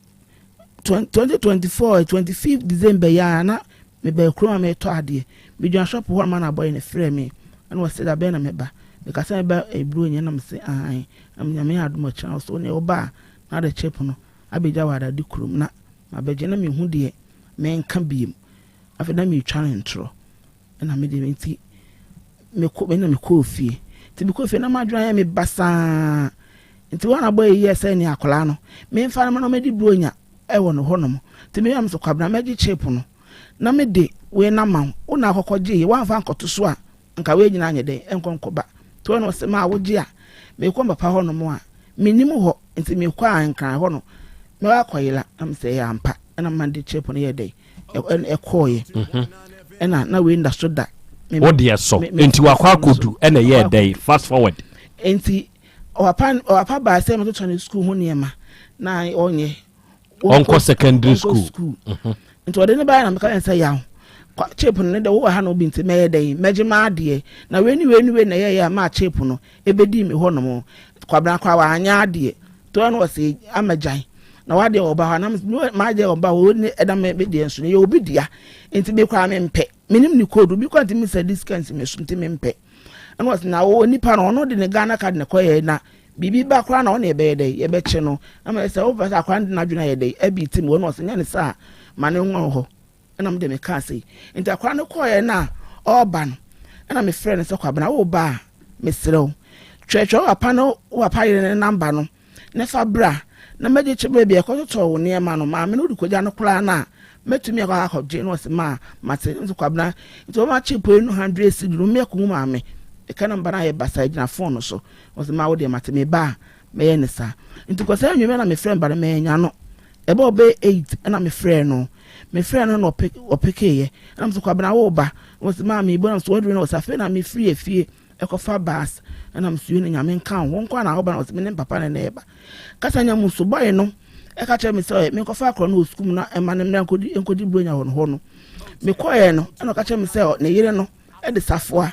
2024 25 December yi ara na mebaa kurom a meretɔ adeɛ. Megyina shop hɔ ma na boy no frɛɛ me ɛna ɔse da bɛn na mɛba. Meka sɛ mɛba aburo nyɛ na mese aane. Na Nyame yɛ adom ɔkyena ɔse wo neɛ woba a na ade chip no abɛgya wɔ adade kurom na mabɛgye na menhu deɛ menka biem. Afei na meretwa no ntorɔ. Ɛna me deɛ nti mekɔ ɛna mekɔɔ fie nti mekɔɔ fie na m'adwene ayɛ me basaa nti wɔn abɔ yi yɛ sɛ ne akwadaa no memfa no ma na ɔmɛdi buronya ɛwɔ no hɔnom nti meyɛ me sɛ kwabena mɛgye chip no na mede wei na ma wo na akɔkɔ gye yɛ wɔamfa nkɔto so a nka wei nyinaa nyɛ dɛn ɛnkɔ nkɔba nti wɔn ɔsɛ ma wogye a mekɔ papa hɔnom a menim hɔ nti mekɔ a nkran hɔ no mɛwɔ akɔyela na mesɛ ɛyɛ ampa ɛna mma de chip no yɛ dɛn ɛkɔɔyɛ mhm. ɛna na wei nda so da. wo deɛ so nti wakɔ akɔdu ɛna ɛyɛ dɛn fast forward. nti ɔpapa ɔpapa baa sɛ mɛtotɔ ne sukuu ho nneɛma na ɔnyɛ. ɔnkɔ secondary school. Mhm. Nti ɔde ne baa na meka yɛn sɛ yaw chip no ne de wowɔ ha na obi nti mɛyɛ dɛn mɛgye m'adeɛ na wei ne wei ne wei na ɛyɛyɛ a maa chip no ɛbɛdii me hɔ nom kwabena koraa wanyɛ adeɛ Toa no ɔse ama gyae na wadeɛ ɔba hɔ na m'adeɛ ɔba hɔ ne ɛda me me deɛ nso no yɛ obi dea nti me koraa me mpɛ menim ne code obi koraa ntumi sɛ disika nsi me so nti me mpɛ ɛna ɔse na ɔwɔ nipa no ɔno de ne Ghana card na kɔyɛ na biribi ba koraa na ɔne ɛbɛyɛ dɛ yɛbɛkye no ama sɛ wopɛ sɛ akora no de n'adwene ayɛ dɛ abi tim wɔ na ɔse nyɛ ne saa ma ne ho hɔ Ɛna mede me kaa sei. Nti akwadaa no kɔeɛ no a ɔreba no, ɛna mefrɛɛ no sɛ Kwabena woreba a, mesrɛ wo, twerɛtwerɛ wo papa ne wo papa yere no namba no na fa bra na mɛgye kyɛ baabi a ɛkɔtotɔ wo nneɛma no. Maame no wode kɔgya no koraa no a, mɛtumi akɔ akɔgye. Na ɔse maa mate. Nso Kwabena, nti wɔma kye poi no 100 cedi no, mɛkɔhu maame. Meka namba no ayɛ basaa gyina fon no so. Ɔse maa wo deɛ mate, meba a mɛyɛ ne saa. Nti kɔsɛ anwummerɛ na mefrɛ mba no, mannya no. Ɛbɔɔ bɛyɛ eight ɛna me frɛɛ no. Me frɛɛ no na ɔpik ɔpikiiɛ. Ɛna me se Kwabena wo ba? Ɔse maa me bu. Ɛna me se waduru na ɔse afei na me firi efie ɛkɔfa bus. Ɛna me se yoo na Nyame nka wo ho. Wo nkoa na woba? Na ɔse me ne me papa na na ɛba. Kasa nya mu so boy no ɛka kyerɛ me sɛ me nkɔfa akora no wɔ sukuu mu na ɛma no mmra nkɔdi nkɔdi buronya wɔ hɔ no. Me kɔɛ no ɛna ɔka kyerɛ me sɛ ne yere no ɛde safoa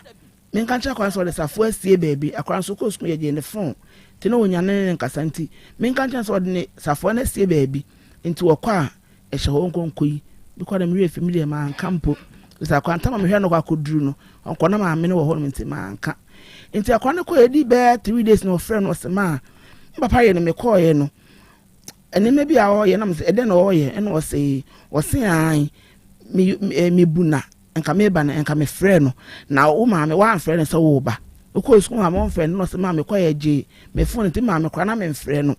Menka nkyerɛ akwadaa no sɛ ɔde safoa asie baabi. Akwadaa no nso ɔkɔɔ sukuu yɛgyee ne fon nti na ɔnya ne ne nkasa nti menka nkyerɛ no sɛ ɔde ne safoa no asie baabi nti ɔkɔ a ɛhyɛ hɔ ɔnkɔ nkɔyi. Me koraa deɛ me werɛ fi me deɛ manka mpo. Sɛ akwadaa ntam a mehwɛ no kɔ akɔduru no ɔnkɔ na maame no wɔ hɔ nom nti manka. Nti akwadaa no kɔɛ ɛdi bɛyɛ 3 days na ɔfrɛ no ɔsɛ maa me papa yɛ no mekɔɔyɛ no nneɛma bi a ɔyɛ na mesɛ ɛdɛn na ɔyɛ ɛna ɔsɛ ɔse ae me mebu na Nka meba no, nka mefrɛɛ no, na wo maame woamfrɛ no sɛ woreba. Wokɔɔ sukuu maame womfrɛ no, na ɔsɛ maame kɔyɛ gyee me fon nti maame koraa na memfrɛ no.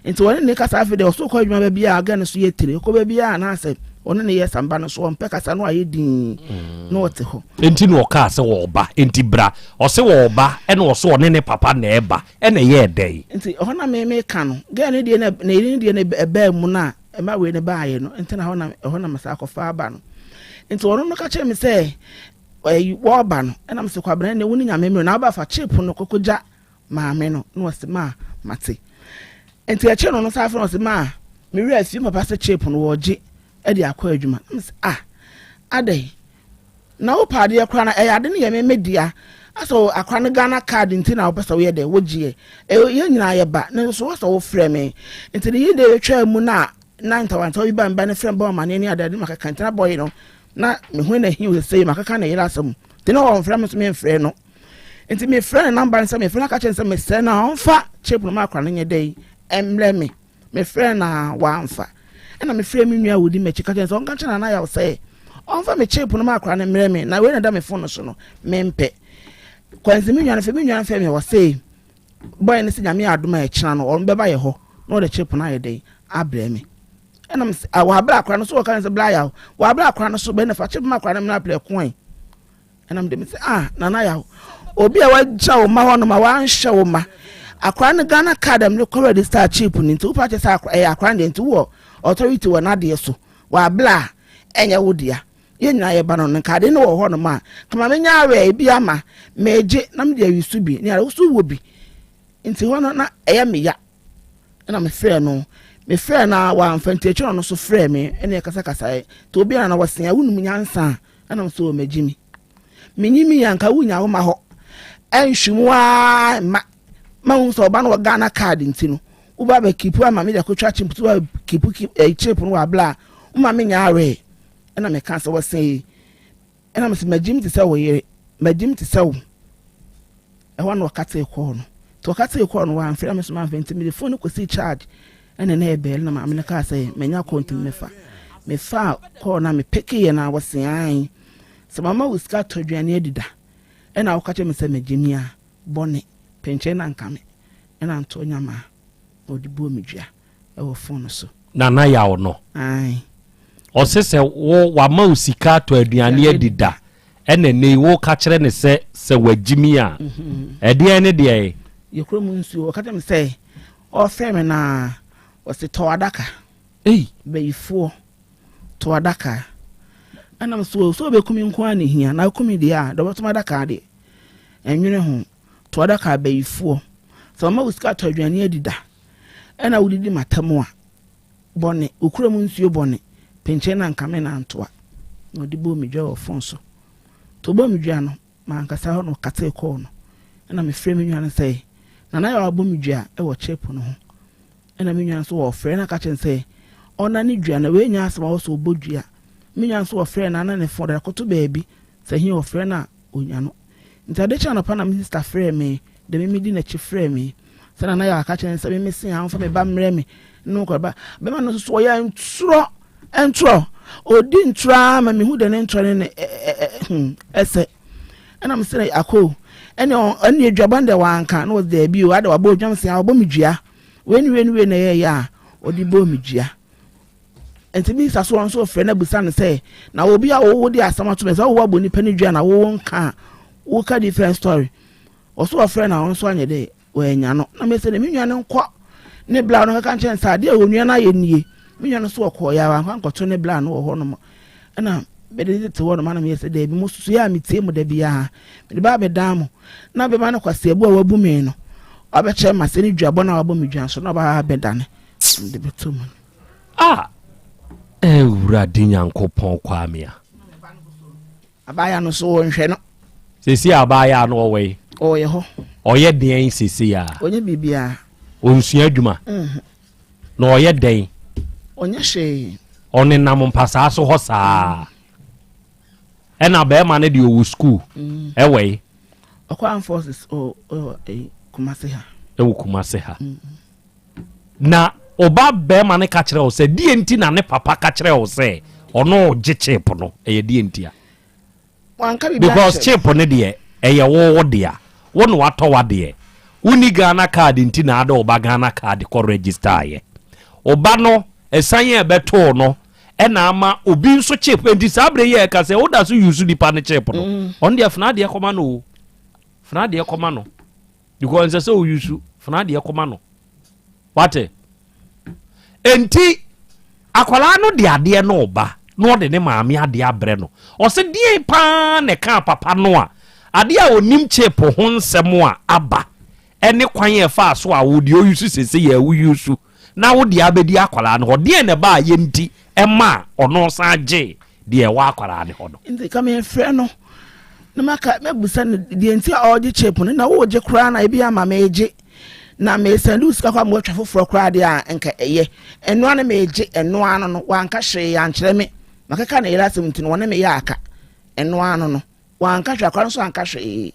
Nti wɔne ne kasa afei deɛ ɔso kɔ adwuma baabi a gɛ no so yɛ tire, kɔ baabi a anaasɛ ɔne ne yɛ samba no so ɔmpɛ kasa no ayɛ dinn na ɔte hɔ. Nti na ɔkaa sɛ wɔɔba, nti bra. Ɔse wɔɔba ɛna ɔse ɔne ne papa na ɛɛba, ɛna ɛyɛɛ dɛn? Nti ɛhɔ na me meka no, gɛ no deɛ na ne yere no deɛ na ɛbaa mu no a, Ɛma wei no baeɛ no, nti na ɛhɔ na ɛhɔ na mesan kɔfa aba no. Nti ɔno no ka kyerɛ me sɛ ɛyi wɔreba no, ɛna mesɛ Kwabena ne wo ne Nyame mmerɛ na aba fa chip no kɔkɔgya maame no, na ɔse maa mate. Nti ɛkyɛ no no saa afei na ɔse maa me werɛ afi papa sɛ chip no wɔregye de akɔ adwuma. Na mesɛ ah adɛn? Na wopɛ adeɛ koraa na ɛyɛ ade no yɛ me me dea. Asɛ wo akora no Ghana card nti na wopɛ sɛ woyɛ dɛ wogyeɛ. Ɛyɛ yɛn nyinaa yɛ ba nanso wɔ sɛ wofrɛ me. Nti ne yi deɛ yɛtwaa mu na na ntawantawa bi ba me ba no frɛ me bɔ me amaneɛ ne adeade na makeka nti na bɔye no na me ho na hi sesei makeka ne yere asɛm nti na ɔmfrɛ me nso memfrɛ no. Nti mefrɛ ne number no sɛ mefrɛ no aka kyerɛ no sɛ mesrɛ no a ɔmfa chip no ma akora no nyɛ dɛn ɛmmerɛ me. Mefrɛɛ no a wamfa. Ɛnna mefrɛɛ me nua a odi m'akyi ka kyerɛɛ no sɛ ɔnka nkyerɛ Nana Yaw sɛ ɔmfa me chip no ma akwadaa no mmrɛ me, na wei na ɛda me fon no so no, mempɛ. Kwansi me nua no frɛ me nua no frɛ me ɔse bɔyɛ no sɛ Nyame adom a ɛkyena no ɔno bɛba yɛ hɔ na ɔde chip no ayɛ dɛn abrɛ me. Ɛnna me sɛ wɔabrɛ akwadaa no so wɔka ne sɛ bla yaw wɔabrɛ akwadaa no so bɛn na fa chip ma akwadaa no mmra prɛko ɛ. Ɛna mede me sɛ ah Nana Yaw obi a wagya wo ma hɔ nom a wanhwɛ wo ma akora no Ghana card a mede kɔ register chip no nti wopa kyɛ sɛ ɛyɛ akora no deɛ nti wowɔ authority wɔ n'adeɛ so wɔ abla a ɛnyɛ wo dea yɛn nyinaa yɛba no no nka ade no wɔ hɔ nom a kama menya awɛ ebi ama megye na mede ayi so bi ne ade wo so wɔ bi nti hɔ no na ɛyɛ me ya ɛna mefrɛ no mefrɛ no a wamfa nti akyire no so frɛ me ɛna ɛkasakasaeɛ nti obiara na wɔsea wonim nyansa a Ɛna ɔsɛ o magye mi. Menye mi a nka wonya wo ma hɔ. Ɛnhwe mu aa mma. Ma hu sɛ ɔba no wɔ Ghana card nti no. Woba bɛ kipu ama me de akotwa chip so wa kipu eh, chip no wɔ abla a. Woma me nya awɛ. Ɛna meka sɛ wɔsɛ yi. Ɛna mesɛ magye mi te sɛ wo yere. Magye mi te sɛ wo. Ɛhɔ na ɔkatee kɔɔ no. Nti ɔkatee kɔɔ no wamfrɛ na me nso mamfrɛ nti mede phone no kɔsii charge ɛna na ɛyɛ bɛɛl na maame no kaa sɛ manya kɔɔ nti mefa. Mefaa kɔɔ na mepeke yɛ na wɔse ae sɛ mama wo sika atɔ aduane adi da ɛna woka kyerɛ me sɛ magye mi a bɔne pɛnkyɛn na nka me ɛna ntoɔ nyamaa na ɔde bɔɔ me dua. Ɛwɔ phone so. Nana yaw no. Ae. Ɔse sɛ wo wama wo sika atɔ aduane adi da ɛna ɛnɛ yi wo ka kyerɛ no sɛ sɛ wagyimi a ɛdeɛn ne deɛn. Yɛ kuro mu nsuo ɔka kyerɛ me sɛ ɔfrɛ me na ɔse tɔ adaka. Ei. Bayifoɔ tɔ adaka. Ɛna me so sɛ ɔbɛku me nko ara na ehia na aku me deɛ a deɛ ɔbɛtɔ adaka deɛ ɛnwene ho tɔ adaka bayifoɔ sɛ ɔma wo sika atɔ aduane adi da. Ɛna wodidi m'atam a, bɔne, wo kura mu nsuo bɔne, penkyɛn na nka me na antoa. Na ɔde bɔɔ me dwa wɔ fon so. Nti ɔbɔɔ me dwa no, mankasa hɔ na ɔkatee kɔɔ no. Ɛna mefrɛɛ me nua no sɛ, Nana Yaw abɔ me dwa wɔ chip no ho. Ɛna me nua no nso ɔfrɛɛ no aka kyerɛ no sɛ ɔnane dua na wei nyɛ asɛm a ɔwɔ sɛ ɔbɔ dua. Me nua no nso ɔfrɛɛ no a na ne fon ɔde akɔto baabi, sɛ he ɔfrɛ no a ɔnya no. Nti ade kyee anɔpa na me sista frɛɛ me, de me medi n'akyi frɛɛ me sɛ Nana Yaw aka kyerɛ no sɛ me mese a ɔmfa me ba mmrɛ me ne no nkɔ ba. Bɛma no nso so ɔyɛ ntorɔ, ntorɔ, ɔdi ntorɔ ara ma mehu deɛ ne ntorɔ ne ne hmm, ɛsɛ. Ɛna me sɛ akɔ ɛne ɛne aduaba no deɛ wanka na ɔsɛ daabi o ade wabɔ odwam sɛ ɔbɔ me dua wei ne wei ne wei na ɛyɛyɛ a ɔde bɔɔ me dua. Nti bisa so nso frɛ no abisa no sɛ na obi a wowo de asɛm ato me sɛ wowo abɔ nipa no dua na wowo nka a woka different story ɔso ɔfrɛ na ɔno nso anyɛ dɛ wɔanya no na mesɛ ne me nua no nkɔ ne bla no kaka nkyɛn sɛ adeɛ a onua no ayɛ nie me nua no so ɔkɔɔ yɛ a wankɔ ankɔto ne bla no wɔ hɔ nom ɛna mede tete hɔ nom ana meyɛ sɛ daabi mo susu yɛ a metie mo da biara mede ba abɛdan mo na bɛma no kwaseabu a wabu me no ɔbɛkyerɛ ma sɛ ne duabɔ no a wabɔ me dua so na ɔba abɛdane mede bɛto mu. Ah! Awurade Nyankopɔn Kwame a. Abaayewa no so wɔnhwɛ no. Sisi abaayewa no ɔwɔ yi. Ɔyɛ hɔ. Ɔyɛ deɛn sisi a. Ɔnyɛ biribiara. Ɔnsua adwuma. Mm. Na ɔyɛ dɛn? Ɔnyɛ hwee. Ɔnenam mpasaa so hɔ saa. Ɛna bɛrima no deɛ ɔwɔ sukuu. Mm. Ɛwɔ yi. Ɔkɔ armed forces ɔ ɔ Kumase ha. Ɛwɔ Kumase ha. Mm. Na wo ba barima no ka kyerɛ wo sɛ, deɛ nti na ne papa ka kyerɛ wo sɛ ɔno regye chip no, ɛyɛ deɛ nti a? Wanka biribi Because ankyerɛ me. chip no deɛ, ɛyɛ wo wo dea. Wo na watɔ w'adeɛ. Wonni Ghana card nti na ade wo ba Ghana card kɔ register yɛ. Wo ba no, ɛsan a ɛbɛtoo no, ɛna ama obi nso chip. Enti saa berɛ yi a ɛka sɛ woda so use nipa no chip no, ɔno deɛ fena adeɛ kɔma no o. Fena adeɛ kɔma no. Because ɛnsɛ sɛ oyusu fena deɛ kɔma no wate enti akwadaa no de adeɛ no ba na ɔde ne maame adeɛ abrɛ no ɔsɛ deɛn paa na ɛka papa no a adeɛ a onim chip ho nsɛm a aba ɛne kwan a ɛfaa so a wo deɛ oyusu sese yɛ woyusu na wo deɛ abɛdi akwadaa no hɔ deɛn na ɛbaa yɛ nti ɛma ɔno san gye deɛ ɛwɔ akwadaa no hɔ no. Nti ka mefrɛ no na maka mɛbusa no deɛ nti a ɔregye chip no na wogye koraa na ebi ama megye na mesɛnde wo sika koraa ma watwa foforɔ koraa deɛ a nka ɛyɛ ɛnoa no megye ɛnoa no no wanka hwee ankyerɛ me makeka ne yere asɛm nti no wɔne me yɛ aka ɛnoa no no wanka hwee akwadaa no nso anka hwee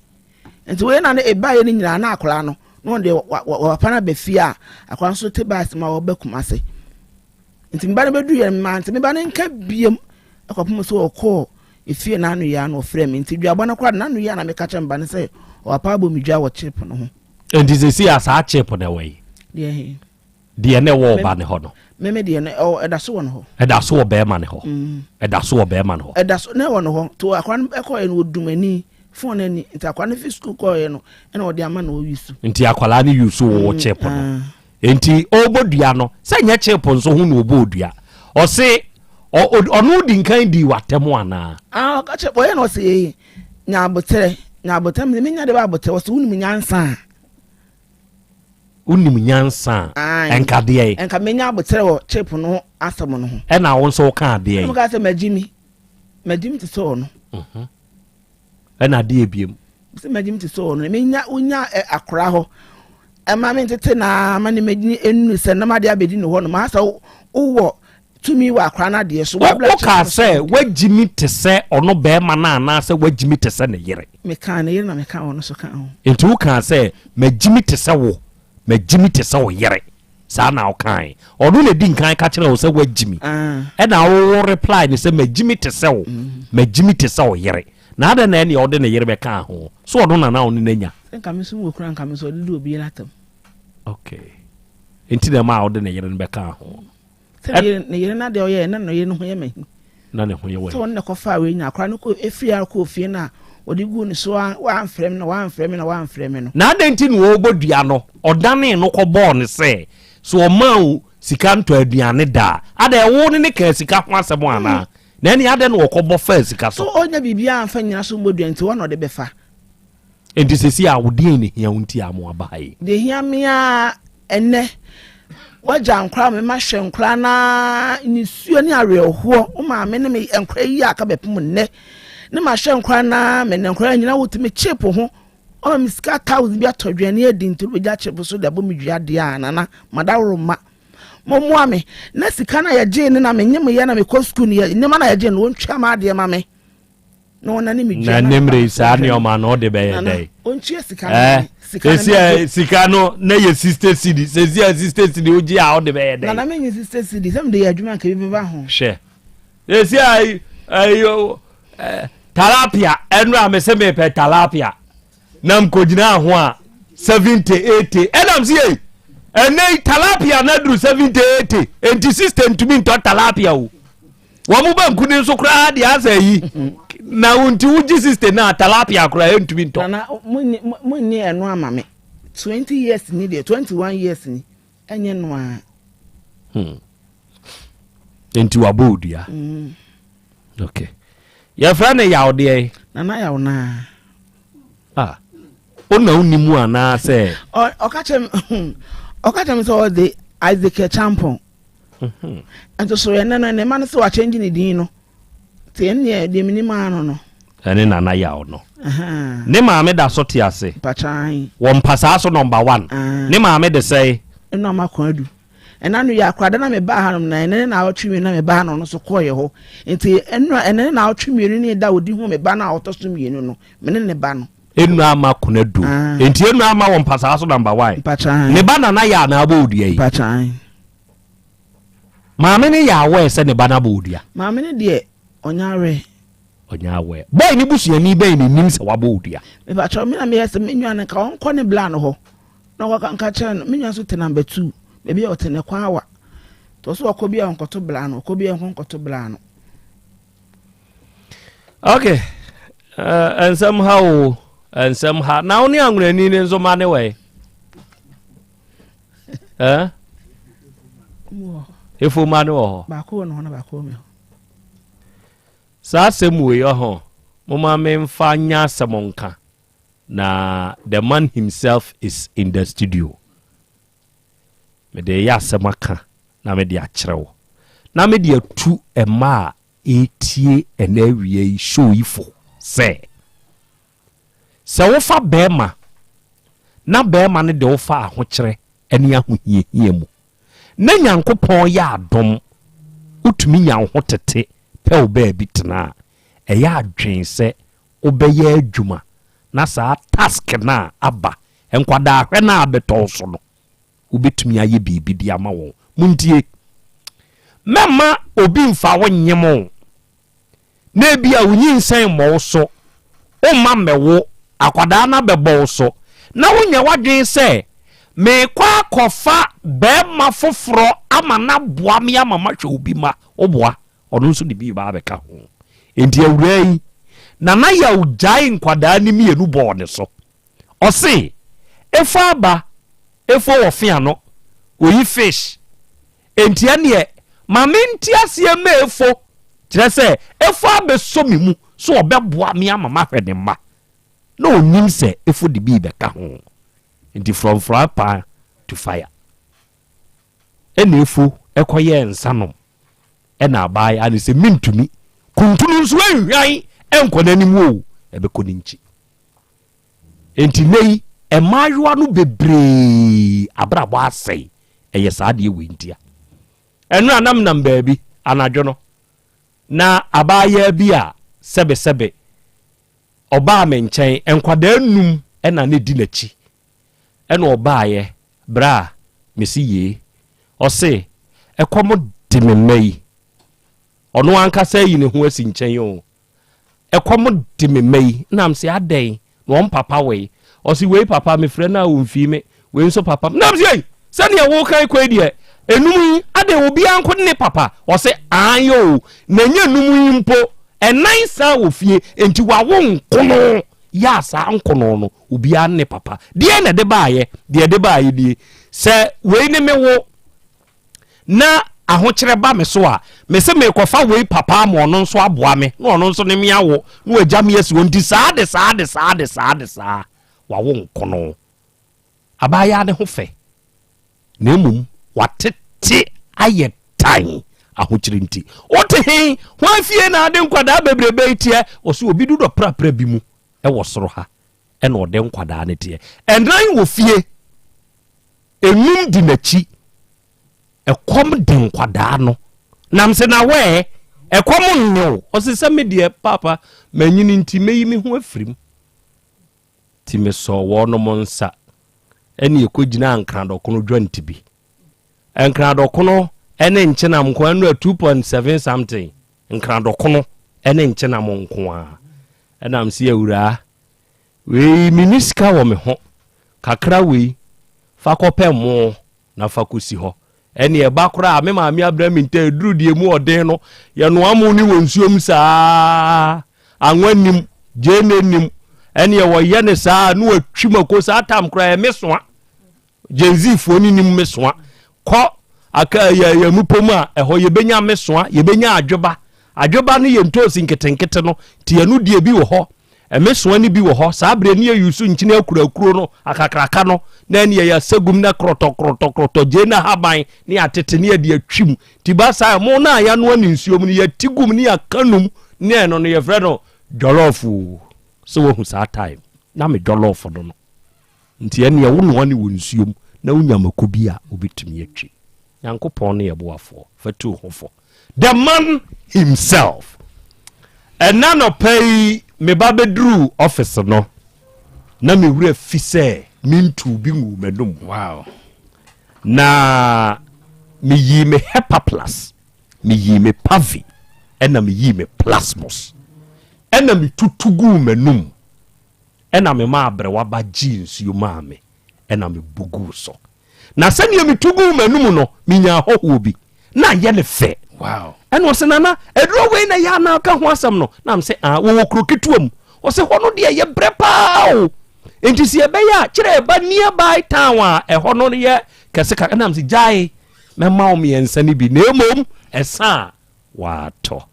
nti wei na ne ɛbaeɛ no nyinaa na akwadaa no na wɔn deɛ wɔpapa no aba fie a akwadaa no nso te baasi ma wɔba Kumase Nti me ba no bɛduruiɛ no, mante me ba no nka biam kɔpem sɛ ɔkɔɔ efie n'ano yɛ a na ɔfrɛ me. Nti duabɔ no koraa de n'ano yɛ a na meka kyerɛ me ba no sɛ ɔpapa abɔ me dua wɔ chip no ho. Nti sɛsi a saa chip no ɛwɔ yi? Deɛ he? Deɛ na ɛwɔ ɔba ne hɔ no. Me me deɛ no ɛwɔ ɛda so wɔ ne hɔ. Ɛda so wɔ bɛrima ne hɔ. Mm. Ɛda so wɔ bɛrima ne hɔ. Ɛda so na ɛwɔ ne hɔ. To akora no ɛkɔɛ no ɔdum ani fon ani nti akora no fi sukuu kɔɛ no ɛna ɔde ama na ɔyi su. Nti akwadaa no yi su wɔ mm, chip no. Ah. Enti ɔrebɔ dua no, sɛ nyɛ chip nso ho na ɔbɔɔ dua. Ɔse ɔno di nkan dii w'atɛm anaa? Ah, ɔka kyerɛ, ɔyɛ na ɔse ee, nya aboterɛ, nya aboterɛ, mese menya de bɛ aboterɛ, ɔse wonim nyansa a. Wonim nyansa a, ɛnka deɛ? Ɛnka menya aboterɛ wɔ chip no ho asɛm no ho. Ɛna wo nso wokaa deɛ? Ɛna meka sɛ magye mi, magye mi te sɛ ɔno. Mhm. Ɛna adeɛ ebiem. Sɛ magye mi te sɛ ɔno, menya wonya akora hɔ. Ɛma me ntete na ama ne mɛgyini nnuru sɛ nam adeɛ abɛdi ne hɔ nom asɛ wowɔ tumi wɔ akora no adeɛ so. Wokaa sɛ woagyi mi te sɛ ɔno bɛrima no anaasɛ woagyi mi te sɛ ne yere? Mekaa ne yere na mekaa ɔno so kaa ho. Nti wokaa sɛ magyi mi te sɛ wo, magyi mi te sɛ wo yere. Saa na wokae. Ɔno na ɛdi nkan ka kyerɛ wo sɛ woagyi mi. Ɛna wo reply ne sɛ magyi mi te sɛ wo, magyi mi te sɛ wo yere. Na adɛn na ɛneɛ ɔde ne yere bɛkaa ho? So ɔno na na ɔne no anya? Sɛ nka me nso mewɔ kunu a nka me nso ɔde di obi yere atam. Okay. Nti na ɛma a ɔde ne yere no bɛkaa ho no. Sɛ ne yere ne yere no adeɛ ɔyɛɛ na ne yere no ho yɛ m'ahi. Na ne ho yɛ w'ahi. Sɛ ɔno na ɛkɔfaa wei nya akora no kɔ efiri ara kɔɔ fie no a ɔde guu ne so a wamfrɛ me na wamfrɛ me na wamfrɛ me no. Na adɛn nti na ɔrebɔ dua no ɔdanee no kɔbɔɔ no sɛ sɛ ɔmaa wo sika ntɔ aduane da a adɛn wo ne no kaa sika ho asɛm anaa? Na ɛne adɛn na wɔkɔbɔ faa sika so? So ɔnya biribiara mfa nnyina so mmɔ dua nti hɔ na ɔde bɛfa? Enti seesei a wo deɛn na ɛhia wo nti a mo aba ha yi? Deɛ ɛhia me ara ɛnnɛ, woagya nkora me mahwɛ nkora no ara nisuo ne awerɛhoɔ, wo maame ne me nkora yi a aka bɛpem nnɛ, ne mahwɛ nkora no ara me ne nkora nyina wotumi chip ho, ɔma me sika thousand bi atɔ aduane adi nti wobɛgya chip so de abɔ me dua deɛ a nana madaworo mma. Mommoa me na sika no a yɛgyee no na menye mo yɛ na mekɔ sukuu no yɛ nneɛma no a yɛgyee no wɔntwa m'adeɛ ma me na wɔn ne me dua na ne mmere saa nneɛma no ɔde bɛyɛ dɛ ɔntua sika no eh, sika no sɛ sika no na yɛ sixty cedi sɛ si sixty cedi ogye a ɔde bɛyɛ dɛ na na menye sixty cedi sɛ mede yɛ adwuma nka bi bɛba ho hwɛ sɛsi a ayi talapia ɛnu a mese mepɛ talapia na mkogyinaa ho a 70 80 ɛnam sɛ yei ɛnɛ yi talapia no aduru 70 80 enti sister ntumi ntɔ talapia o wɔn mo banku ne nso koraa deɛ asɛ yi na wo nti wogye sister no a talapia koraa ɛntumi ntɔ. Nana mo nni ɛno ama me 20 years ni deɛ 21 years ni ɛnyɛ no a. Hmm. Nti wabɔ odua. Mm. Okay. Yɛfrɛ no yaw deɛ. Nana yaw naa. Ah. O na wonni mu anaasɛ. Ɔka kyerɛ me ɔka kyerɛ me sɛ ɔde Isaac Champon. Mhm. Nso so ɛnɛ no ne ma no sɛ wakyɛngye ne din no. Nti ɛnneɛ deɛ menim ara no no. Ɛne Nana Yaw no. Ne maame da so te ase. Mpakyan. Wɔ mpasaa so number one. Ne maame de sɛe. Ɛna ɔma kwan adu. Ɛna no yɛ akora da na mebaa hanom na ɛnɛ ne naawɔtwe mmienu na mebaa ha na ɔno nso kɔɔyɛ hɔ. Nti ɛnura ɛnɛ ne naawɔtwe mmienu ne da ɔdi hu me ba no a ɔtɔ so mmienu no me ne ne ba no. Enura ama kuna du. Nti enura ama wɔ mpasaa so number one. Mpakyan. Ne ba Nana Yaw na abɔ odua yi. Mpakyan. Maame no yɛ aware sɛ ne ba no abɔ odua. Maame no deɛ ɔnyɛ aware. Ɔnyɛ aware. Boy no busuani bɛn na nim sɛ wabɔ odua? Mepakyɛw me na meyɛ sɛ me nua no nka ɔnkɔ ne bla no hɔ na ɔkɔka nka kyerɛ no me nua nso te number two baabi a ɔte no kwan awa nti ɔsɛ ɔkɔ bi a ɔnkɔto bla no ɔkɔ bi a ɔnkɔ nkɔto bla no. Okay. Uh, nsɛm ha o nsɛm ha na wo ne anwonani no nso ma ne wɔ Eh? Efoma no wɔ hɔ. Baako wɔ ne hɔ na baako wɔ me hɔ. Saa asɛm wei ɔho moma memfa nya asɛm nka na the man himself is in the studio. Mede yɛ asɛm aka na mede akyerɛ wo na mede atu mmaa a. ɛretie ɛnɛ awia yi show yi fo sɛ, sɛ wofa bɛrima na bɛrima no de wofa ahokyerɛ ne ahohiahia mu na Nyankopɔn yɛ adom wotumi nya wo ho tete pɛ wo baabi tena a, ɛyɛ adwen sɛ wobɛyɛ adwuma na saa task no a aba, nkwadaa-hwɛ no a abɛtɔ wo so no, wobɛtumi ayɛ biribi de ama wɔn. Montie! Mɛmma obi mfa wo nyem wo, na ebia wo nyinsɛn mmɔ wo so, womma mmɛwo, akwadaa no abɛbɔ wo so, na wonya w'adwene sɛ, merekɔ akɔfa barima foforɔ ama no aboa me ama mahwɛ obi mma. Woboa? Ɔno nso de bi reba abɛka ho. Enti awuraa yi, Nana Yaw gyae nkwadaa no mmienu bɔɔ ne so. Ɔse, Efo aba, efo wɔ fe ano, oyi fish. Enti ɛneɛ, ma mente aseɛ mma efo, kyerɛ sɛ, efo abɛsɔ me mu sɛ ɔbɛboa me ama mahwɛ ne mma. Na ɔnnim sɛ efo de bi rebɛka ho. Enti from fry pan to fire. Ɛna efo kɔyɛɛ nsa nom. Ɛna abaayaa no sɛ, Mentumi. Kuntunu nso nhwan nkɔ n'anim o, ɛbɛkɔ ne nkyi. Enti nnɛ yi, mmaayewa no bebree abrabɔ asɛe. Ɛyɛ saa adeɛ wei ntia. Ɛno a na menam baabi anadwo no, na abaayewa bi a sɛbesɛbe ɔbaa me nkyɛn, nkwadaa num na na ɛdi n'akyi. Ɛna ɔbaeɛ, bra, mese yee. Ɔse, ɛkɔm de me mma yi. Ɔno ankasa ayi ne ho asi nkyɛn o. Ɛkɔm de me mma yi. Ɛna mese adɛn na wɔn papa wei? Ɔse wei papa mefrɛ no a ɔmfii me, wei nso papa. Na mese ei, sɛdeɛ wokan kɔ yi deɛ, enum yi adɛn obiara nko ne papa? Ɔse aane o, na ɛnyɛ enum yi mpo, ɛnan saa wɔ fie, enti wawo nkono. Yɛ a saa nkono no, obiara ne papa. Deɛn na ɛde baeɛ? Deɛ ɛde baeɛ nie, sɛ wei ne me wo, na ahokyerɛ ba me so a, mese merekɔfa wei papa ama ɔno nso aboa me, na ɔno nso ne me awo, na wagya me asi hɔ. Nti saa de saa de saa de saa de saa, wawo nkono. Abaayaa ne ho fɛ, na mmom watete ayɛ tan ahokyerɛ nti. Wote he? Hwan fie na ade nkwadaa bebrebe yi teɛ? Ɔse obi dodɔ prapra bi mu wɔ soro ha ɛna ɔde nkwadaa no teɛ. Ɛnan wɔ fie. Enum di n'akyi. Ɛkɔm de nkwadaa no. Nam se na wɛɛ, ɛkɔm nne wo. Ɔse sɛ me deɛ paapa manyini nti mɛyi me ho afiri mu. Nti mesɔɔ wɔnom nsa ɛne ɛkɔgyinaa Nkradɔkono dwanti bi. Nkradɔkono ɛne nkyenam nko ara nnura 2.7 something. Nkradɔkono ɛne nkyenam nko ara. Ɛnam se awuraa Wei menni sika wɔ me ho, kakra wei, fa kɔpɛ mo na fa kɔsi hɔ. Ɛnneɛ ɛba koraa a, me maame abrɛ me nta ɛduru deɛ mu ɔden no, yɛnoa mo ne wɔ nsuom saa, anwa nnim, gyeene nnim, ɛnneɛ wɔyɛ ne saa na wɔatwi mako saa tam koraa ɛyɛ mesoa. Gen Z foɔ no nim mesoa. Kɔ aka yɛ yɛ mupɔ mu a ɛhɔ yɛbɛnya mesoa, yɛbɛnya adwoba. Adwoba no yɛ ntoosi nketenkete no, nti ɛno deɛ bi wɔ hɔ. Ɛmesoa no bi wɔ hɔ. Saa berɛ no yɛ yusu nkyene akurakuro no, akakraka no, na ɛne yɛyɛ asagum na krɔtɔ krɔtɔ krɔtɔ gyee na haban ne atete ne yɛde atwim. Nti ba saa ɛmo no a yɛanoa ne nsuo mu no yɛte gum ne yɛaka num ne ɛno no yɛfrɛ no jɔlɔf o. Sɛ wahu saa time na me jɔlɔf no no. Nti ɛneɛ wo noa no wɔ nsuom na wonya mako bi a wobɛtumi atwi. Nyankopɔn ne yɛ boafoɔ. Fa tu wo ho fo. The man himself. Ɛna nɔpa yi me ba bɛduruu office no na me werɛ fi sɛ mentuu bi nguu m'anum. Wow. Na meyii me Hepa Plus, meyii me Pavi, ɛna meyii me Plasmos. Ɛna metutu guu m'anum. Ɛnna memaa aberewa ba gyee nsuo maa me, ɛnna mebu guu so. Na sɛdeɛ metu guu m'anom no, menyaa hɔhoɔ bi. Na ayɛ no fɛ. Wow. Ɛnna ɔse, Nana, aduro wei na ɛyɛ a na woka ho asɛm no? Na mese, Ah, wɔwɔ kuro ketewa mu. Ɔse, hɔ no deɛ yɛbrɛ paa o. Enti sɛ yɛbɛyɛ a, kyerɛ ɛba nearby town a ɛhɔ no yɛ kɛse kakra. Ɛnna mese, gyae, mɛma wo mmiɛnsa no bi, na mmom ɛsa a woatɔ.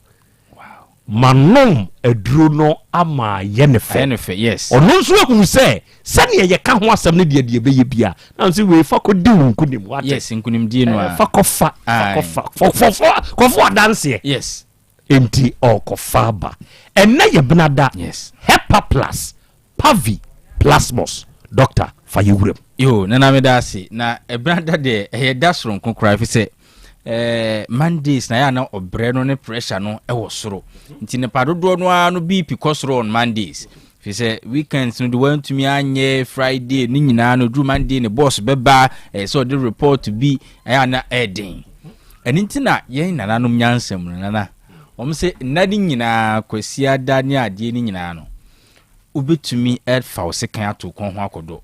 Manom aduro no ama ayɛ ne fɛ. Ayɛ ne fɛ, yes. Ɔno nso ahunu sɛ sɛdeɛ yɛka ho asɛm no deɛ deɛ ɛbɛyɛ bia. Na nso wei fa kɔdi wo nkonim wate. Yes, nkonimdie no a. Fa kɔfa, fa kɔfa, kɔfo adanseɛ. Yes. Enti ɔrekɔfa aba. Ɛnnɛ yɛ benada. Yes. Hepa plus, Pavi plasmos. Doctor, fa yɛ wuram. Yoo, Nana meda ase. Na ɛbenada deɛ ɛyɛ da soronko koraa ɛfiri sɛ eh, Mondays na yɛ a na ɔbrɛ no ne pressure no wɔ soro. Nti nipa dodoɔ no ara no BP kɔ soro on Mondays. Firi sɛ weekends no de wantumi anyɛ Friday ne nyinaa no duru Monday ne boss bɛba ɛyɛ sɛ ɔde report bi ɛyɛ a na ɛyɛ den. Ɛno nti na yɛn nananom nyansa mu no nana wɔn sɛ nna no nyinaa Kwasiada ne adeɛ no nyinaa no wobɛtumi fa wo sekan ato kɔn ho akɔdɔ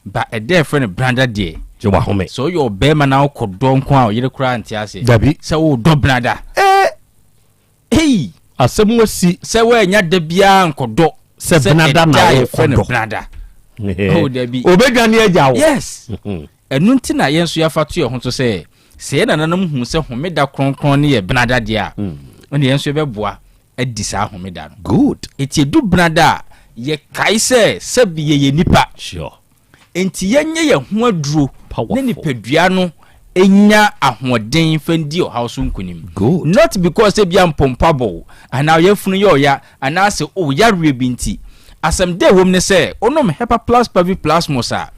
ba ɛdɛ ɛfrɛ no brada deɛ gye wahome sɛ woyɛ ɔbɛrima na wokɔdɔ nko a ɔyere koraa nte aseɛ dabi sɛ wodɔ brada eh. Ei! Asɛm asi. Sɛ woannya da biara nkɔdɔ. Sɛ benada na ɛda a yɛfrɛ no wokɔdɔ. benada. Oh, dabi. Obedwane agya wo. Yes. Ɛno nti na yɛn nso yɛafa to yɛn ho so sɛ, sɛ yɛn nananom hu sɛ homeda kronkron no yɛ benada deɛ a, ɛnna yɛn nso yɛbɛboa adi saa homeda no. Good. Enti ɛdu benada a, yɛkae sɛ sɛbi yɛyɛ nnipa. Sure. Enti yɛnyɛ yɛn ho aduro na nipadua no nya ahoɔden fa ndi ɔhaw so nkonim. Not because ebia mpɔmpɔ abɔ wo anaa ɔyafunu yɛ ɔya anaasɛ oh yareɛ bi nti. Asɛm da ɛwom ne sɛ wonom Hepaplus Paviplasmos a,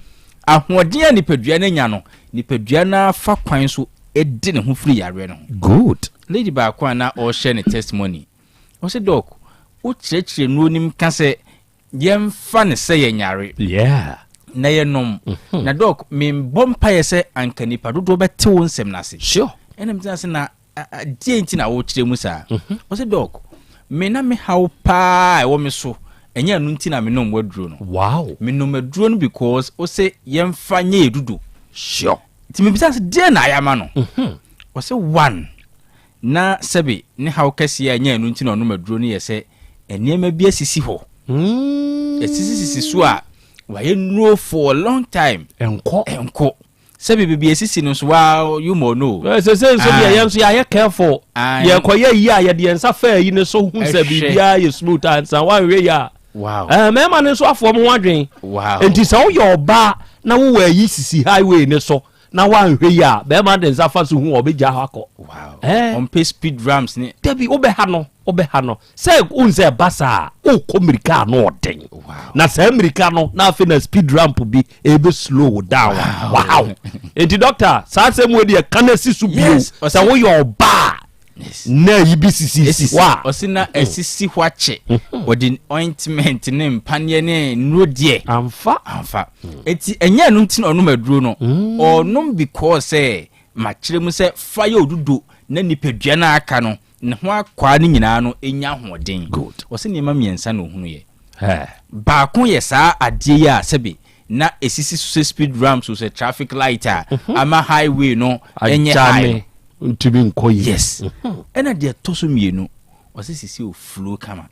ahoɔden a nipadua no anya no, nipadua no ara fa kwan so di ne ho firi yareɛ no ho. Good. Lady baako a na ɔrehyɛ ne testimony, ɔse Doc, wokyerɛkyerɛ nnuro no mu ka sɛ Yɛmfa no sɛ yɛnyare. Yeah. Na yɛnom. Mm-hmm. Na dɔk, membɔ mpaeɛ sɛ anka nipa dodoɔ bɛte wo nsɛm no ase. Sure. Ɛna metena ase na deɛ nti na wokyerɛ mu saa. Mm-hmm. Ɔsɛ dɔk, me na me haw paa ɛwɔ me so. Ɛnyɛ ɛno nti na menom waduro no. Wow. Menom aduro no because ɔsɛ yɛmfa nyɛ yɛ dudo. Sure. Nti mebisa sɛ deɛ na ayɛ ama no. Mm-hmm. Ɔsɛ one. Ná sɛbe ne haw kɛse a ɛnyɛ ɛno nti na ɔnom aduro no yɛ sɛ nneɛma bi asisi hɔ. Asisisisi so a wayɛ nnuro for a long time. Ɛnkɔ. Ɛnkɔ. Sɛbe baabi asisi no nso waa you more know. Sɛ sɛ nso deɛ yɛn nso yɛayɛ careful. Yɛkɔyɛ yi a yɛde yɛn nsa faa yi no so hu sɛ biribiara yɛ smooth ansa wanhwɛ yi a. Wow. Mmarima no nso afoɔ mo ho adwen. Wow. Nti sɛ woyɛ ɔbaa na wowɔ ayi sisi highway no so na wanhwɛ yie a bɛrima de nsa fa so hu a ɔbɛgya hɔ akɔ. Wow. Eh. Ɔmpɛ speed ramps ne. Dabi wobɛha no wobɛha no sɛ wohu sɛ ɛba saa a wokɔ mmirika a na ɔden. Wow. Na saa mmirika no na afei na speed ramp bi ɛbɛ slow wo down a Wow. wahaw. Enti doctor saa asɛm wei deɛ ka no asi so bio Yes, sɛ ɔsɛ- woyɛ ɔbaa a na ayi bi sisisi hɔ a. Ɔsi na ɛsisi hɔ akyɛ. Ɔde ointment ne mpaneɛ ne nnuro deɛ. Amfa. Amfa. Eti ɛnyɛ ɛno nti na ɔnom aduro no. Ɔnom because sɛ makyerɛ mu sɛ fa yɛ odudo na nipadua no aka no ne ho akwaa no nyinaa no nya ahoɔden. Good. Ɔsi nneɛma mmiɛnsa na ohunu yɛ. Baako yɛ saa adeɛ yi a sɛbe na ɛsisi so sɛ speed ramps o sɛ traffic light a ama highway no ɛnyɛ high no ntumi nkɔ yie. Yes. Ɛna deɛ ɛtɔ so mmienu ɔsɛ sisi o flow kama.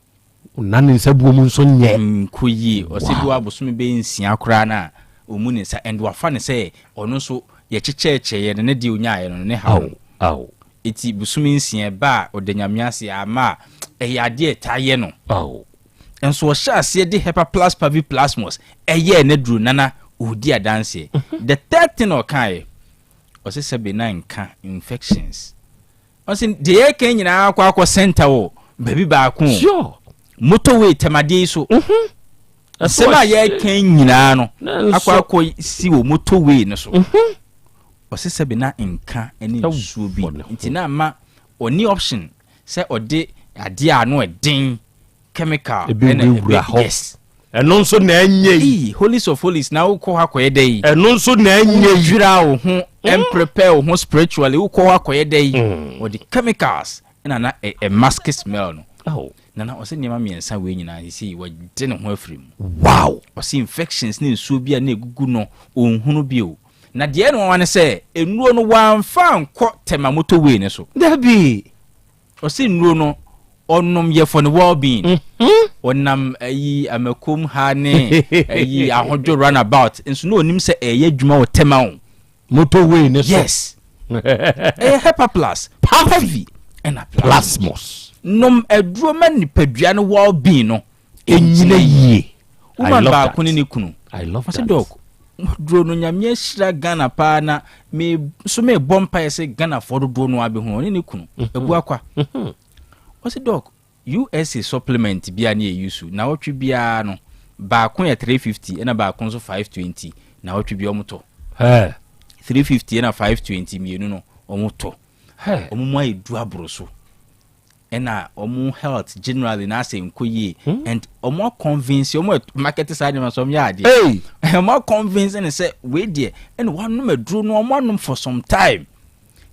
Na ne nsa buo mu nso nyɛ. Nkɔ yie. Ɔsɛ bi wɔ abosome bɛyɛ nsia koraa no a ɔmu ne nsa and wafa no sɛ ɔno nso yɛkyekyɛɛkyɛeɛ no ne deɛ ɔnyaeɛ no ne haw no. Aw. Eti bosome nsia ɛba a ɔda Nyame ase ama a ɛyɛ adeɛ a ɛtaa yɛ no. Aw. Nso ɔhyɛɛ aseɛ de Hepaplus paviplasmus ɛyɛɛ n'aduro nana ɔredi adanseɛ. The third thing a ɔkaeɛ, ɔse sɛbe na nka infections. Ɔse deɛ yɛreka yi nyinaa akɔ akɔ center wɔ baabi baako o. Sure. Motorway tɛmadeɛ yi so. Nsɛm a yɛreka yi nyinaa no akɔ akɔ si wɔ motorway no so. Ɔse sɛbe na nka ne nsuo bi nti na ama ɔnni option sɛ ɔde adeɛ a ano ɛden chemical ɛna ɛbɛwura hɔ. Yes. Ɛno nso na ɛnyɛ yi. Ee, holies of holies na wokɔ hɔ akɔyɛ dɛ yi. Ɛno nso na ɛnyɛ yi. Wodwira wo ho, ɛmprepare wo ho spiritually, wokɔ hɔ akɔyɛ dɛ yi. Ɔde chemicals ɛna na ɛ mask smell no. Na na ɔsɛ nneɛma mmiɛnsa wei nyinaa sisi wɔde ne ho afiri mu. Wow. Ɔsɛ infections ne nsuo bi a na egugu no ɔnhunu bio. Na deɛ ɛyɛ no nwanwa ne sɛ nnuro no wamfa ankɔ Tema motorway no so. Dabi. Ɔse nnuro no ɔnom yɛ for ne well being. Ɔnam ayi Amakom ha ne ayi Ahodwo run about nso na ɔnim sɛ ɛyɛ adwuma wɔ Tema o. Motorway no so. Yes. Ɛyɛ Hepaplus, Pavi ɛna Plasmos. Nom aduro ma nipadua no well being no ɛnyina yie. Woman baako ne ne kunu. I love Ɔse that. dɔk, duro no Nyame ahyira Ghana paa na me so mebɔ mpaeɛ sɛ Ghanafoɔ dodoɔ no ara bɛhu ɔne ne kunu. Abu akwa. Ɔse doc, USA supplement bi a ne yɛ use nawɔtwe biara no baako yɛ 350 ɛna baako nso 520 nawɔtwe bi ɔmo tɔ. 350 ɛna 520 mmienu no ɔmo tɔ. Ɔmo mu ayɛ du aboro so. Ɛna ɔmo health generally na asɛ nkɔ yie hmm? and ɔmo convince ɔmo market saa nneɛma so ɔmo yɛ adeɛ. Ɔmo convince ne sɛ wei deɛ ɛna wanom aduro no ɔmo anom for some time.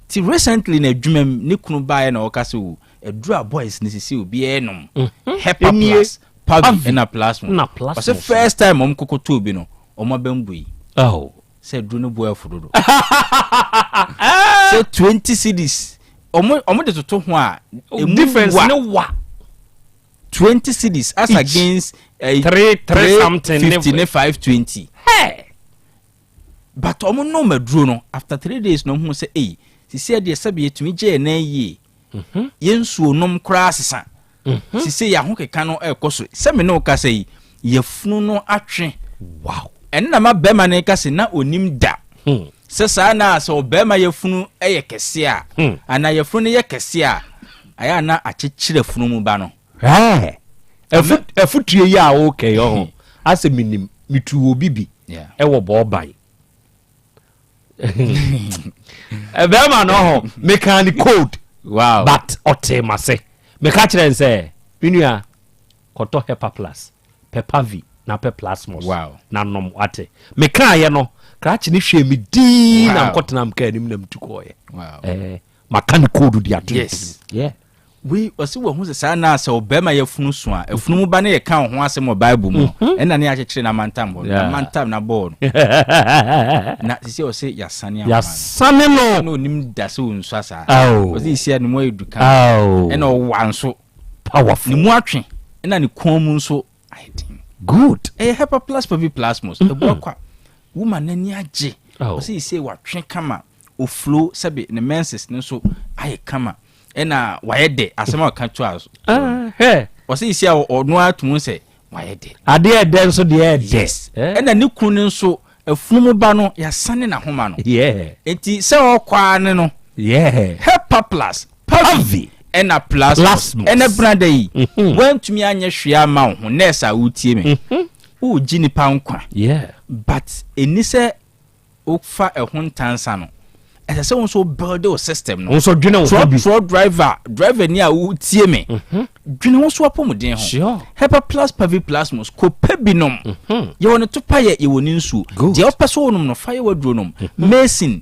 Ti recently na adwuma mu ne kunu baeɛ na ɔka sɛ o aduru a boys ne sisi obiara nom mhm. hepa plus pavi ɛna plasma ɔsɛ first time ɔmo koko too bi no ɔmo abɛn bu yi oh. sɛ aduru no bu ɛfo dodo sɛ 20 cedis ɔmo ɔmo de toto ho a emu difference ne wa 20 cedis as against uh, 3 something 50 ne 520. Hey. But ɔmo nom aduro no after 3 days na ɔmo hu sɛ ei sisi ɛdeɛ sɛbi yɛtumi gye yɛn nan yie, yɛn nsuo nom koraa sesa, sisi yɛn ahokeka no ɛrekɔ so. Sɛ me ne wo kasa yi, yafunu no atwe. Wow. Ɛno na ma bɛrima no ka sɛ na onim da sɛ saa na sɛ ɔbɛrima yafunu yɛ kɛse a, anaa yafunu no yɛ kɛse a, ayɛ a na akyekyere afunu mu ba no. Afutuo yi a wokɛ yɛ ho asɛ menim metu obi bi ɛwɔ bɔɔban bɛrima no ho meka ne code. Wow. But ɔte ma se meka kyerɛ n sɛ me nua kɔtɔ hepa plus pɛpavi na pɛ plasmos. Na nom wate mekaayɛ no krakye ne hwɛ me dii na mkɔtena mka anim na metu kɔɔyɛ. Eh, maka ne code de ato. Yes. Yeah. Wei ɔsi wɔ ho sɛ saa na sɛ ɔbɛrima yɛ funu so a efunu mu ba ne yɛ ka ho asɛm wɔ Bible mu mhm. ɛna ne akyekyere na amantam hɔ na amantam na bɔɔl no na sisi ɔsɛ yasane ahoma yasane no na onim da sɛ onsua saa ɔsɛ esi a ne mu ayɛ du kan ɛna ɔwa nso powerful ne mu atwe ɛna ne kɔn mu nso ayɛ den. Good. Ɛyɛ hepa plus pavi plasmos. Mm -hmm. Ɛboa kwa. Woma n'ani agye. Oh. Ɔsɛ yɛsɛ watwe kama. Oflo sɛbe ne menses no nso ayɛ kama. Ɛna wayɛ dɛ asɛm a ɔka to a so. Ah, Ɔsɛ yɛsɛ a ɔno ara tum sɛ wayɛ dɛ. Adeɛ ɛdɛ nso deɛ ɛdɛ. Yes. Eh? Ɛna ne kunu no nso afunumu ba no yɛasane n'ahoma no. Yeah. Enti sɛ ɔkɔ ara ne no. Yeah. Hepa plus Pavi ɛna Plasmos ɛnɛ brada yi mhm. wantumi anyɛ hwee ama wo ho nurse a wotie me mhm. wogye nipa nkwa but ɛni sɛ wofa ɛho ntansa no ɛsɛ sɛ wo nso build wo system no nso dwene wo ho bi trɔ driver driver ni a wotie me mhm. dwene wo so apɔmuden ho hepa plus pavi plasmos kɔpɛ binom yɛwɔ ne topa yɛ yɛwɔ ne nsuo deɛ wopɛ sɛ wonom no fa yɛ waduro nom mason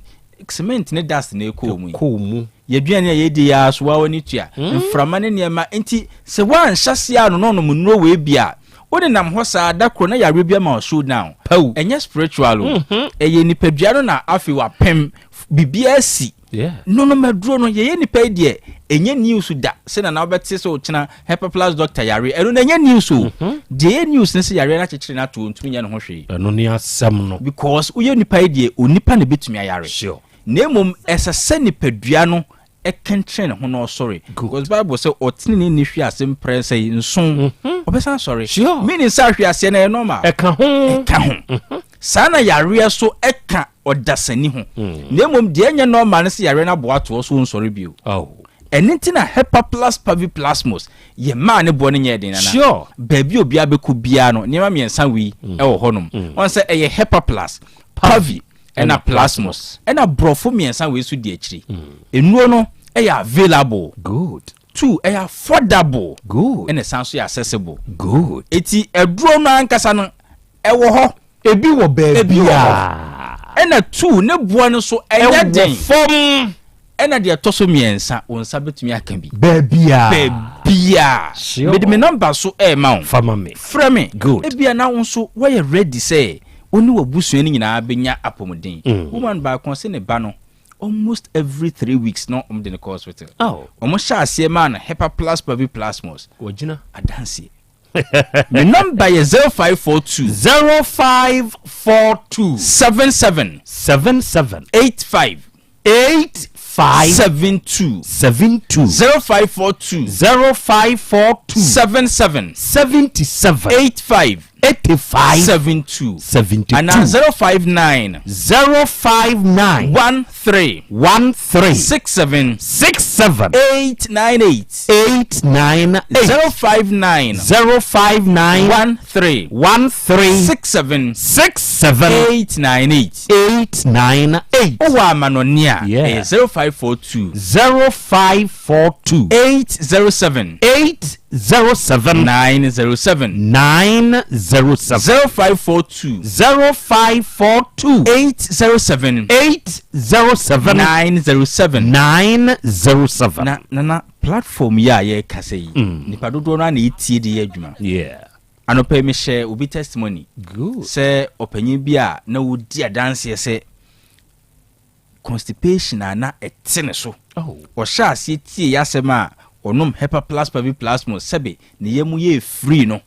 cement ne dust na ɛkɔɔ mu yi. Ɛkɔɔ mu. Yɛaduane a yɛdi yi ara so wawa ne tua, hmm. mframa ne nneɛma. Nti sɛ woanhyɛ aseɛ ano na ɔnom nnuro wei bi a, wonenam hɔ saa da koro na yareɛ bi ama wo show down. Paw. Ɛnyɛ spiritual o. Mhm. Ɛyɛ nipadua no na afei wapem biribiara si. Nonom aduro no yɛyɛ nipa yi deɛ ɛnyɛ news da sɛ nana wobɛte sɛ ɔkyena hepaplas doctor yare ɛno na ɛnyɛ news o. Mhm. Deɛ ɛyɛ news ne sɛ yareɛ no akyekyere no ato ntumi nyɛ ne ho hwee. Ɛno ne asɛm no. Because woyɛ nipa yi deɛ onipa na ɛbɛtumi ayare. Sure. Na mmom ɛsɛ sɛ nipadua no kɛntɛn ne ho na ɔsɔre. Because Bible sɛ ɔtenenee ni hwe ase mprɛnsa yi nson, mhm. ɔbɛsan asɔre. Sure. Meaning sɛ ahwe aseɛ no ɛyɛ normal. Ɛka ho. Ɛka ho. Mhm. Saa na yareɛ so ɛka ɔdasani ho. Mm. Na mmom deɛ ɛnyɛ normal no sɛ yareɛ no aboa toɔ so nsɔre bio. Oh. Ɛno nti na Hepaplas paviplasmos yɛ maa ne boɔ no nyɛɛ den nana. Sure. Baabi obiara bɛkɔ biara no nneɛma mmiɛnsa wei mm. ɛwɔ hɔnom. Mm. Wɔn sɛ ɛyɛ Hepaplas, pavi ɛna plasmos ɛna borɔfo mmiɛnsa wei so di akyiri. Mm. Nnuro no ɛyɛ available. Good. Two, ɛyɛ affordable. Good. Ɛna ɛsan so yɛ accessible. Good. Eti aduro no ankasa no ɛwɔ hɔ. Ebi wɔ baabi a. Ɛna two, ne boɔ no so ɛnyɛ den. Ɛwɔ fam. Ɛna deɛ ɛtɔ so mmiɛnsa, wo nsa bɛtumi aka bi. Baabiaa. Baabiaa. Sure. Mede me number so ɛrema wo. Fa ma me. Frɛ me. Good. Ebia na wo nso woayɛ ready sɛ wo ne w'abusua no nyinaa bɛnya apɔmuden. Mm. Woman baako ɔse ne ba no almost every 3 weeks na wɔde no kɔ hospital. Oh. Wɔn hyɛ aseɛ maa no Hepaplas Paviplasmos. Wɔgyina. Adanseɛ. Me number yɛ 0542. 0542. 77. 77. 85. 85. 72. 72. 0542. 0542. 77. 77. 85. 85 72 72 anaa 059 059 13 13 67 67 898 898 059 059 13 13 67 67 898 898 Wowɔ amanɔne a, Yeah. ɛyɛ 0542 0542 807 807 907 907 0542 0542 807 807 907 907 Na nana platform yi a yɛrekasa yi, nipa dodoɔ no ara na ɛtie de yɛ adwuma. Yeah. Anɔpa yi mehyɛ obi testimony Good. sɛ ɔpanyin bi a na ɔdi adanseɛ sɛ constipation a na ɛte ne so. Oh. Ɔhyɛ aseɛ tie yɛ asɛm a ɔnom Hepa Plus Pavi Plasmos sɛbe ne yam yɛ free no.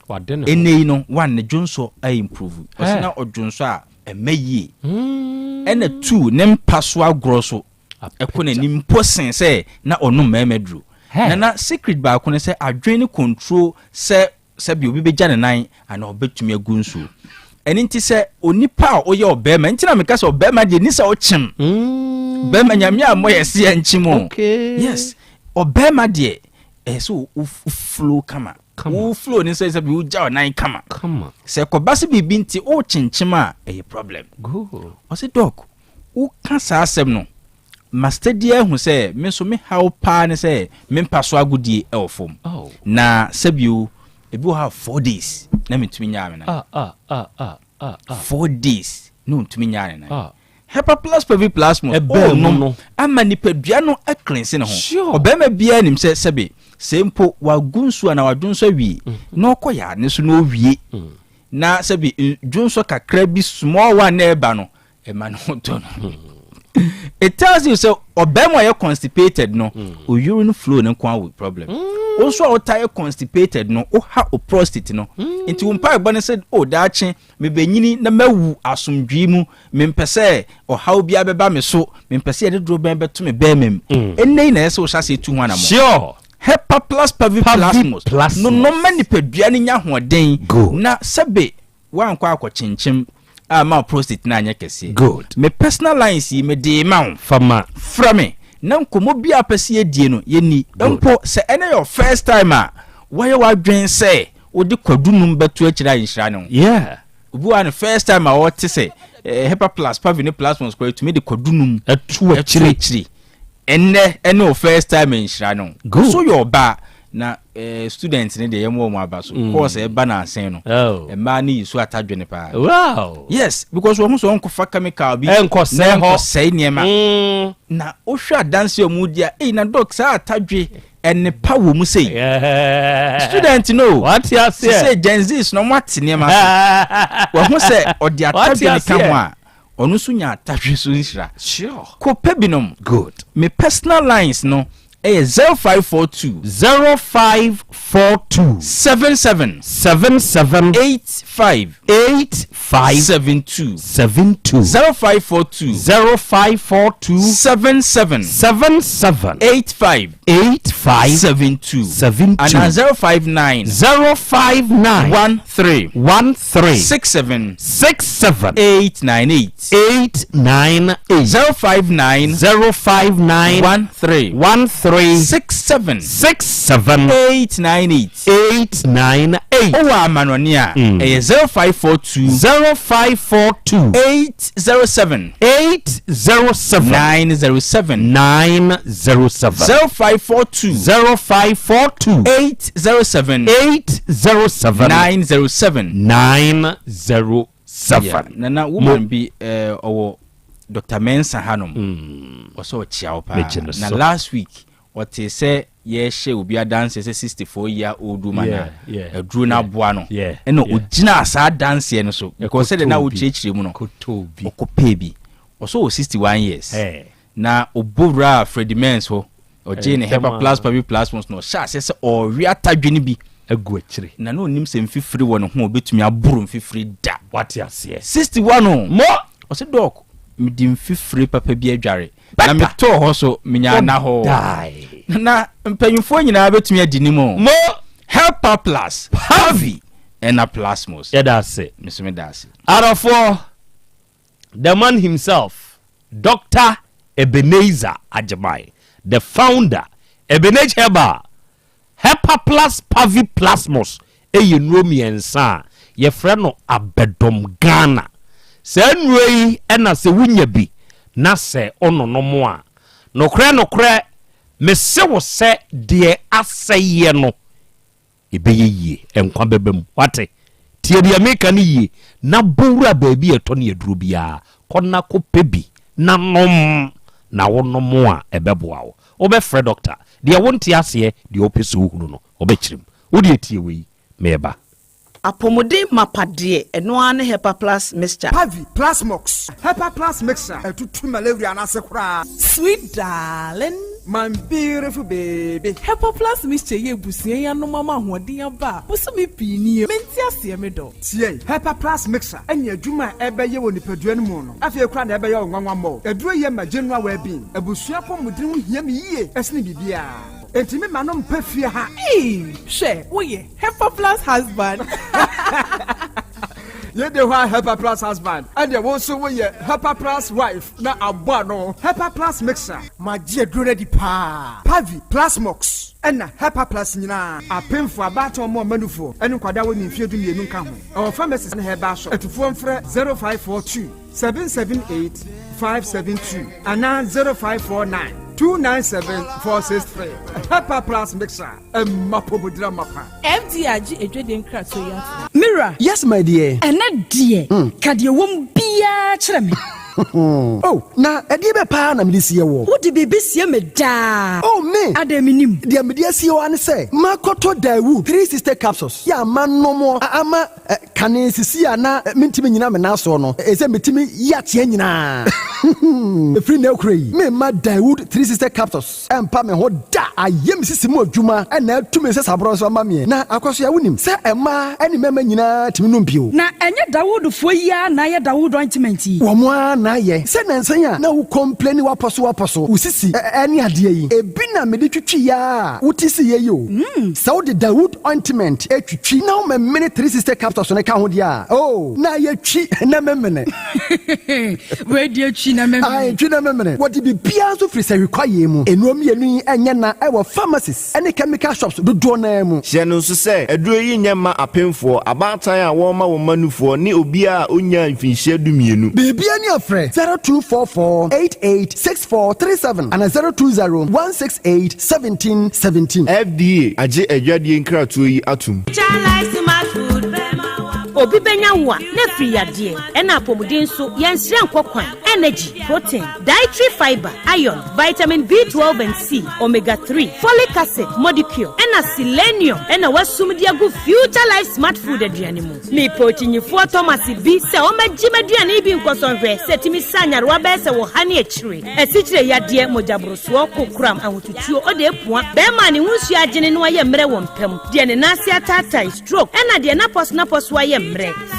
Wade ne ho. Ɛnɛ yi no one ne dwonsɔ a improve. Ɔsɛ Hey. na ɔdwonsɔ a ɛmɛ yie. Ɛna two ne mpa so agorɔ so ɛkɔ n'anim mpo sen sɛ na ɔnom mmarima duro. Hey. Nana secret baako ne sɛ adwene ne control sɛ sɛbi obi bɛgya ne nan anaa ɔbɛtumi agu nsuo. Ɛno nti sɛ onipa a ɔyɛ ɔbɛrima nti na meka sɛ ɔbɛrima deɛ ni sɛ ɔkyem. Bɛrima nyame a mmɔ yɛ se yɛ nkyem o. Okay. Yes. Ɔbɛrima deɛ ɛyɛ sɛ wo flow kama. Wo flow ne sɛ sɛ bi wogya ɔnan kama. Kama. Sɛ kɔba sɛ biribi nti wokyenkyem a ɛyɛ problem. Good. Ɔsɛ doc woka saa asɛm no mastadi ahu sɛ me nso me haw paa ne sɛ mempa so agodie ɛwɔ fam. Oh. Na sɛbio ebi wɔ ha 4 days na mentumi nyaa me nan. Ah ah ah ah ah ah. 4 days na ɔntumi nyaa ne nan. Ah. Hepa Plus Pavi Plasmos Ɛbɛn mu ɔnom no. ama nipadua no acleanse ne ho. Sure. Ɔbarima biara nim sɛ sɛbe sɛ mpo wagu nsuo anaa wadwonsɔ awie na ɔkɔ yɛ ne so na ɔwie na sɛbe dwonsɔ kakra bi small one na ɛba no ɛma ne ho tɔ no. It tells you sɛ ɔbarima a ɔyɛ constipated no o urine flow ne nko awo problem. Wo nso a ɔta yɛ constipated no woha o prostate no nti wo mpaebɔ ne sɛ o daakye mebɛnyini na mawu asomdwee mu mempɛ sɛ ɔhaw biara bɛba me so mempɛ sɛ yɛde duro bɛn bɛto me bɛrima mu ɛnnɛ yi na ɛyɛ sɛ wohyɛ aseɛ tu ho anammɔ. Sure. Hepa Plus Pavi Plasmos Plasmos. no no ma nipadua no nya ahoɔden Good. na sɛbe woankɔ akɔkyenkyem a ma wo prostate no anyɛ kɛseɛ. Good. Me personal lines yi mede ma wo. Fama. Frɛ me na nkɔmmɔ bi a pɛ sɛ yɛdie no yɛni. Mpo sɛ ɛnɛ yɛ first time a woayɛ w'adwen sɛ wode kwadu num bɛto akyire a nhyira ne ho. Yeah. Obi wa no first time a ɔte sɛ Hepa Plus Pavi ne Plasmos kora tumi de kwadu num ɛto akyire. akyire. Ɛnɛ ɛne o first time nhyira ne ho. Good. So yɛ ɔbaa na student ne deɛ yɛmɔ wɔn aba so. Course ɛba nansen no. Oh. Mmaa ne yi so atadwene paa. Wow. Yes, because wɔn ho sɛ wɔnkɔfa chemical bi. Ɛnkɔsɛe na hɔ. ɛnkɔsɛe nneɛma. Na wohwɛ adanse a wɔn di a, eyi na doc saa atadwe ɛnepa wɔ mu sei. Yeah. Student no. Wate aseɛ. Sɛ Gen Zs na wɔn ate nneɛma so. Wɔn ho sɛ ɔde Wate atadwe ne ka aseɛ. ho a, ɔno nso nya atadwe so nhyira. Sure. Kɔpɛ binom. Good. Me personal lines no ɛyɛ 0542 0542 77 77 85 85 72 72 0542 0542 77 77 85 85 72 72 anaa 059 059 13 13 67 67 898 898 059 059 13 13 67 67 898 898 wowɔ amanɔne a ɛyɛ 0542 0542 807 807 907 907 0542 0542 807 807 907 907 Yeah, nana woman bi ɔwɔ Dr Mensa hanom ɔsɛ ɔkyea wo paa Megye no na so. last week ɔte sɛ yɛhyɛ obi adanseɛ sɛ 64 year old woman a aduro no aboa no ɛna ɔgyinaa saa adanseɛ no so because sɛdeɛ na wokyerɛkyerɛ mu no ɔkɔpɛɛ bi ɔsɛ wɔ 61 years na ɔbɔwura Freddie Mens hɔ ɔgyee ne Hepa Plus Pavi Plasmos na ɔhyɛ aseɛ sɛ ɔwe atadwe no bi agu akyire na na ɔnim sɛ mfifiri wɔ ne ho a ɔbɛtumi aboro mfifiri da. Wate aseɛ. 61 o. Mo. Ɔsɛ doc mede mfifiri papa bi adware na metɔɔ hɔ so menya ana hɔ na mpanyinfoɔ nyinaa bɛtumi adi ne mu. Mo. Hepa Plus Pavi. Ɛna Plasmos. Yɛda ase. Me nso meda ase. Adɔfoɔ, the man himself, Doctor Ebenezer Agyemang, the founder, Ebenage Herbal, Hepaplus Paviplasmus yɛ nnuro mmiɛnsa a yɛfrɛ no abɛdɔm Ghana. Saa nnuro yi na sɛ wonya bi na sɛ wononom a, nokorɛ nokorɛ mese wo sɛ deɛ asɛeɛ no ɛbɛyɛ yie, nkwa bɛba mu. Woate? Tie deɛ meka no yie na bɔ wura baabi a ɛtɔ ne aduro biara, kɔ na kɔpɛ bi na nom, na wonom a ɛbɛboa wo. Wobɛfrɛ dɔkta. Deɛ wonte aseɛ, deɛ wopɛ sɛ wohunu no, ɔbɛkyerɛ mu. Wo deɛ tie wei, mereba. Apɔmuden mapa deɛ, ɛno ara ne Hepaplus mixture. Pavi, Plasmox, Hepaplus mixture, ɛtutu malaria no ase koraa. Sweet darling. My beautiful baby. Hepaplus mixture yi abusua yi anom ama ahoɔden aba a bosome pii nie. Mente aseɛ me dɔ. Tie, Hepaplus mixture ne adwuma a ɛbɛyɛ wɔ nipadua no mu no, afei koraa na ɛbɛyɛ wo nwanwa mmɔɔ. Aduro yi yɛ ma general well-being. Abusua apɔmuden ho hia me yie sene biribiara. Enti me ma no mpɛ fie ha. Eii hwɛ woyɛ Hepaplus husband. Yei de hɔ a Hepaplus husband ɛdeɛ wo nso woyɛ Hepaplus wife na abɔ ano. Hepaplus mixture. Magye aduro no adi paa. Pavi, Plasmox ɛna Hepaplus nyinaa. Apemfoɔ, abaatan ɔmo ɔma nufoɔ ɛne nkwadaa a wɔnni mfeɛ 12 nka ho. Ɛwɔ pharmacies ne herbal shop. Atufoɔ mfrɛ 0542 778 572 anaa 0549 297 463. Hepaplus mixture ɛma pomodira mapa. FDA agye adwadie nkratoɔ yi atom. Me wura. Yes my dear. Ɛnɛ deɛ, ka deɛ ɛwɔ mu biara kyerɛ me. Oh, na ɛdeɛ bɛ paa na mede sie woɔ? Wode biribi sie me daa. Oh, me! Adɛn mennim? Deɛ mede asie wo ara ne sɛ, makɔtɔ Daewoo 360 capsules yɛ a manom a ama kane sisi a na mentumi nnyina me nan soɔ no, ɛsɛ metumi yi ateɛ nyinaa. Ɛfiri nnɛ rekora yi, meremma Daewoo 360 capsules ɛmpa me ho da. Ayɛ me sisi mu adwuma na atu me nsasaborɔ nso ama meɛ. Na Akwasoa, wonim sɛ mmaa ne mmarima nyinaa tumi nom bio. Na ɛnyɛ Dawoodfoɔ yi ara na ayɛ Dawood ointment yi? Wɔn ara na ayɛ. Sɛ nnansa yi a na wo complaini w'apɔso w'apɔso, wo sisi ne adeɛ yi, ebi na mede twitwiiɛ ara a wote siiɛ yi o. Sɛ wode Dawood ointment twitwi na womemene 360 capsules no ka ho deɛ a, oh, na ayɛ twi na memene. Wei deɛ twi na memene. Ae, twi na memene. Wɔde biribiara nso firi sahwi kwaeɛ mu. Nnuro mmienu yi nyɛ na wɔ pharmacies ne chemical shops dodoɔ no ara mu. Hyɛ no nso sɛ, aduro yi nyɛ mma apemfoɔ, abaatan a wɔrema wɔn mma nufoɔ ne obiara a ɔnnyaa mfinhyia dumienu. Biribiara ni a frɛ 0244 88 6437 anaa 020 168 17 17. FDA agye adwadie nkratoɔ yi atom. Obi bɛnya wo a, na afiri yadeɛ, ɛna apɔmuden nso, yɛnsrɛ nkɔ kwan, energy, protein, dietary fibre, iron, vitamin B12 and C, omega 3, folic acid, modicure, ɛna selenium ɛna wasum de agu Future Life Smart Food aduane mu. Mepɛ okyinyifoɔ Thomas bi sɛ ɔmmɛgye m'aduane yi bi nkɔsɔ nhwɛ sɛ ɛtumi sa nyarewa bɛyɛ sɛ ɔha ne akyire, asikyire yadeɛ, mogyaborosoɔ, kokoram, ahotutuo, ɔde apua, bɛrima a ne ho nsuo agyene na wayɛ mmerɛ wɔ mpa mu, deɛ ne nan ase ataatae, stroke, ɛna deɛ n'apɔso-n'apɔso ayɛ mmerɛ.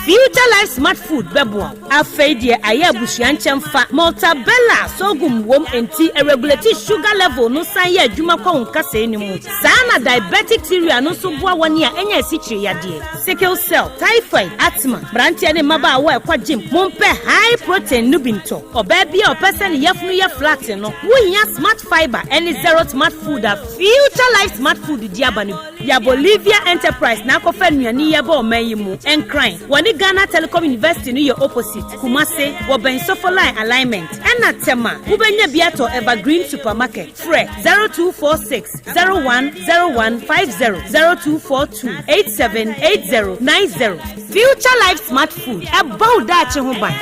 Future Life Smart Food bɛboa wo. Afei deɛ ayɛ abusua nkyɛmfa, Maltabella sorghum wom enti ɛregulate sugar level no san yɛ adwuma kɔ wo nkasɛɛ no mu. Saa na diabetic cereal no nso boa wɔn a anya asikyire yadeɛ, sickle cell, typhoid, asthma. Mmeranteɛ ne mmabaawa a ɛkɔ gym, mompɛ high protein no bi ntɔ. Ɔbaa bi a ɔpɛ sɛ ne yafunu yɛ flat no, wohia Smart Fibre ne Zero Smart Food a Future Life Smart Food de aba no bi. Ya Bolivia Enterprise na akɔfa nnuane yi aba ɔman yi mu. Nkran, wɔne Ghana Telecom University no yɛ opposite. Kumase, wɔbɛn Sofoline Alignment. Ɛna Tema, wobɛnya bi atɔ Evergreen Supermarket. Frɛ 0246 01 01 50, 0242 87 80 90. Future Life Smart Food, ɛbɔ wo daakye ho ban.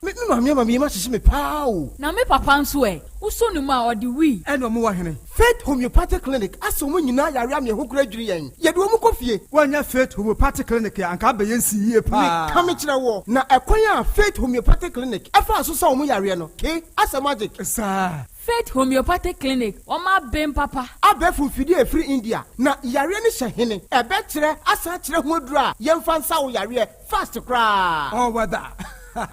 Me maame ama me yam ahyehye me paa o. Na me papa nso ɛ? Wosɔ ne mu a, ɔde wii. Ɛna ɔmo wɔ hene? Faith Homeopathic Clinic asɛ wɔn nyinaa yare ama ɛho kora dwiri yɛn. Yɛde wɔn kɔ fie. Woannya Faith Homeopathic Clinic a, anka abɛyɛ nsi yie paa. Meka mekyerɛ woɔ, na ɛkwan a Faith Homeopathic Clinic faa so sa wɔn yareɛ no, ke, asɛ magic. Saa. Faith Homeopathic Clinic, wɔn aben papa. Abɛɛfo mfidie a ɛfiri India, na yareɛ no hyɛ hene? Ɛbɛkyerɛ asan akyerɛ ho aduro a yɛmfa nsa wo yareɛ fast koraa. All weather.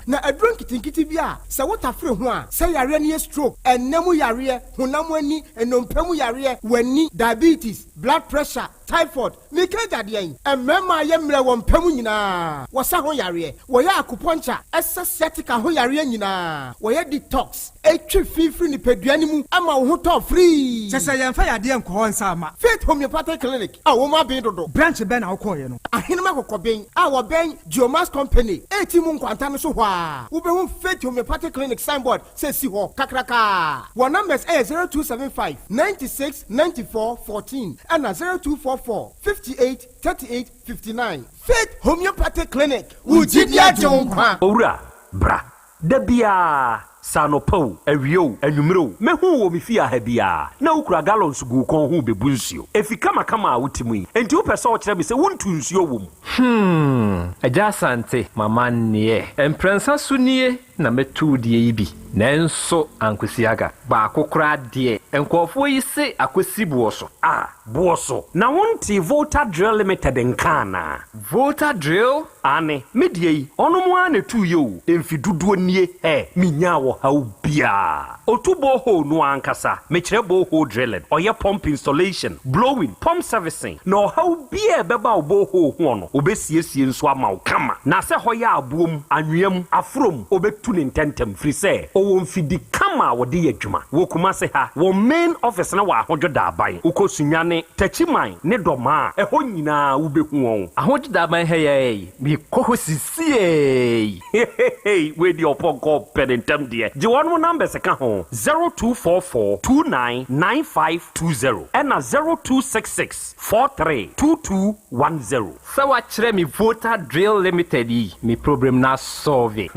Na aduro nketenkete bi a sɛ wotafere ho a, sɛ yareɛ no yɛ stroke, ɛnna mu yareɛ, honam ani, nnompe mu yareɛ, w'ani, diabetes, blood pressure, Typhoid, Meka agya deɛn? Mmarima a yɛ mmerɛ wɔ mpa mu nyinaa, wɔsa ho yareɛ. Wɔyɛ akupɔnkya, ɛsa sciatica ho yareɛ nyinaa. Wɔyɛ detox, ɛtwe fi firi nipadua no mu ma wo ho tɔ firii. Kyɛ sɛ yɛmfa yadeɛ nkɔ hɔ nsa mma. Faith Homeopathic Clinic a wɔn aben dodo. Branch bɛn na wokɔeɛ no? Ahenem Akokɔben a wɔbɛn Geomax Company a mu nkwanta no so hɔ ara, wobɛhu Faith Homeopathic Clinic signboard sɛ si hɔ kakrakaa. Wɔn numbers yɛ 0275 96 94 14 ɛna 0244 58 38 59. Faith Homeopathic Clinic, wo gyidi agye wo nkwa. Owura, bra. Da biara, sɛ anɔpa o, awia o, anwummere o, mɛhu wo wɔ me fie ha biara, na wokura gallons gu wo kɔn ho rebebu nsuo. Efi kamakama a wote mu yi, enti wopɛ sɛ wokyerɛ me sɛ wontu nsuo wɔ mu? Hmm, Agya Asante, m'amanneɛ. Mprɛnsa so nie na mɛtu wo deɛ yi bi, nanso ankosi aga. Baako koraa deɛ, nkurɔfoɔ yi se akɔsi boɔ so. Ah, boɔ so? Na wontee Volta Drill Limited nka anaa? Volta Drill? Aane, me deɛ yi, ɔnom ara na ɛtuiɛ o, mfe dodoɔ nie, ɛ, menyaa ɔhaw biara. Ɔtu borehole no ara ankasa, mekyerɛ borehole drilling, ɔyɛ pump installation, blowing, pump servicing, na ɔhaw biara a ɛbɛba wo borehole hoɔ no, ɔbɛsiesie nso ama wo kama. Na sɛ hɔ yɛ aboɔ mu, anwea mu, aforɔ mu, ɔbɛtu no ntɛntɛm, firi sɛ ɔwɔ mfidi kama a wɔde yɛ adwuma. Wɔ Kumase ha, wɔn main office no wɔ Ahodwo Daaban. Wokɔ Sunyani, Techiman ne Dɔmaa a, ɛhɔ nyinaa wobɛhu wɔn. Ahodwo Daaban ha yi ara yi, mekɔ hɔ sisiei. Heheheey wei deɛ ɔpɔnkɔ ɔpɛ ne ntɛm deɛ gye wɔnom numbers ka ho 0244 29 9520 ɛna 0266 43 2210. Sɛ wakyerɛ me Volta Drill Limited yi me problem no asɔlve.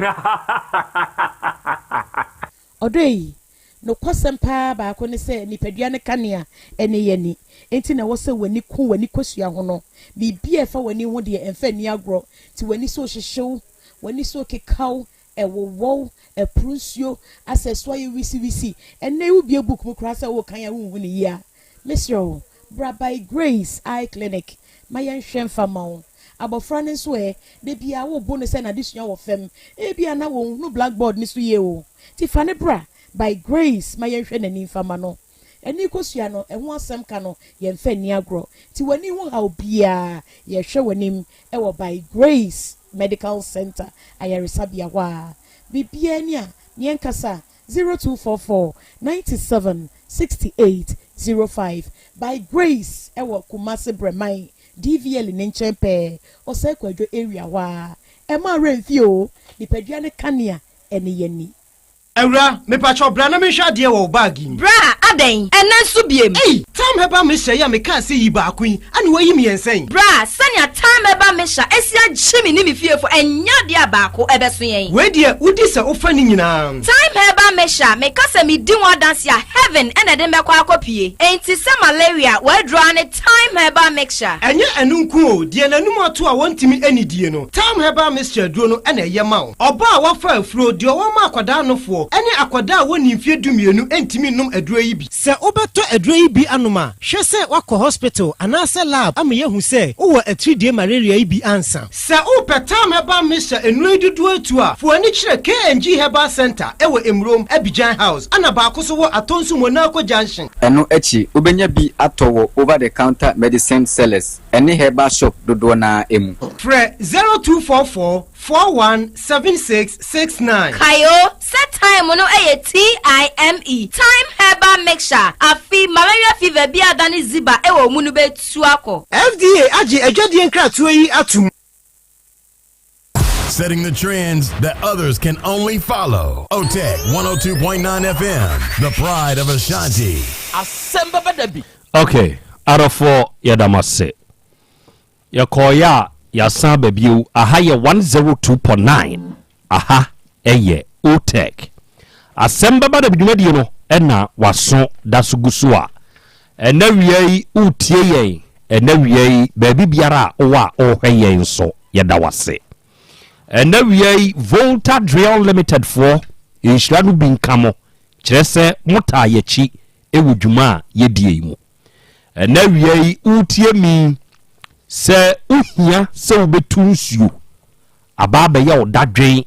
Ɔdɔ yi, nokwasɛm paa baako ne sɛ nipadua no kanea ne yɛn ani. Enti na ɛwɔ sɛ w'ani ku w'ani kosua ho no. Biribi a ɛfa w'ani ho deɛ, ɛmfa nni agorɔ. Nti w'ani so rehyehye wo, w'ani so rekeka wo, ɛwowɔ wo, ɛporo nsuo, asɛ ɛso ayɛ wisiwisi. Ɛnnɛ yi wobue book mu koraa sɛ worekan a wonhu no yie a, mesrɛ wo, bra By Grace Eye Clinic ma yɛnhwɛ mfa mma wo. Abɔfra no nso ɛ, da biara wobo no sɛ n'adesua wɔ fam. Ebia na ɔnhunu blackboard no so yie o. Nti fa no bra By Grace ma yɛnhwɛ n'ani mfa mma no. Ani kosua no, ɛho asɛm ka no, yɛmfa nni agorɔ. Nti w'ani ho haw biara, yɛhwɛ w'anim wɔ By Grace Medical Center ayaresabea hɔ a. Biribiara ni a, yɛnkasa, 0244 97 68 05. By Grace wɔ Kumasi Brɛman, DVL ne nkyɛn pɛɛ, Osei Kwadwo area hɔ ara. Ɛmma wo werɛ mfi o, nipadua no kanea ne yɛn ani. Awura, mepakyɛw bra na menhwɛ adeɛ wɔ wo bag yi mu. Bra, adɛn? Ɛnnɛ nso biem? Ei! Tam Herbal Mixture yi a mekaa sɛ yi baako yi, ɛna woayi mmiɛnsa yi? Bra, sɛnea Tam Herbal Mixture asi agye me ne me fiefo, ɛnyɛ adeɛ a baako ɛbɛso yɛn. Wei deɛ, wodi sɛ wofa ne nyinaa. Thyme Herbal Mixture, meka sɛ medi ho adanse a, heaven na ɛde me bɛkɔ akɔpue. Enti sɛ malaria, w'aduro ara ne Thyme Herbal Mixture. Ɛnyɛ ɛno nko o, deɛ n'anum ato a wɔntumi nnidie no, Thyme Herbal Mixture aduro no na ɛyɛ ma wo. Ɔbaa a wafa afuro, deɛ ɔwɔ ma akwadaa nofoɔ, ne akwadaa a wɔnnii mfeɛ dumienu ntumi nnom aduro yi bi. Sɛ wobɛtɔ aduro yi bi anom a, hwɛ sɛ woakɔ hospital anaasɛ lab ama yɛahu sɛ wowɔ atiridie malaria yi bi ansa. Sɛ wopɛ Thyme Herbal Mixture nnuro yi dodoɔ atu a, fa w'ani kyerɛ KNG Herbal Centre wɔ Emurom, Abidjan House, ɛna baako nso wɔ Atonsu Monaco Junction. Ɛno akyi, wobɛnya bi atɔ wɔ over-the-counter medicine sellers ne herbal shop dodoɔ no ara mu. Frɛ 0244 41 76 69. Kae o, sɛ thyme no yɛ TIME, Thyme Herbal Mixture, afe malaria fever bi a adane ziba wɔ wo mu no bɛtu akɔ. FDA agye adwadie nkratoɔ yi atom. Setting the trends that others can only follow. OTEC 102.9 FM, the pride of Ashanti. Asɛm bɛba da bi. Ok, adɔfoɔ yɛda mo ase. Yɛkɔɔeɛ a yɛasan aba bio. Aha yɛ 102.9. Aha yɛ OTEC. Asɛm bɛba da bi dwumadie no na w'aso da so gu so a. Ɛnɛ wia yi woretie yɛn, ɛnɛ wia yi baabi biara a wowɔ a worehwɛ yɛn nso yɛda wo ase. Ɛnɛ wia yi Volta Drill Limited foɔ nhyira no bi nka mo, kyerɛ sɛ motaa yɛakyi wɔ dwuma a yɛdie yi mu. Ɛnnɛ awia yi woretie me yi, sɛ wohia sɛ wobɛtu nsuo, aba abɛyɛ wo dadwen,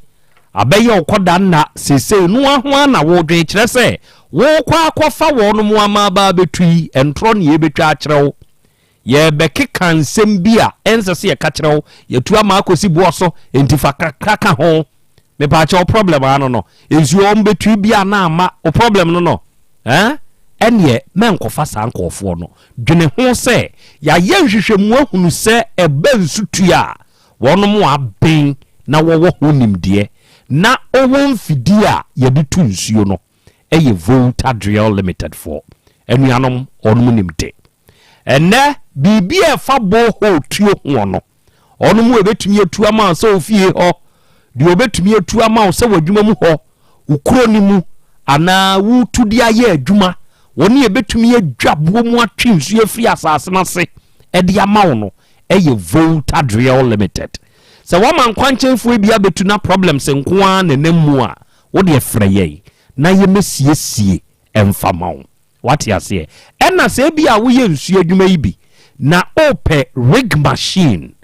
abɛyɛ wo kɔda nna, seesei no ara ho ara na woredwen, kyerɛ sɛ worekɔ akɔfa wɔnom ama aba abɛtu yi, ntorɔ ne yɛbɛtwa akyerɛ wo. Yɛrebɛkeka nsɛm bi a ɛnsɛ sɛ yɛka kyerɛ wo. Yɛatu ama akɔsi boɔ so, enti fa kakra ka ho. Mepaakyɛ wo problem ano no, nsuo wɔn bɛtui bi a na ama wo problem no no. Eh? Ɛneɛ mɛnkɔfa saa nkurɔfoɔ no. Dwene ho sɛ, yɛayɛ nhwehwɛmu ahunu sɛ ɛba nsutua a, wɔnom aben na wɔwɔ ho nimdeɛ na wɔwɔ mfidie a yɛde tu nsuo no yɛ Volta Drill Limited foɔ. Anuanom, wɔnom nim de. Ɛnnɛ, biribi a ɛfa borehole tuo hoɔ no, ɔno mu ɛbɛtumi atu ama wo sɛ ofie hɔ, deɛ ɔbɛtumi atu ama wo sɛ w'adwuma mu hɔ, wo kuro no mu, anaa wotu de ayɛ adwuma, wɔne ɛbɛtumi adwa boɔ mu atwe nsuo afiri asase no ase ɛde ama wo no, ɛyɛ Volta Drill Limited. Sɛ woama nkwankyɛnfoɔ bi abɛtu na problems nko ara na ɛnam mu a, wo deɛ frɛ yɛn na yɛmmɛsiesie ɛmfa ma wo. Wate aseɛ? Ɛna sɛ ebia woyɛ nsuo adwuma yi bi na wopɛ rig machine,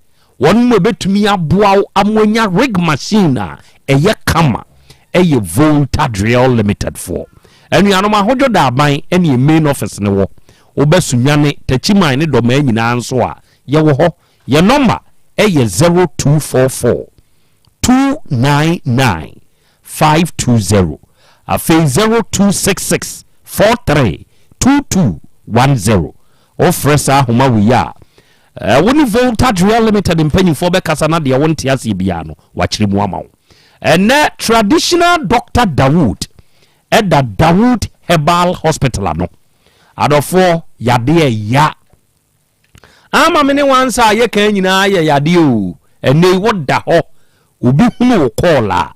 wɔn mu ɛbɛtumi aboa wo ama wanya rig machine a ɛyɛ kama, ɛyɛ Volta Drill Limited foɔ. Anuanom, Ahodwo Daaban ɛne yɛn main office no wɔ. Woba Sunyani, Takyiman ne Dɔmaa nyinaa nso a, yɛwɔ hɔ. Yɛn nɔma ɛyɛ 0244 299 520, afei 0266 43 2210. Wofrɛ saa ahoma wei a, eh, wo ne Voltage Rail Limited mpanyimfoɔ bɛkasa na deɛ wonte aseɛ biara no, wakyerɛ mu ama wo. Ɛnɛ, Traditional Doctor Dawood ɛda Dawood Herbal Hospital ano. Adɔfoɔ, yadeɛ ya. Ama me ne wansa a yɛka nyinaa yɛ yadeɛ o. Ɛnɛ yi woda hɔ, obi hunu wo kɔɔl a,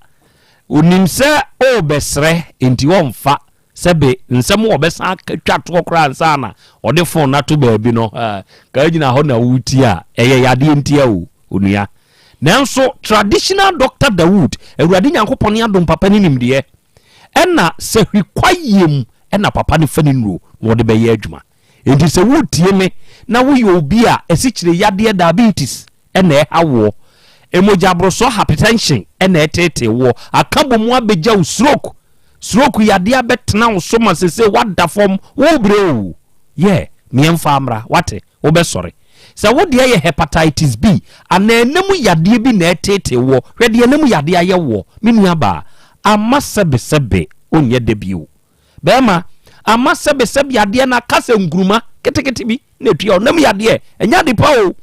onim sɛ ɔrebɛsrɛ nti ɔmfa sɛbe nsɛm a ɔbɛsan akatwa toɔ koraa ansa na ɔde fon no ato baabi no, ka gyina hɔ na wotie a, ɛyɛ yadeɛ ntia o, onua. Nanso traditional Doctor Dawood, Awurade Nyankopɔn ne adom papa ne nimdeɛ, ɛna sɛhwi kwayie mu ɛna papa no fa ne nnuro na ɔde bɛyɛ adwuma. Enti sɛ woretie me na woyɛ obi a asikyire yadeɛ, diabetes, na ɛha woɔ, mogyaborosoɔ, hypertension, na ɛteetee woɔ, aka bɔ mu abɛgya wo stroke, stroke yadeɛ abɛtena wo so ma sesei woada fam, worebrɛ o, yɛ meɛmfa mmra, wate, wobɛsɔre. Sɛ wo deɛ yɛ hepatitis B anaa ɛna mu yadeɛ bi na ɛteetee woɔ, hwɛ deɛ ɛna mu yadeɛ ayɛ woɔ, me nuabaa, amma sɛbesɛbe wonyɛ dɛ bio. Bɛɛma, ama sɛbesɛbe adeɛ no aka sɛ nkuruma ketekete bi na ɛtua wo nam yadeɛ. Ɛnyɛ ade pa o.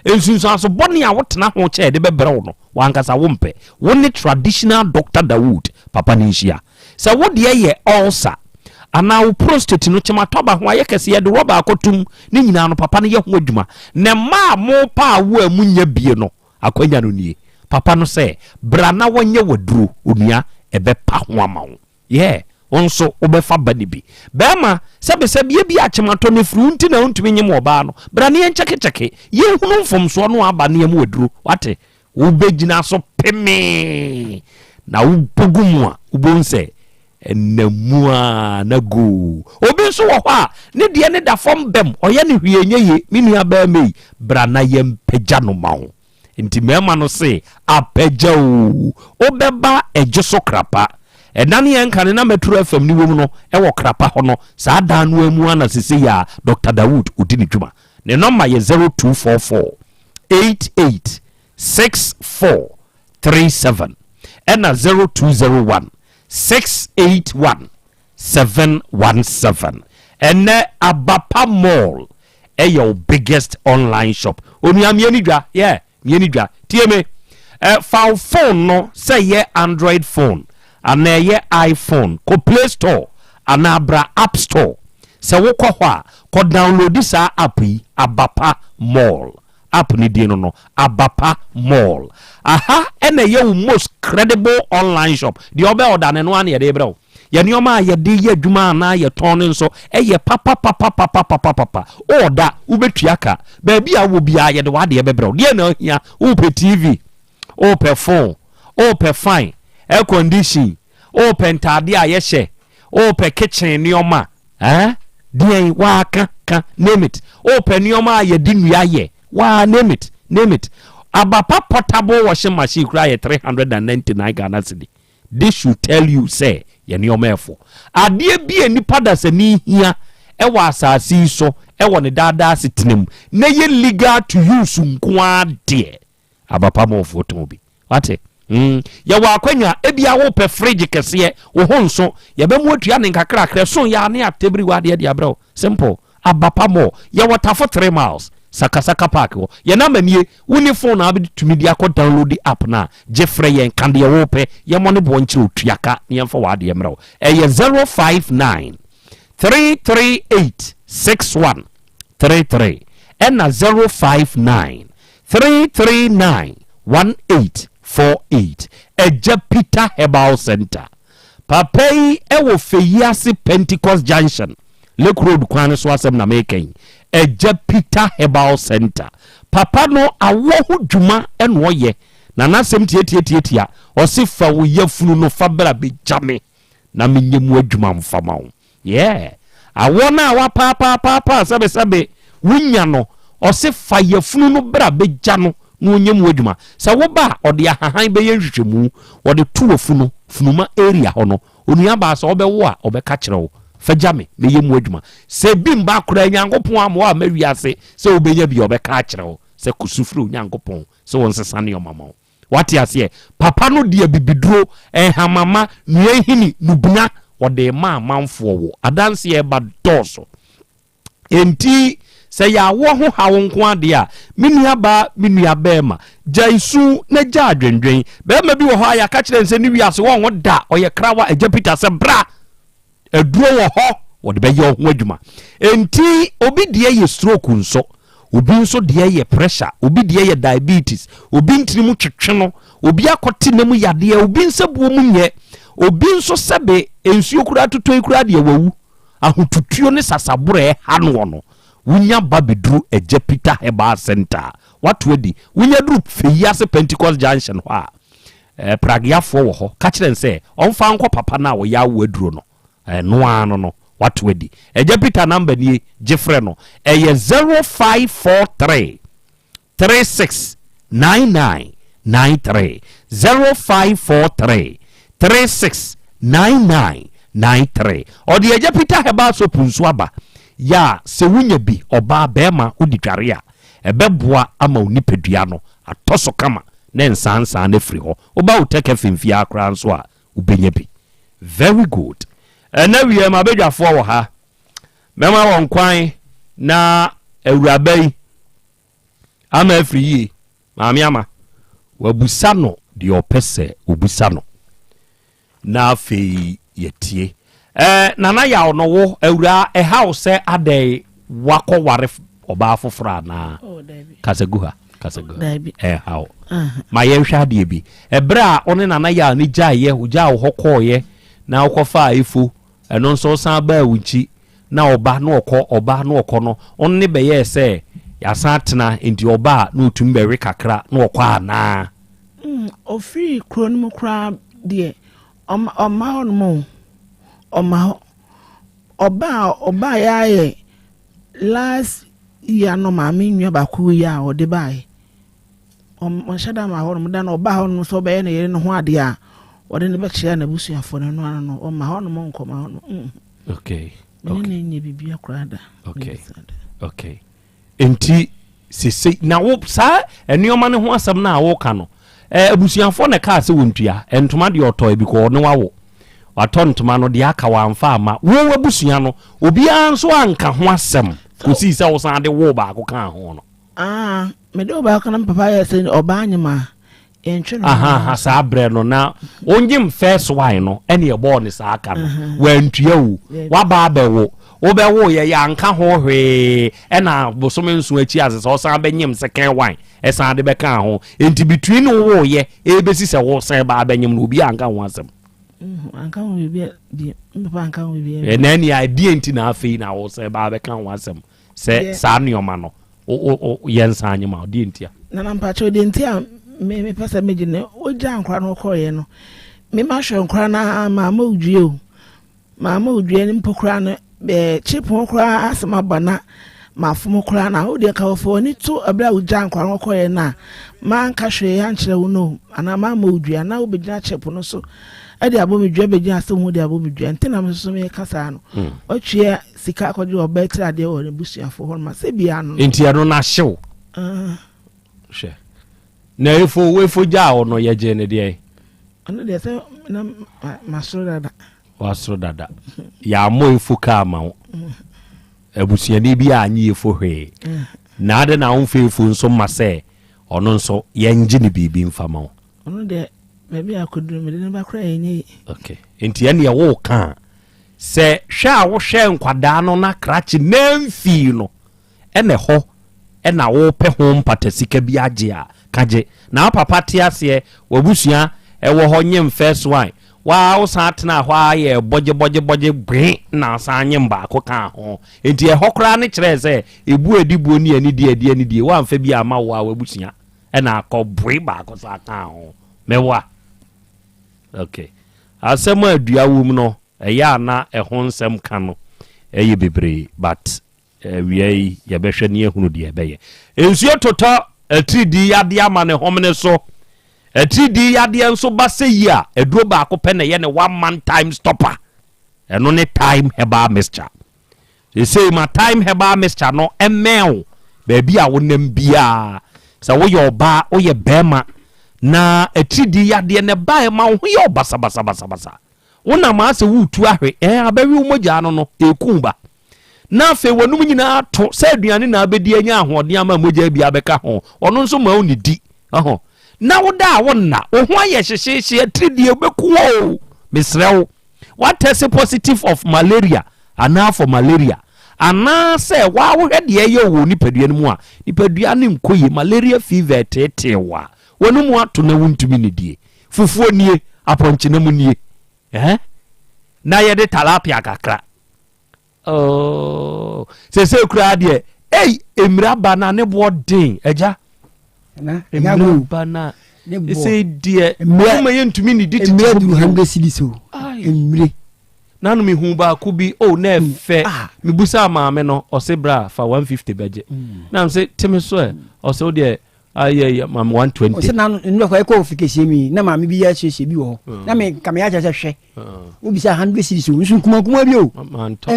Nsunsuanso bɔne a wotena ho kyɛ ɛde bɛbrɛ wo no, w'ankasa wompɛ. Wo ne traditional Doctor Dawood papa no nhyia. Sɛ wo deɛ yɛ ulcer anaa wo prostate no kyematɔba ho ayɛ kɛse yɛde rɔba akɔtom ne nyinaa no papa no yɛ ho adwuma. Na mmaa a mopa awo a munya bie no, akwanya no nie. Papa no sɛ, bra na wɔnyɛ w'aduro, onua, ɛbɛpa ho ama wo. Yeah, wo nso wobɛfa ba no bi. Bɛrima, sɛbesɛbe ebia akyematɔ no afiri wo nti na wontumi nyem ɔbaa no. Bra na yɛnkyɛkekyɛke, yɛnhunu mfomsoɔ no a aba na yɛma waduro. Wate? Wobɛgyina so pemee na wobɔ gu mu a, wobɛhu sɛ ɛnam mu ara na goo. Obi nso wɔ hɔ a, ne deɛ no da fam bɛm, ɔyɛ no hwee ɛnyɛ yie. Me nua barima yi, bra na yɛmpagya no ma wo. Nti mmarima no se, Apagya oo, wobɛba ɛgye so Krapa. Ɛda no yɛn kane na Metro FM no wom no wɔ Krapa hɔ no, saa dan no ara mu ara na sesei a Doctor Dawood odi ne dwuma. Ne nɔmba yɛ 0244 88 64 37 ɛna 0201 681 717. Ɛnnɛ Abapa Mall ɛyɛ wo biggest online shop. Onua mie ni dwa, yeah, mie ni dwa. Tie me. Eh, fa wo phone no sɛ ɛyɛ Android phone anaa ɛyɛ iPhone, kɔ Play Store anaa bra App Store. Sɛ wokɔ hɔ a, kɔ downloadi saa app yi, Abapa Mall. App no din no no, Abapa Mall. Aha na ɛyɛ wo most credible online shop. Deɛ wobɛ order no, ɛno ara na yɛde rebrɛ wo. Yɛn nneɛma a yɛde yɛ adwuma anaa yɛtɔn no nso, ɛyɛ papapapapapapapa. Wo order, wobɛtua ka. Baabi a wowɔ biara, yɛde w'adeɛ bɛbrɛ wo. Deɛ na wohia? Wopɛ TV? Wopɛ phone? Wopɛ fan? Air condition? Wopɛ ntaadeɛ a yɛhyɛ? Wopɛ kitchen nneɛma? Eh? Deɛn? Waa ka, ka, name it. Wopɛ nneɛma a yɛde nnua yɛ? Waa name it, name it. Abapa portable washing machine koraa yɛ 399 Ghana cedi. This should tell you sɛ yɛn nneɛma ɛfo. Adeɛ bi a nipa dasani hia ɛwɔ asase yi so wɔ ne daadaa asetena mu na ɛyɛ legal to use nko ara deɛ, abapamɔfoɔ tɔn bi. Wate? Mm. Yɛwɔ akwanya, ebia wopɛ fridge kɛseɛ, wo ho nso, yɛbɛmo atua ne nkakrakra, so yɛ a ne atebiri w'adeɛ de abrɛ wo. Simple. Abapamɔ. Yɛwɔ Tafo 3 miles, Sakasaka Park hɔ. Yɛn number nie, wonni phone a wobɛtumi de akɔ download app no a, gye frɛ yɛn, ka deɛ wopɛ, yɛmmɔ ne boɔ nkyerɛ wo, tua ka na yɛmfa w'adeɛ mmrɛ wo. Ɛyɛ 059 338 6133 ɛna 059 339 1848. Agya Peter Herbal Center. Papa yi wɔ Feyiase Pentecost Junction, Lake Road kwan no so asɛm na meka yi. Agya Peter Herbal Center. Papa no awɔ ho dwuma na ɔyɛ, na n'asɛm tiatiatiatia. Ɔse fa wo yafunu no fa bra bɛgya me na menyɛ mu adwuma mfa ma wo. Yeah. Awɔ no a wapaapaapaa sɛbesɛbe wonya no, ɔse fa yafunu no bra bɛgya no na ɔnyɛ mu adwuma. Sɛ woba a, ɔde ahahan bɛyɛ nhwehwɛmu, ɔde to wafunu, funuma area hɔ no. Onuabaa sɛ ɔbɛwo a, ɔbɛka kyerɛ wo, fa gya me, mɛyɛ mu adwuma. Sɛ bi mba koraa, Nyankopɔn amma woamma wiase sɛ wobɛnya bi a, ɔbɛka akyerɛ wo sɛ kɔsu frɛ Onyankopɔn sɛ ɔnsesa nneɛma ma wo. Wate aseɛ? Papa no de abibiduro, nhamama, nnuanhini, nubena, ɔde rema amanfoɔ wɔ. Adanseɛ reba dɔɔso. Enti, sɛ yɛ awoɔ ho haw nko ara deɛ a, me nua baa, me nua barima, gyae su na gyae adwendwen. Barima bi wɔ hɔ a yɛaka kyerɛ no sɛ ne wiase ɔnwo da, ɔyɛ krawa, Agya Peter sɛ bra! Aduro wɔ hɔ, wɔde bɛyɛ wo ho adwuma. Enti obi deɛ yɛ stroke nso, obi nso deɛ yɛ pressure, obi deɛ yɛ diabetes, obi ntini mu twetwe no, obi akɔte na mu yadeɛ, obi nsabuo mu nyɛ, obi nso sɛbe nsuo koraa totɔ yi koraa deɛ wawu. Ahotutuo ne sasaborɛ ɛha noɔ no, wonya ba bɛduru Agya Peter Herbal Center a, wato adi. Wonya duru Feyiase Pentecost Junction hɔ a, Eh, prageafoɔ wɔ hɔ, ka kyerɛ no sɛ ɔmfa nkɔ papa no a ɔyɛ awo aduro no. Ɛno ara no no, wato adi. Agya Peter namba nie, gye frɛ no. Ɛyɛ 0543 36 99 93. 0543 36 99 93. Ɔde Agya Peter Herbal Soap nso aba. Yɛ a, sɛ wonya bi, ɔbaa, barima, wode dware a, ɛbɛboa ama wo nipadua no atɔ so kama. Ne nsansan no afiri hɔ. Woba wo tech FM fie ha koraa nso a, wobɛnya bi. Very good. Ɛnɛ wiɛ m'abadwafoɔ wɔ ha. Mɛma wɔn kwan na awuraba yi ama afiri yie. Maame Ama, wabusa no deɛ ɔpɛ sɛ ɔbusa no. Na afei yɛtie. Eh, Nana Yaw no wo, awuraa, ɛha wo sɛ adɛn woakɔ ware ɔbaa foforɔ anaa? Oh, dabi. Kasa gu ha, kasa gu ha. Dabi. Ɛnha wo. Aha. Ma yɛnhwɛ adeɛ bi. Ɛberɛ a wo ne Nana Yaw no gyaeɛ, wogyaa wo hɔ kɔɔeɛ, na wokɔfaa Efo, ɛno nso wosan baa wo nkyi, na ɔba na ɔkɔ, ɔba na ɔkɔ no, wo ne bɛyɛɛ sɛ yɛasan atena, nti ɔba a na ɔtumi bɛwe kakra na ɔkɔ anaa? Mm, ɔfirii kuro no mu koraa deɛ, ɔma ɔmma hɔ nom o, ɔmma hɔ. Ɔba a ɔbaeɛ ara yɛ last year no maame nua baako wuiɛ a ɔde baeɛ. Ɔnhyɛ da mma hɔ nom, da no ɔbaa hɔ nom sɛ ɔbɛyɛ ne yere no ho adeɛ a, ɔde no bɛkyerɛ n'abusuafoɔ no, ɛno ara no, ɔmma hɔ nom nkɔma hɔ nom. Mm. Okay. Me ne no nyɛ biribiara koraa da. Okay. Okay. Enti sesei na wo saa nneɛma no ho asɛm no a woka no, eh, abusuafoɔ na ɛkaa sɛ wɔntua ntoma deɛ ɔtɔe bi kɔ ɔne wawo watɔ ntoma no deɛ aka wamfa ama wo abusua no obiara nso anka ho asɛm kɔsii sɛ wosan de wo baako kaa ho no. Ah, mede wo baako na me papa yɛ sɛ ɔbaa nyem a yɛntwe no Aha, saa berɛ no na wonyem first one no ɛne ɛbɔɔ ne saa ka no wantua o waba abɛwo wobɛwo yɛ yɛanka ho hwee ɛna bosome nso akyi ase sɛ ɔsan bɛnyem second one ɛsan de bɛka ho nti between wo woyɛ ɛbɛsi sɛ wo sɛn ba abɛnyem no obi anka ho asɛm anka ho biribi bi papa anka ho biribi ɛna ɛne adeɛ nti na afei na wo sɛn ba abɛka ho asɛm Sɛ saa nnoɔma no yɛ nsa nye ma wo, deɛ ntia? Nana mpakyɛw deɛ nti a me mepɛ sɛ megye no wogyaa nkora no kɔɔeɛ no me ma hwɛ nkora no ara maa ma odwie o maa ma odwie no mpo koraa no ɛɛ kyepɔn koraa asɛm aba na mafom koraa na wo deɛ ka wɔfa w'ani to ɛberɛ a wogyaa nkora no kɔɔeɛ no a manka hwee ankyerɛ wo no anaa maa ma odwie anaa wobɛgyina kyep no so. De abɔ me dua bɛgyina asɛm ho de abɔ me dua nti na me nso meka saa no. Watwea sika akɔgye ɔbaa tiri adeɛ wɔ n'abusuafoɔ hɔ no ma sɛ bia no. Nti ɛno no ahyew. Ah. Hwɛ. Na efo wefo gyaa wo no yɛgyee no deɛn? Ɔno deɛ sɛ na masoro dada. Wasoro dada. Yɛammɔ efo kaa ma wo. Abusuani bi annye efo hwee. Na adɛn na womfa efo nso mma sɛ ɔno nso yɛngye no biribi mfa ma wo? Ɔno deɛ baabi a akɔduru mede no ba koraa ɛnyɛ yi. Okay. Nti ɛneɛ woka a sɛ hwɛ a wohwɛ nkwadaa no na krakye namfii no ɛna ɛhɔ ɛna wopɛ ho mpata sika bi agye a ka gye. Na wo papa te aseɛ wabusua ɛwɔ hɔ nyem first one waa wo san tenaa hɔ ara yɛɛ bɔgye bɔgye bɔgye gwee na san nyem baako kaa ho. Nti ɛhɔ koraa no kyerɛɛ sɛ ebuo adi buo ne anidie adi anidie woamfa bi amma wo a wabusua ɛna akɔ boe baako san kaa ho. Meboa? Ok. Asɛm a dua wom no ɛyɛ a na ɛho nsɛm ka no ɛyɛ bebree but awia yi yɛbɛhwɛ ne yɛhunu deɛ ɛbɛyɛ. Nsuo totɔ atiridii yadeɛ ama ne homene so. Atiridii yadeɛ nso ba sɛ yi a, aduro baako pɛ na ɛyɛ ne one man time stopper. Ɛno ne Thyme Herbal Mixture. Seesei ma Thyme Herbal Mixture no mmɛn wo baabi a wonam biara. Sɛ woyɛ ɔbaa, woyɛ barima, na atiridii yadeɛ no ɛba a ɛma wo ho yɛ wo basabasabasabasa. Wonam a sɛ woretu ahwe, ɛɛ abɛwe wo mogya ano no, ɛreku wo ba. Na afei w'anom nyinaa ato sɛ aduane na abɛdi anya ahoɔden ama mogya bi abɛka ho, ɔno nso ma wo ne di. Ɔho. Na woda a wonna, wo ho ayɛ hyehyeehye, atiridie wobɛku wo o. Mesrɛ wo, woatɛse positive of malaria anaa for malaria, anaasɛ waa wohwɛ deɛ ɛyɛ wɔ nipadua no mu a, nipadua no nkɔ yie, malaria fever ɛteetee wo a, w'anom ato na wontumi nnidie. Fufuo nie, apɔnkyenam nie, eh? Na yɛde talapia kakra. Oh, sese koraa deɛ, ei, mmira ba na ne boɔ den, agya. Mmira ba na, sese deɛ, ɔma yɛntumi ne di tete. Mmira duru 100 cedis o, mmire. Nanu mi hu baako bi, oh, na ɛfɛ. Mm. Mebusa maame no, ɔse bra fa 150 bɛgye. Mm. Na mse, teme so ɛ, ɔse wo deɛ, ayɛ maame 120. Ɔsɛ na nnura kɔ ɛkɔ ofi kɛseɛ mi na maame bi yɛ asiesie bi wɔ hɔ mm. na me nka me akyerɛ sɛ hwɛ wobisa 100 series o nso nkuma nkuma bi o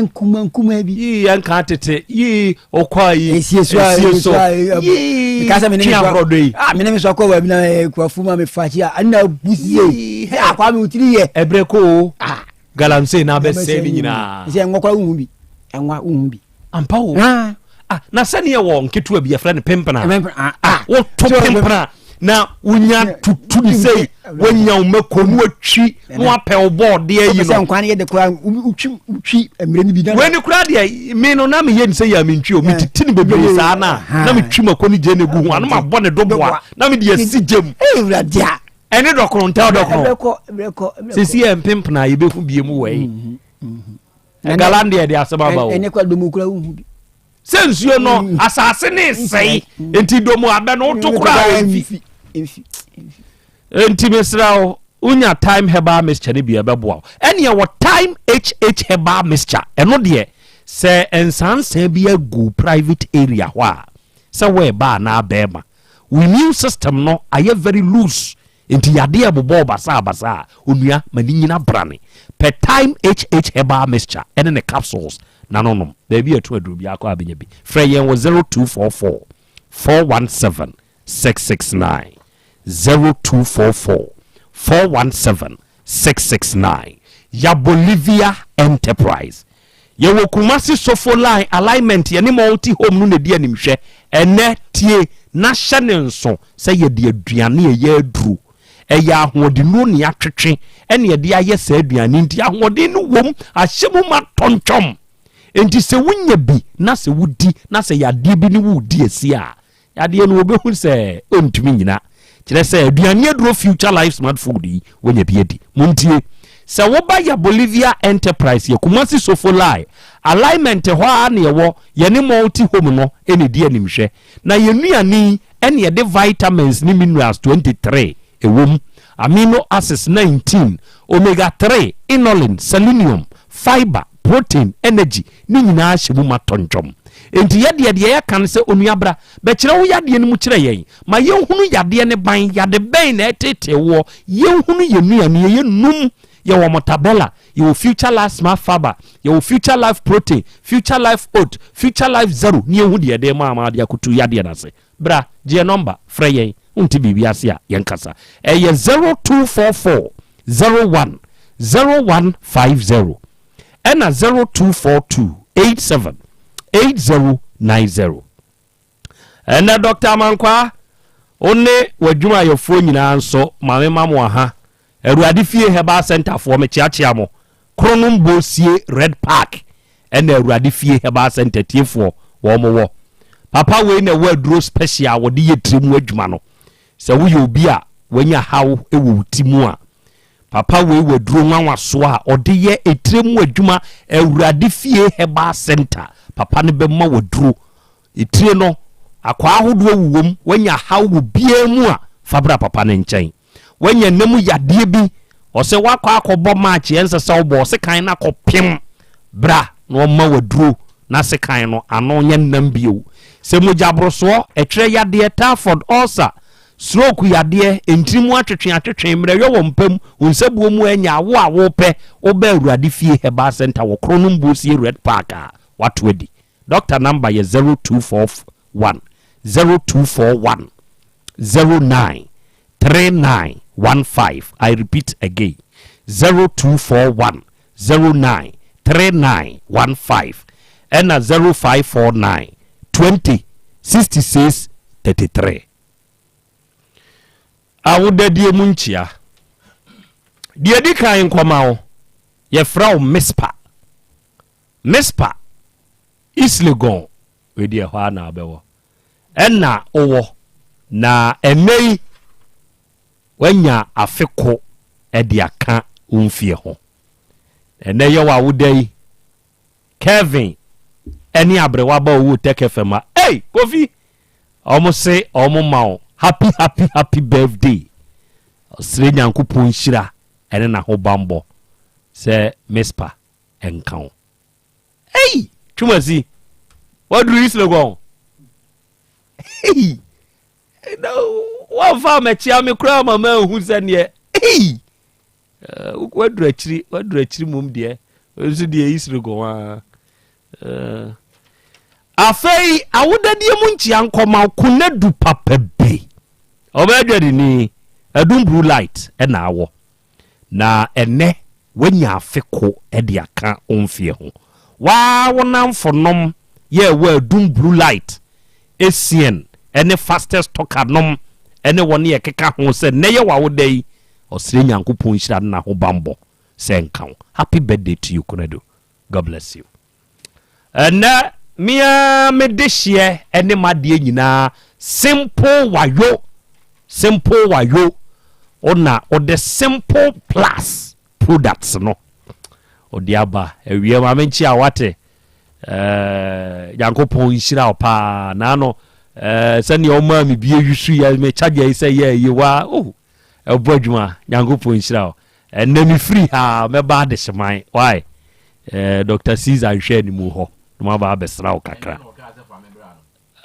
nkuma nkuma bi. Yii yɛn kan tete yii okɔ yi esie so esie so yii kasa mi ne mi so yi ah mi ne mi so akɔ baabi na kurafo ma mi fa akyi a ɛna busie akɔ ami wotiri yɛ. Ɛbrɛ ko o ah. Galamsey na abɛsɛe ne nyinaa. Sɛ ɛnwa koraa wohu bi ɛnwa wohu bi. Ampa o. Ah, na sɛneɛ wɔ nketewa bi yɛfrɛ no pempena. Ah, ah, woto pempena na wonya tutu ne sei woanya wo mako na watwi na wapɛ wo bɔɔdeɛ yi no. Sɛ nkwa no yɛ de koraa wotwi wotwi mmerɛ no bi. Wei ne koraa deɛ me no na meyɛ ne sɛ yɛ a mentwi o metete no bebree saa na na metwi mako ne gye ne gu ho ano mabɔ ne doboa na mede asi gyam. Ee wura dea. Ɛne dɔkono ntaa dɔkono. Sisi yɛ mpempena a yɛbɛhu bie mu wɔ yi. Mhm, mhm. Galan deɛ de asɛm aba o. Ɛne kora domu kora wohu bi. Sɛ nsuo no mm. asase ne sɛe mm. nti domu abɛ no woto koraa ɛmfi. Nti mesrɛ wo wonya time herbal mixture no bi ɛbɛboa wo. Ɛneɛ wɔ time hh herbal mixture ɛno deɛ sɛ nsansan bi agu private area hɔ a sɛ wɔɛba anaa bɛɛma Wo immune system no ayɛ very loose nti yadeɛ ɛbobɔ wo basaa basaa. Onua ma ne nyina brane. Pɛ Thyme HH Herbal Mixture ɛne ne capsules na no nom. Baabi a ɛto aduro biara kɔ a bɛnya bi. Frɛ yɛn wɔ 0244 417 669, 0244 417 669. Yabolivia Enterprise. Yɛwɔ Kumasi Sofo line alignment yɛne Multi Home no na ɛdi animhwɛ. Ɛnnɛ, tie na hyɛ no nso sɛ yɛde aduane a ɛyɛ aduro, ɛyɛ ahoɔdennuro na yɛatwetwe ɛna yɛde ayɛ saa aduane nti ahoɔden no wom, ahyɛ mu ma tɔntɔm. Enti sɛ wonya bi na sɛ wodi na sɛ yadeɛ bi ne wo redi asi a, Yadeɛ no wɔbɛhu sɛ ɔntumi nnyina. Kyerɛ sɛ aduane aduro Future Life Smart Food yi wanya bi adi. Montie! Sɛ woba yɛ Bolivia Enterprise yɛ Kumasi Sofolai alignment hɔ ara na yɛwɔ, yɛne Multi Home no na ɛdi animhwɛ. Na yɛn nnuane yi na yɛde vitamins ne minerals 23 ɛwɔ mu, amino acids 19, omega 3, inulin, selenium, fibre, protein, energy, ne nyinaa hyɛ mu ma tɔntwɔm. Enti yɛ deɛ, deɛ yɛka ne sɛ, Onua bra, bɛkyerɛ wo yadeɛ no mu kyerɛ yɛn. Ma yɛnhunu yadeɛ no ban, yade bɛn na ɛreteetee woɔ, yɛnhunu yɛn nnuane, yɛyɛ num. Yɛwɔ Mortabella, yɛwɔ Future Life Smart Fibre, yɛwɔ Future Life Protein, Future Life Oat, Future Life Zero ne yɛhu deɛ yɛde rema ama de akotu yadeɛ no ase. Bra, gye yɛn nɔmba, frɛ yɛn, wonte biribi ase a, yɛnkasa. Ɛyɛ 0244 01 0150 ɛna 0242 87 8090. Ɛnnɛ Dɔkta Amankwaa, wo ne w'adwumayɛfoɔ nyinaa nso, ma me ma mo aha. Awurade Fie Herbal Centre foɔ, mekyeakyea mo. Kronom Bosie Red Park ɛna Awurade Fie Herbal Centre tiefoɔ wɔn wɔ. Papa wei na ɛwɔ aduro special a wɔde yɛ tiri mu adwuma no. Sɛ woyɛ obi a wanya haw wɔ wo ti mu a, papa wei wɔ aduro nwanwasoɔ a ɔde yɛ etire mu adwuma Awurade Fie Herbal Centre. Papa no bɛma wo aduro Etire no, akwaa ahodoɔ wowɔ mu, woanya haw wɔ biara mu a, fa bra papa no nkyɛn. Woanya nna mu yadeɛ bi, ɔsɛ woakɔ akɔbɔ match ɛnsɛ sɛ wobɔ, ɔse kan no akɔpem, bra na ɔmma wo aduro na sekan no ano nyɛ nnam bio. Sɛ mogyaborosoɔ, ɛtwerɛ yadeɛ, typhoid, ulcer, stroke yadeɛ, ntini mu atwetwe atwetwe, mmerɛyɔ wɔ mpa mu, wo nsabuo mu anya, awo a wopɛ, woba Awurade Fie Herbal Centre wɔ Kronom Bosie Red Park a, woato adi. Doctor number yɛ 0241 0241 09 3915 I repeat again 0241 09 3915 ɛna 0549 20 66 33. Awodadie mu nkyia. Deɛ ɛdi kan nkɔma wo, yɛfrɛ wo Mispa. Mispa, East Legon, wei deɛ ɛhɔ ara na wobɛwɔ, ɛna wowɔ, na ɛnnɛ yi woanya afe ko de aka wo mfeɛ ho. Ɛnnɛ yɛ w'awoda yi, Kevin ɛne aberewa ba owuo Tech FM a, ei Kofi, wɔn se wɔn ma wo happy happy happy birthday. Ɔsrɛ Nyankopɔn nhyira ɛne n'ahobanbɔ sɛ Mispa nka wo. Ei! Twumasi, waduru East Legon. Ei! Na wamfa amɛkyea me koraa ma manhu sɛdeɛ. Ei! Eh, waduru akyiri, waduru akyiri mom deɛ. Nso deɛ East Legon a. Eh. Afei, awodadie mu nkyea nkɔma konadu papa bi. Ɔbɛyɛ dwadini, adum blue light ɛna awɔ. Na ɛnnɛ woanya afe ko de aka wo mfeɛ ho. Woaa wo namfonom yɛ ɛwɔ adum blue light, Essien ne fastest talker nom ne wɔn a ɛkeka ho sɛ nnɛ yɛ w'awoda yi, ɔsrɛ Nyankopɔn nhyira ne n'ahobanbɔ sɛ nka wo. Happy birthday to you Konadu. God bless you. Ɛnɛ me ara me dehyeɛ ne m'adeɛ nyinaa simple wayo simple wayo ona ɔde simple plus products no ɔde aba awie ma me nkye a wate ɛɛ nyankopɔn nhyira wo paa naano ɛɛ sɛnea ɔmaa me bie yusu yɛ me charger yi sɛ yɛ yɛ wa oh Ɛbɔ adwuma Nyankopɔn nhyira wo. Ɛnɛ me firi ha mɛba adehyeman why eh, Dr. Caesar nhwɛ animu hɔ na maba abɛsra wo kakra.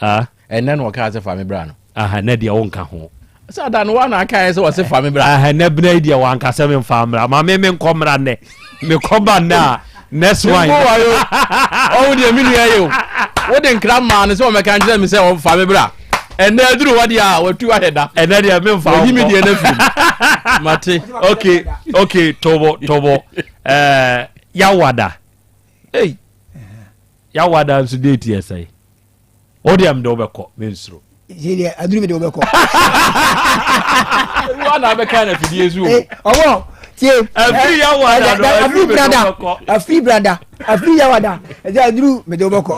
Ah? Ɛnɛ na ɔkaa sɛ fa me bra no. Aha, ɛnɛ deɛ wonka ho. Sɛ ada no wa na aka sɛ wɔse fa me bra. Aha, ɛnɛ bena yi deɛ wanka sɛ memfa mmra. Ma me menkɔ mmra nnɛ. Mekɔ ba nnɛ a next one. Simple wayo. Ɔwo deɛ me nua yi o. Wode nkra maa no sɛ ɔmɛka nkyerɛ me sɛ ɔmfa me bra. Ɛnɛ aduru hɔ deɛ a watu ahɛ da. Ɛnɛ deɛ memfa wo Wayi me deɛ no afiri mu. Mate. Okay, okay, tobo, tobo. Eh, yawada. Hey. Yawada nso date yɛ sɛn? Wo deɛ mede wobɛkɔ, mensuro. Sɛ deɛ aduru mede wobɛkɔ. Wa na abɛka na fidie so. Eh, ɔwɔ tie. Afiri yawada no, afiri brada, afiri brada, afiri yawada. Ɛsɛ aduru mede wobɛkɔ.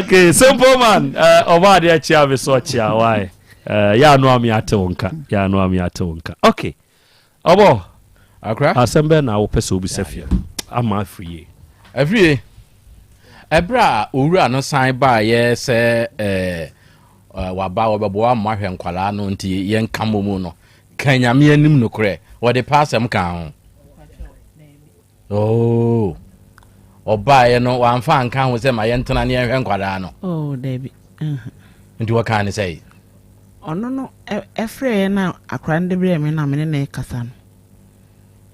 Okay, simple man. Ɔbɔ adeɛ kyea me so ɔkyea why? Yɛ ano ame ate wo nka. Yɛ ano ame ate wo nka. Okay. Ɔbɔ. Akora. Asɛm bɛn na wopɛ sɛ wobisa fie ama afiri yie? Afiri yie. Ɛberɛ a owura no san baeɛ sɛ ɛɛ waba wɔbɛboa mo ahwɛ nkwadaa no nti yɛnka mmɔ mu no, ka Nyame anim nokorɛ, wɔde pɛ asɛm kaa ho. Oh, ɔbaeɛ no wamfa anka ho sɛ ma yɛntena ne yɛnhwɛ nkwadaa no. Oh, dabi. Nti wɔkaa ne sɛe? Ɔno no ɛfrɛɛ na akwadaa no de brɛɛ me na me ne no rekasa no.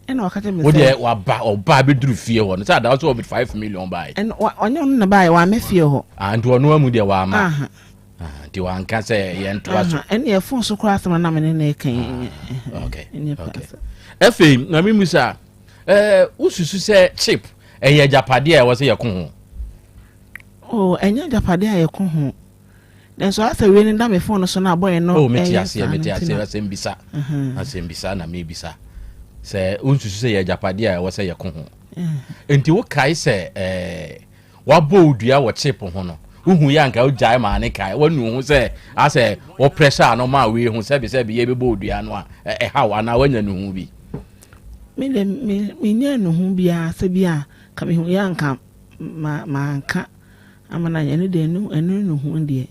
Ɛna ɔka kyerɛ me sɛ. Wo deɛ waba ɔba abɛduru fie hɔ no sɛ ada sɛ ɔbɛ 5 million bae. Ɛna ɔnyɛ ɔno na baeɛ, wamɛ fie hɔ. Ah, nti ɔno amu deɛ wama. Ah, nti wanka sɛ yɛntoa so. Ɛne yɛ phone so koraa asɛm na me ne ne ka yi. Ah, okay. Afei na me musa wosusu sɛ chip ɛyɛ agyapadeɛ a ɛwɔ sɛ yɛko ho? Oh, ɛnyɛ agyapadeɛ a yɛko ho. Nanso asɛ wei no da me phone so na abɔyɛ no. Oh, mete aseɛ, mete aseɛ. Asɛm bisa, asɛm bisa na mebisa sɛ wonsusu sɛ yɛ agyapadeɛ a ɛwɔ sɛ yɛko ho. Nti wokae sɛ wabɔ wo dua wɔ chip ho no, wohu yɛ anka wogyae maa ne kae wanu ho sɛ asɛ wɔ pressure ano ma wei ho sɛbi yɛbɛbɔ wo dua no a ɛhaw anaa woanya ne ho bi? Me de, menyɛ ne ho biara sɛ bi a ka mehu yɛ anka manka ama no anyɛ no deɛ, ɛno ne ho deɛ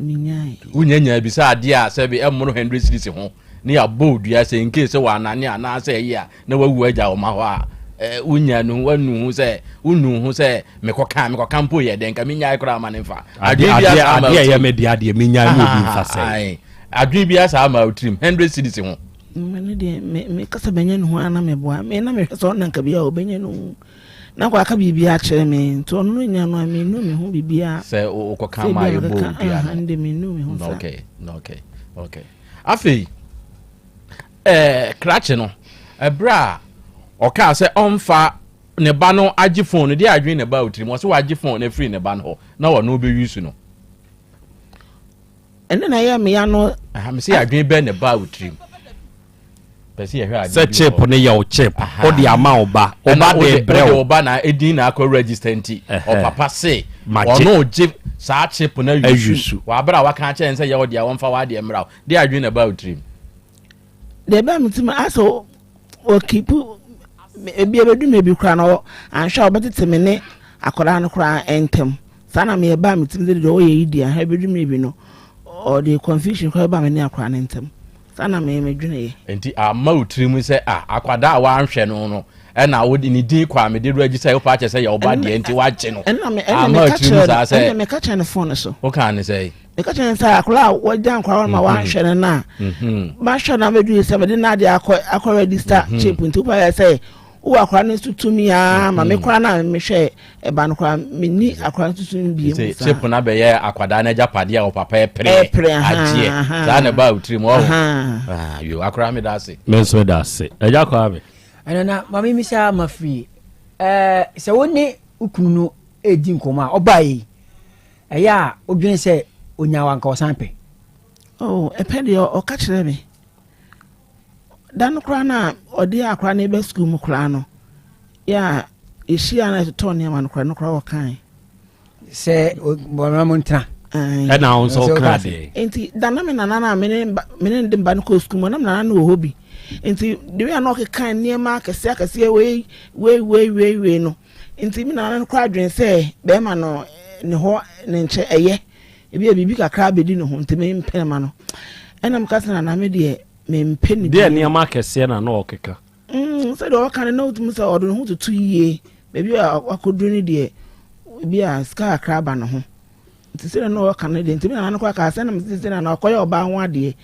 menyae. Wonyanya bi sɛ adeɛ a sɛbi ɛmmoro 100 cedis ho ne yɛabɔ wo dua sɛ nkee sɛ wɔanane anaasɛ ɛyi a na wawu agya wo ma hɔ a, wonya no wanu ho sɛ wonu ho sɛ mekɔka mpo yɛ dɛn nka menyae koraa ma ne mfa. Adeɛ adeɛ ɛyɛ me deɛ adeɛ menyae mu obi mfa sɛ. Adwene bi asa ama wo tirim 100 cedis ho? Mene deɛ mekasa bɛnya ne ho ana meboa me na mehwɛ sɛ ɔna nka bi a ɔbɛnya ne ho na kɔ aka biribi akyerɛ me, nti ɔno no nya no a menu me ho biribiara. Sɛ wokɔka ma yɛbɔ wo dua no de menu me ho sa. Okay, afei krakye no, ɛberɛ a ɔkaa sɛ ɔmfa ne ba no agye phone no deɛ, adwene ne ba wo tirim ɔsɛ wagye phone no afiri ne ba no hɔ na ɔno bɛyi su no? Ɛne na ɛyɛ meya no. Mesɛ adwene bɛn ne ba wo tirim pɛ sɛ yɛhwɛ adeɛ. Sɛ chip no yɛ wo chip, wode ama wo ba, wo ba de brɛ wo. Wo ba na ɛdin na akɔ register, nti ɔpapa se ɔno gye saa chip no ayusu wɔaberɛ a waka akyerɛ sɛ yɛ wo deɛ wɔmfa w'adeɛ mmra wo de, adwene na ɛba wo tirim? Deɛ ɛbɛn me tirim asɛ ɔkeep ebi ebedu me bi koraa na anhwɛ a ɔbɛtete me ne akwadaa no koraa ntɛm. Saa na meyɛ baa me tirim sɛ deɛ ɔyɛ yi deɛ ahwɛ ebedu me bi no ɔde confusion koraa ba me ne akwadaa no ntɛm. Saa na meyɛ medwene yɛ. Nti ama wo tirim sɛ a akwadaa a wanhwɛ no ɛna wode ne din kɔ a mede register, wopa akyɛ sɛ yɛ ɔba deɛ nti wagye no. Ama wo tirim saa sɛ ɛna meka kyerɛ ne phone so. Wokaa ne sɛ? Meka kyerɛ ne sɛ akwadaa a wɔgya nkwadaa wɔn ma wanhwɛ no na mahwɛ no abɛduru sɛ mede n'adeɛ akɔ register chip, nti wopa yɛ sɛ wowɔ akwadaa no nso tumi aa ma me koraa na mehwɛ ɛba no koraa menni akwadaa no nso tumi bie mu saa. Chip no abɛyɛ akwadaa no agyapadeɛ a ɔpapa ɛpere agyeɛ. Saa na ɛbaa wo tirim ɔho yo. Akwadaa, meda ase. Me nso meda ase, agya kwaa me. Ɛno na maame mi sɛ ama firi sɛ wo ne wo kunu no ɛredi nkɔmmɔ a ɔbaa yi, ɛyɛ a wodwene sɛ onya wa nka ɔsan pɛ? Oh, ɛpɛ deɛ ɔka kyerɛ me da no koraa no a ɔde akora no bɛ sukuu mu koraa no yɛ a yɛhyia no ɛtotɔ nneɛma no koraa no koraa ɔkae. Sɛ bɔnma mo ntena. Ɛna wo nso woka deɛ? Nti da na me nana no a mene ne de mba no kɔɔ sukuu mu na me nana no wɔ hɔ bi, nti de wei a na ɔkeka nneɛma akɛseɛ akɛseɛ wei wei wei wei wei no, nti me nana no koraa adwene sɛ bɛrima no ne hɔ ne nkyɛn ɛyɛ ebi a biribi kakra abɛdi ne ho, nti mempene ma no. Ɛna meka sɛ nana, me deɛ mempɛ ne. Deɛ nneɛma akɛseɛ na na ɔkeka? Sɛdeɛ ɔka no na wotumi sɛ ɔde ne ho toto yie baabi a wakɔduru no deɛ, ebi a sika kakra aba ne ho, nti sɛdeɛ na ɔka no deɛ, nti me nana no koraa kaa sɛ na mese sɛ nana ɔkɔyɛ ɔbaa ho adeɛ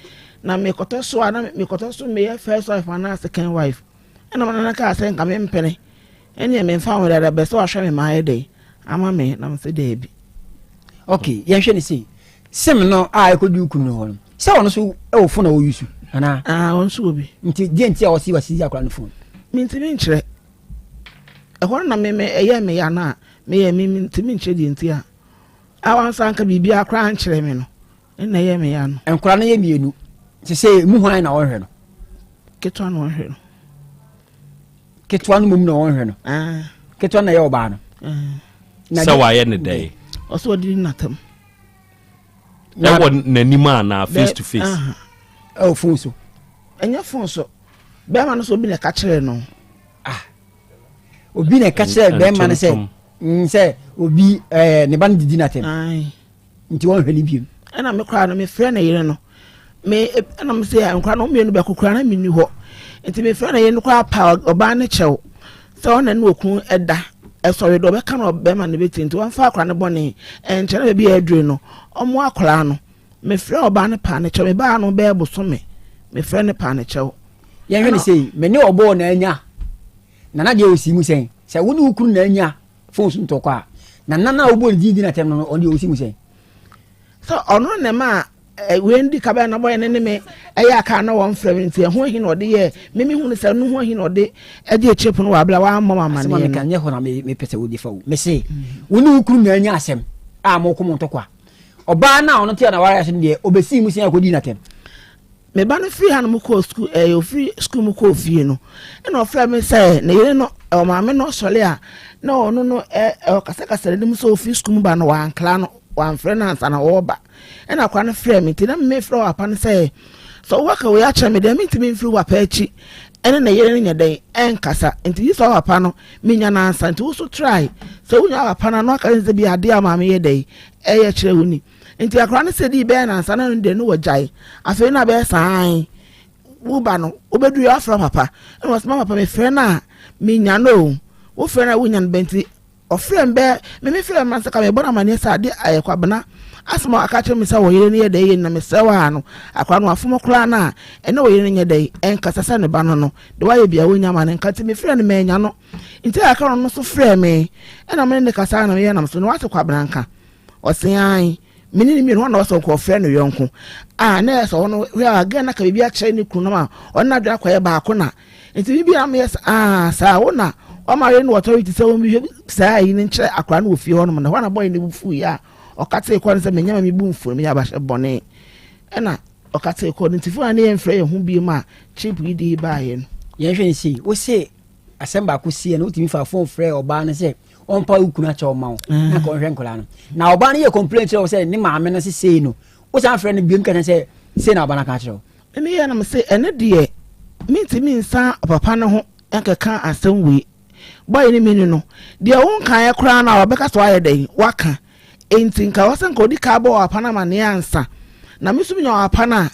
na mekɔtɔ so a na mekɔtɔ so meyɛ first wife anaa second wife. Ɛna me nana kaa sɛ nka mempene, ɛneɛ memfa ho dada bɛ sɛ wahwɛ me ma ayɛ dɛn ama me, na mesɛ daabi. Ok, yɛnhwɛ ne sei, sim no a ɛkɔdu kunu no hɔ no, sɛ ɔno so ɛwɔ phone a ɔyi so anaa? Ah, ɔno nso wɔ bi. Nti deɛ nti a ɔsi wasisi akora no phone? Mentumi nkyerɛ. Ɛhɔ no na me me ɛyɛ me ya no a meyɛ me mentumi nkyerɛ deɛ nti a wansa nka biribiara koraa nkyerɛ me no, ɛna ɛyɛ me ya no. Nkora no yɛ mmienu sɛ sɛ mu hwan na ɔhwɛ no? Ketewa na ɔhwɛ no. Ketewa no mmom na ɔhwɛ no? Ketewa no na ɛyɛ ɔbaa no. Sɛ wayɛ ne dɛn? Ɔsɛ ɔde ne natam. Ɛwɔ n'anim anaa face to face? Ɛwɔ phone so. Ɛnyɛ phone so, bɛrima no sɛ obi na ɛka kyerɛ no. Ah, obi na ɛka kyerɛ bɛrima no sɛ sɛ obi ne ba no didi n'atɛm nti wɔnhwɛ ne biem. Ɛna me koraa no mefrɛ ne yere no me ɛna me sɛ nkora no mmienu bɛko koraa na menni hɔ, nti mefrɛ ne yere no koraa pa ɔbaa ne kyɛw sɛ ɔna ne okunu ɛda ɛsɔre dɛ ɔbɛka no ɔbɛrima no bɛti, nti wɔmfa akora no bɔne ɛnkyɛ na baabi a adure no ɔmo akora no. Mefrɛ ɔbaa no paa ne kyɛw, mebaa no bɛyɛ bosome mefrɛ no paa ne kyɛw. Yɛnhwɛ no sei, me ne ɔbɔɔ na anya, Nana deɛ ɔsi mu sɛn? Sɛ wo ne wo kunu na anya phone so ntɔkwa a, Nana no a wobɔ ne din di n'atɛm no no, ɔno deɛ ɔsi mu sɛn? Sɛ ɔno na ɛma wei ndi ka bɛyɛ na bɔyɛ ne ne me ɛyɛ aka na wɔn frɛ me nti ɛho ahi na ɔde yɛ me me hu no sɛ no ho ahi na ɔde ɛde akyire pono wɔ abira wammɔ m amaneɛ no. Asɛm a meka nyɛ hɔ na mepɛ sɛ wode fa o. Mese wo ne wo kunu na anya asɛm a moko mo ntɔkwa. Ɔbaa no a ɔno te a na ware ase no deɛ ɔbɛsii mu sɛn akɔdii n'atɛm. Me ba no firi hanom kɔɔ sukuu ɛɛ ofiri sukuu mu kɔɔ fie no ɛna ɔfrɛ me sɛ ne yere no ɔmaame no sɔre a na ɔno no ɛ ɔkasakasa n'anim sɛ ofiri sukuu mu ba no wankra no wamfrɛ no ansa na ɔreba ɛna akora no frɛ me nti na mefrɛ wapa no sɛ sɛ wowaka wei akyerɛ me deɛ mentumi mfiri wapa akyi ɛne ne yere no nyɛ dɛn ɛnkasa nti yi sɛ wapa no menya no ansa nti wo so try sɛ wonya wapa no ano aka ne sɛ bi adeɛ a maame yɛ dɛn ɛyɛ kyerɛ wo ni Nti akwadaa no sɛ dii bɛyɛ nansa na no deɛ no wagyae. Afei na bɛyɛ saa wo ba no wobɛduru yɛ wafrɛ papa ɛna ɔsɛ ma papa mefrɛ no a menya no o wofrɛ no a wonya no bɛ nti ɔfrɛ m bɛɛ me mefrɛ ma sɛ ka mebɔ no amanneɛ sɛ ade ayɛ kwabena asɛm a aka kyerɛ me sɛ wɔyere no yɛ dɛ yɛ na mesrɛ wo a no akwadaa no wafom koraa no a ɛne wɔyere no nyɛ dɛ ɛnkasa sɛ ne ba no no de wayɛ bia wonya ma no nka nti mefrɛ no manya no nti aka no no so frɛ me ɛna me ne ne kasa na meyɛ nam so no wate kwabena nka Ɔse ae, me ne no mmienu hɔ na ɔsɛ nka ɔfrɛ no yɔnko a na ɛyɛ sɛ ɔno hwɛ a gɛn na ka biribi akyerɛ ne kunu no ma ɔne n'adwene akɔyɛ baako na nti biribi a meyɛ sɛ aa saa wo na wama yɛ no authority sɛ wɔn hwɛ saa ayi no nkyerɛ akora no wɔ fie hɔ nom na hɔ na bɔyɛ ne bu fu yɛ a ɔka tee kɔ no sɛ menyɛ ma me bu mfu no meyɛ abahyɛ bɔne ɛna ɔka tee kɔ no nti fo a ne yɛmfrɛ yɛn ho bio ma chip yi de baayɛ no. Yɛnhwɛ no sei, wo se asɛm baako siiɛ no wotumi fa phone frɛ ɔbaa no sɛ ɔmpa wo kunu akyɛw ma wo na nka ɔnhwɛ nkwadaa no na ɔbaa no yɛ complain kyerɛ wo sɛ ne maame no se sei no wosan frɛ no biom ka kyerɛ sɛ sei na ɔbaa no aka akyerɛ wo. Ɛne yɛ na mese ɛno deɛ mentumi nsan ɔpapa no ho nkɛka asɛm wei boy no menu no deɛ wonkaeɛ koraa no a ɔbɛka sɛ wayɛ dɛn waka Enti nka ɛwɔ sɛ nka ɔdi kan bɔ ɔapa no amanneɛ ansa. Na me nso menya ɔapa no a,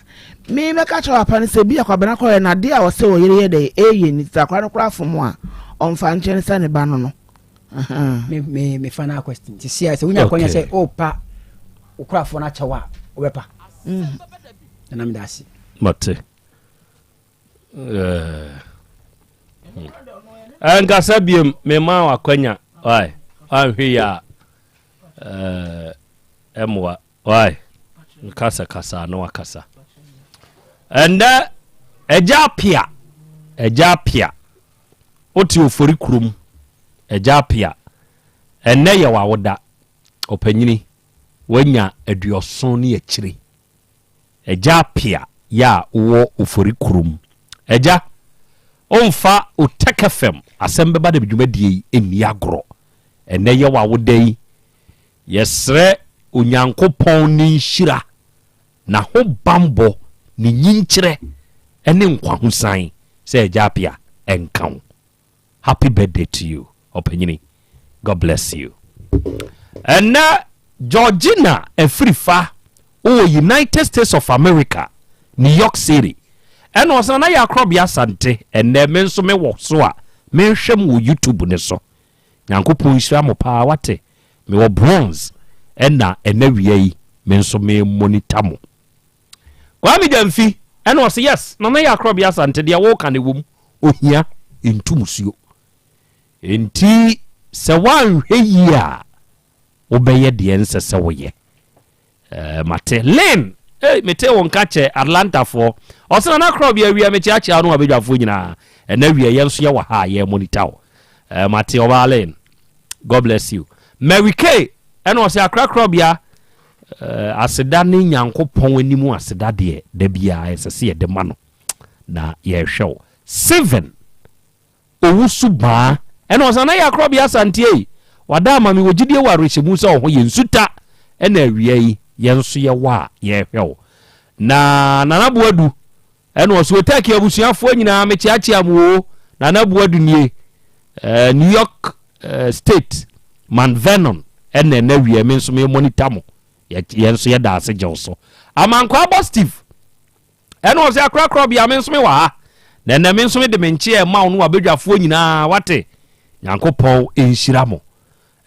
me mɛka akyerɛ ɔapa no sɛ bi a Kwabena kɔyɛ no adeɛ a ɔsɛ ɔyere yɛ dɛ ɛyɛ ni sɛ akora no koraa fom a ɔmfa nkyɛ no sɛ ne ba no no. Me me me final question. Sisi a sɛ wonya akwanya sɛ ɔrepa okorafoɔ no akyɛw a wobɛpa. Mm. Nana meda ase. Mate. Ɛnkasa biom mema wakwanya. Why? Anhwɛ yi a ɛmmoa why nkasa kasa na wakasa ɛndɛ ɛgya apia ɛgya apia wote ofori kurom ɛgya apia ɛndɛ yɛ wawoda ɔpanyini wanya aduɔson ne akyire Agya Apea yɛ a wowɔ Ofori kurom. Agya, womfa Otec FM asɛm bɛba dɛm dwumadie yi nni agorɔ. Ɛnnɛ yɛ w'awoda yi, yɛsrɛ Onyankopɔn ne nhyira, n'ahobanbɔ, ne nyinkyerɛ ne nkwahosan sɛ Agya Apea nka wo. Happy birthday to you ɔpanyini God bless you. Ɛnɛ Georgina Afirifa wowɔ United States of America New York City ɛna ɔsena na yɛ akorɔbea Asante ɛnɛ me nso me wɔ so a menhwɛ mu wɔ YouTube ne so Nyankopɔn nhyira mo paa wate mewɔ bronze ɛna ɛnɛ wia yi me nso me monitor mo Kwame Gyamfi ɛna ɔse yes Nana yɛ akorɔbea Asante deɛ woka no ɛwom ohia ntu musuo. Enti sɛ woanhwɛ yie a, wobɛyɛ deɛ ɛnsɛ sɛ woyɛ. Eh, mate. Lynn, hey, mete wo nka kyɛ Atlantafoɔ. Ɔse Nana Korɔbea awia mekyeakyea wo ne w'abadwafoɔ nyinaa. Ɛnɛ awia yɛn nso yɛwɔ ha a yɛ monitor wo. Eh, mate ɔbaa Lynn. God bless you. Mary Kay, ɛna ɔse Akra Korɔbea, eh, aseda ne Nyankopɔn anim aseda deɛ da biara ɛsɛ sɛ yɛde ma no. na yɛrehwɛ wo. Seven, Owusu baa ɛna ɔsan na yɛ akorɔbea Asante ei, wada ama me wɔ gyidie wɔ awerɛhyɛmu sɛ ɔho yɛ nsuta ɛna awia yi yɛn nso yɛwɔ a yɛrehwɛ wo. Na Nana Boadu ɛna ɔso Otaki abusuafoɔ nyinaa mekyeakyea mo o, Nana Boadu nie, eh, New York eh, State, Mount Vernon ɛna ɛna awia me nso me monitor mo, yɛn nso yɛda ase gye wo so. Amankwaa bɔ Steve. Ɛna ɔsɛ akorakora bia me nso me wɔ ha na ɛnɛ me nso me de me nkyeɛ ma wo no wabadwafoɔ nyinaa wate Nyankopɔn nhyira mo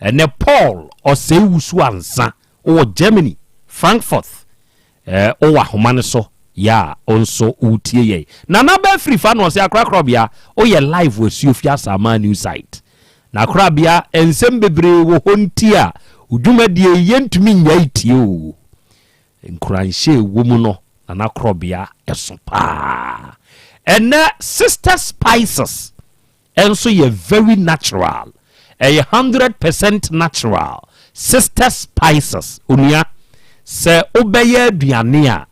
ɛnɛ Paul ɔsɛe wusu ansa wowɔ Germany Frankfurt eh, wowɔ ahoma no so. Yɛ a wo nso wotie yɛn. Nana Bafiri fa na ɔse akorakorabea woyɛ live wɔ Asuofie Asaman new site. Na akorabea nsɛm bebree wɔ hɔ nti a wo dwumadie yi yɛntumi nnyae tie o. Nkuranhyɛ a ɛwɔ mu no Nana Korɔbea ɛso paa. Ɛnɛ Sister Spices nso yɛ very natural. Ɛyɛ 100% natural. Sister Spices onua sɛ wobɛyɛ aduane a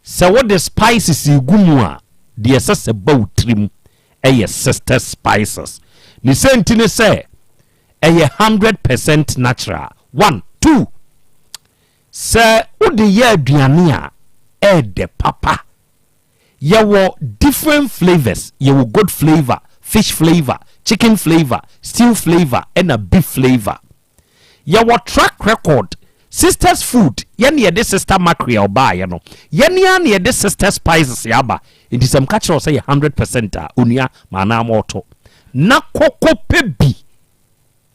sɛ wode spices regu mu a deɛ ɛsɛ sɛ ba wo tirim yɛ Sister Spices. Ne sɛ nti ne sɛ ɛyɛ 100% natural. One, two. Sɛ wode yɛ aduane a, ɛɛdɛ papa. Yɛwɔ different flavours, yɛwɔ goat flavour, fish flavour, chicken flavour, stew flavour ɛna beef flavour. Yɛwɔ track record, Sisters Food, yɛne yɛde Sister Mackerel baeɛ no, yɛne ara na yɛde Sister Spices aba. Nti sɛ meka kyerɛ wo sɛ yɛ 100% a, onua, ma anaa mɔɔto na kɔ kɔpɛ bi.